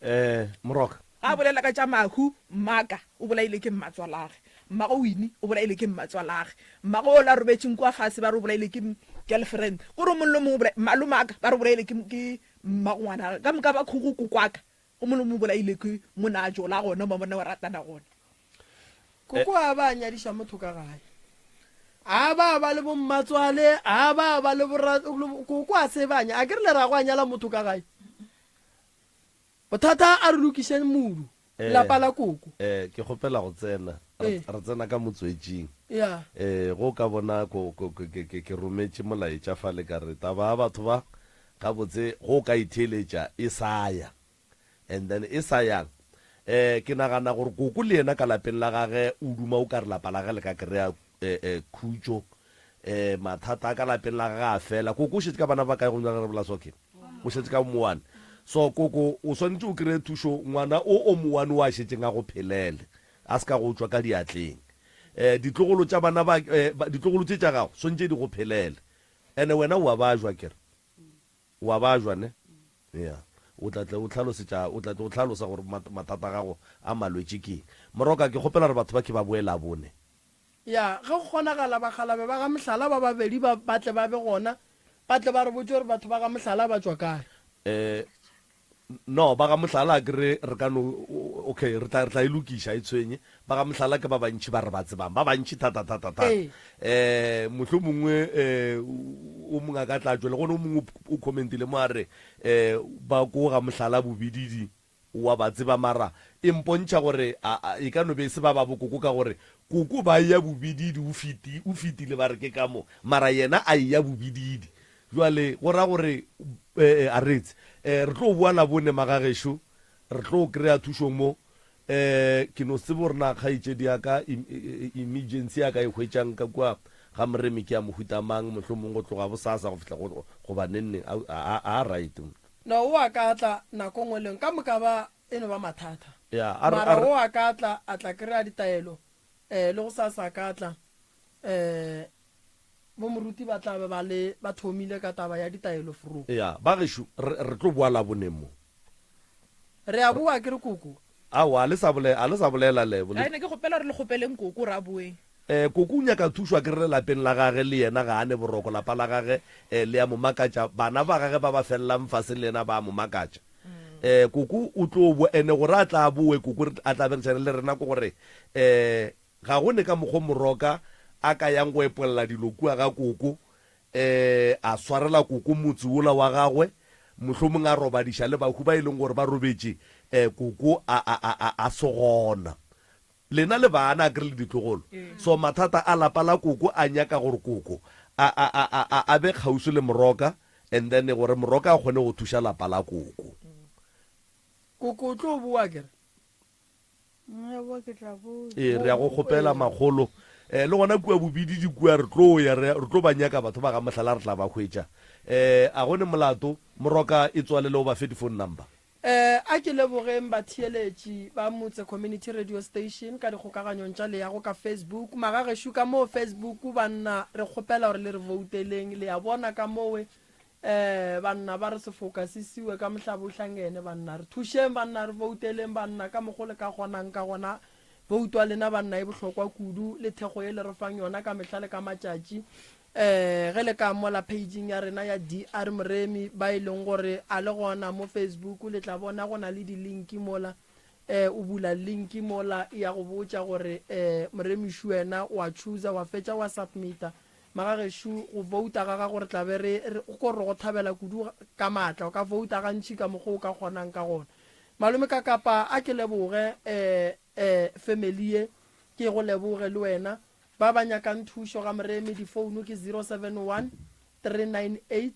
Speaker 4: Eh, Moroka.
Speaker 8: Ga a bolela ka tša mahu, mmaka o bolaile ke mmatswalage. Mmago Winnie o bolaile ke mmatswalage. Mmago ola a robetšeng kua fase ba re o bolaile ke girlfriend. Ko re o mongwe le mongwe o bolai, malomaka ba re o bolaile ke, ke mmago ngwanage. Ka moka ba kgogo kokwaka, o mongwe le mongwe o bolaile ke mo na jola gona, mo bona ba ratana gona.
Speaker 1: Koko a ba a nyadiša motho ka gae. A ba ba le bommatswale, a ba ba le borra, koko a se ba nya. A ke re le ra go a nyala motho ka gae. Bothata a re lokišeng modu,
Speaker 4: Eh,
Speaker 1: lapa la koko.
Speaker 4: eh, ke kgopela go tsena. Re,
Speaker 1: Eh.
Speaker 4: re tsena ka motswetšing.
Speaker 1: Ya.
Speaker 4: Eh, go ka bona ko, ko, ke, ke, ke, ke rometše molaetša fale ka re taba ya batho ba, gabotse go ka itheeletša e sa ya. And then e sa yang, eh, ke nagana gore koko le yena ka lapeng la gage o duma o ka re lapa la gage le ka kry-a eh, eh, khutšo. Eh, mathata a ka lapeng la gage a fela. Koko o šetše ka bana ba kae go nyaka re bola so? Okay. O šetše ka mowane. So koko o swanetše o kry-e thušo ngwana o o mowane o a šetšeng a go phelele, a se ka go tšwa ka diatleng. Eh, ditlogolo tša bana ba, eh, ditlogolo tše tša gago swanetše di go phelele. Ene wena o a bajwa kere? O a bajwa ne? Ya. O tla tle o hlalosetša, o tla tle o hlalosa gore mathata a gago a malwetši ke eng. Moroka, ke kgopela gore batho ba ke ba boe Labone.
Speaker 1: Ya, ge go kgonagala bakgalabe ba ga Mohlala ba babedi ba ba tle ba be gona, ba tle ba re botše gore batho ba ga Mohlala ba tšwa kae.
Speaker 4: Eh, no, ba ga Mohlala a ke re re ka no, okay, re tla, re tla e lokiša, e tshwenye. Ba ga Mohlala ke ba bantši ba re ba tsebang, ba bantši thata, thata, thata.
Speaker 1: Ee.
Speaker 4: Eh, mohlomongwe, eh, o mongwe a ka tla tšwela, gone o mongwe o, o commentile mo a re, eh, ba ko ga Mohlala bobididi, O a ba tseba mara e mpontšha gore a, a, e ka no be e se ba ba bokoko ka gore koko ba eya bobididi o feti, o fetile ba re ke ka mo mara yena a eya bobididi. Bjale go ra gore eh, a reetse. Eh, re tlo boa Labone magagešo, re tlo kry-a thušo mo. Eh, ke no se tsebe gore na kgaetšedi ya ka emergency ya ka e hwetšang ka kua ga Moremi ke ya mohuta mang, mohlomong go tloga bosasa go fihla go, goba neng neng. A, a, a, a right.
Speaker 1: No, o a ka tla nako nngwe le nngwe. Ka moka ba e no ba mathata.
Speaker 4: Ya, a re, a
Speaker 1: Mara
Speaker 4: re.
Speaker 1: o a ka tla, a tla kry-a ditaelo, eh, le gosasa a ka tla, eh, bo moruti ba tla be ba le, ba thomile ka taba ya ditaelo fro.
Speaker 4: Ya, ba gešo, re, re tlo boa Laboneng mo.
Speaker 1: Re a boa ke re koko.
Speaker 4: Aowa, a le sa bole, a le sa bolela Lebo. Le.
Speaker 8: Ai, ne ke kgopela gore le kgopeleng koko gore a boeng.
Speaker 4: Eh, koko o nyaka thušo akere le lapeng la gage le yena ga a ne boroko, lapa la gage eh, le a mo makatša, bana ba gage ba ba fellang fase le yena ba a mo makatša. Eh, koko o tlo boa, ene gore a tla a boe koko re, a tla berekisane le rena ke gore eh, ga go ne ka mokgo Moroka a ka yang go epolla dilo kua ga koko eh, a swarela koko motse wola wa gagwe, mohlomong a robadiša le bahu ba e leng gore ba robetše eh, koko a, a, a, a, a se gona. Lena le bana akere le ditlogolo. So mathata a lapa la koko a nyaka gore koko a a a a a a be kgauswi le Moroka and then gore Moroka a kgone go thuša lapa la koko.
Speaker 1: Koko o tlo boa akere?
Speaker 9: Nna boa ke tla boa.
Speaker 4: Ee, re ya go kgopela makgolo. Um le gona kua Bobididi kua re tlo ya, re, re tlo ba nyaka batho ba ga Mohlala re tla ba hwetša. Um a go ne molato, Moroka e tswalele o ba fe di-phone number.
Speaker 1: Um a ke lebogeng batheeletši ba Motse Community Radio Station ka dikgokaganyong tša leago ka Facebook. Magagešo ka moo Facebook banna re kgopela gore le re vouteleng, le a bona ka mowe um banna ba re sefoka se siwe ka mohlabohlangene banna re thušeng banna re vouteleng banna ka mokgo le ka kgonang ka gona. Bouto ya lena banna e bohlokwa kudu le thekgo ye le re fang yona ka mehla le ka matšatši. Um ge le ka mola paging ya rena ya DR Moremi ba e leng gore a le gona mo Facebook le tla bona go na le di-link mola. Um o bula link mola e ya go botša gore um Moremišu wena wa chooser wa fetša wa submita. Magagešo go vouta ga gago re tla be re re ko re go thabela kudu ka maatla. O ka vouta gantši ka mokgo o ka kgonang ka gona. Malome Kakapa a ke leboge eh eh family ye ke go leboge le wena ba ba nyakang thušo ga Moremi di phone ke 071 398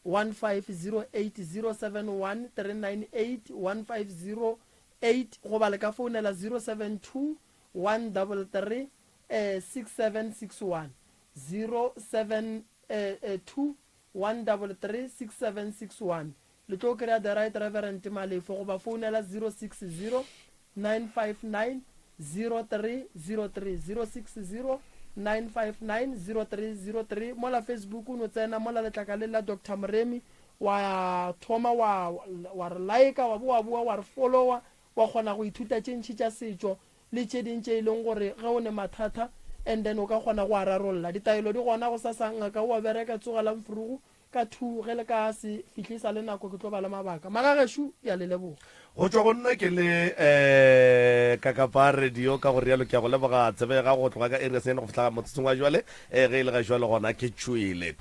Speaker 1: 1508 071 398 1508 goba le ka founela 072 133 eh 6761 072 133 6761 Le tlo kry-a The Right Reverend Malefo goba founela 060 959 0303, 060 959 0303. Mola Facebook o no tsena mola letlakaleng la Doctor Moremi wa thoma wa wa re like-a wa bo wa boa wa re follower wa kgona go ithuta tše ntši tša setšo le tše ding tše e leng gore ge o ne mathata and then o ka kgona go a rarolla. Ditaelo di gona gosasa ngaka o a bereka tsogelang frugu Ka thu ge le ka se fihle sa le nako ke tlo ba le mabaka. Magagešo ke a le leboga.
Speaker 4: Go tšwa go nna ke le eh Kakapa Radio ka go rialo ke a go leboga tsebe ya gago go tloga ka iri ya senyane go fihla motsotsong wa jwale eh ge e le ga jwale gona ke tšwele.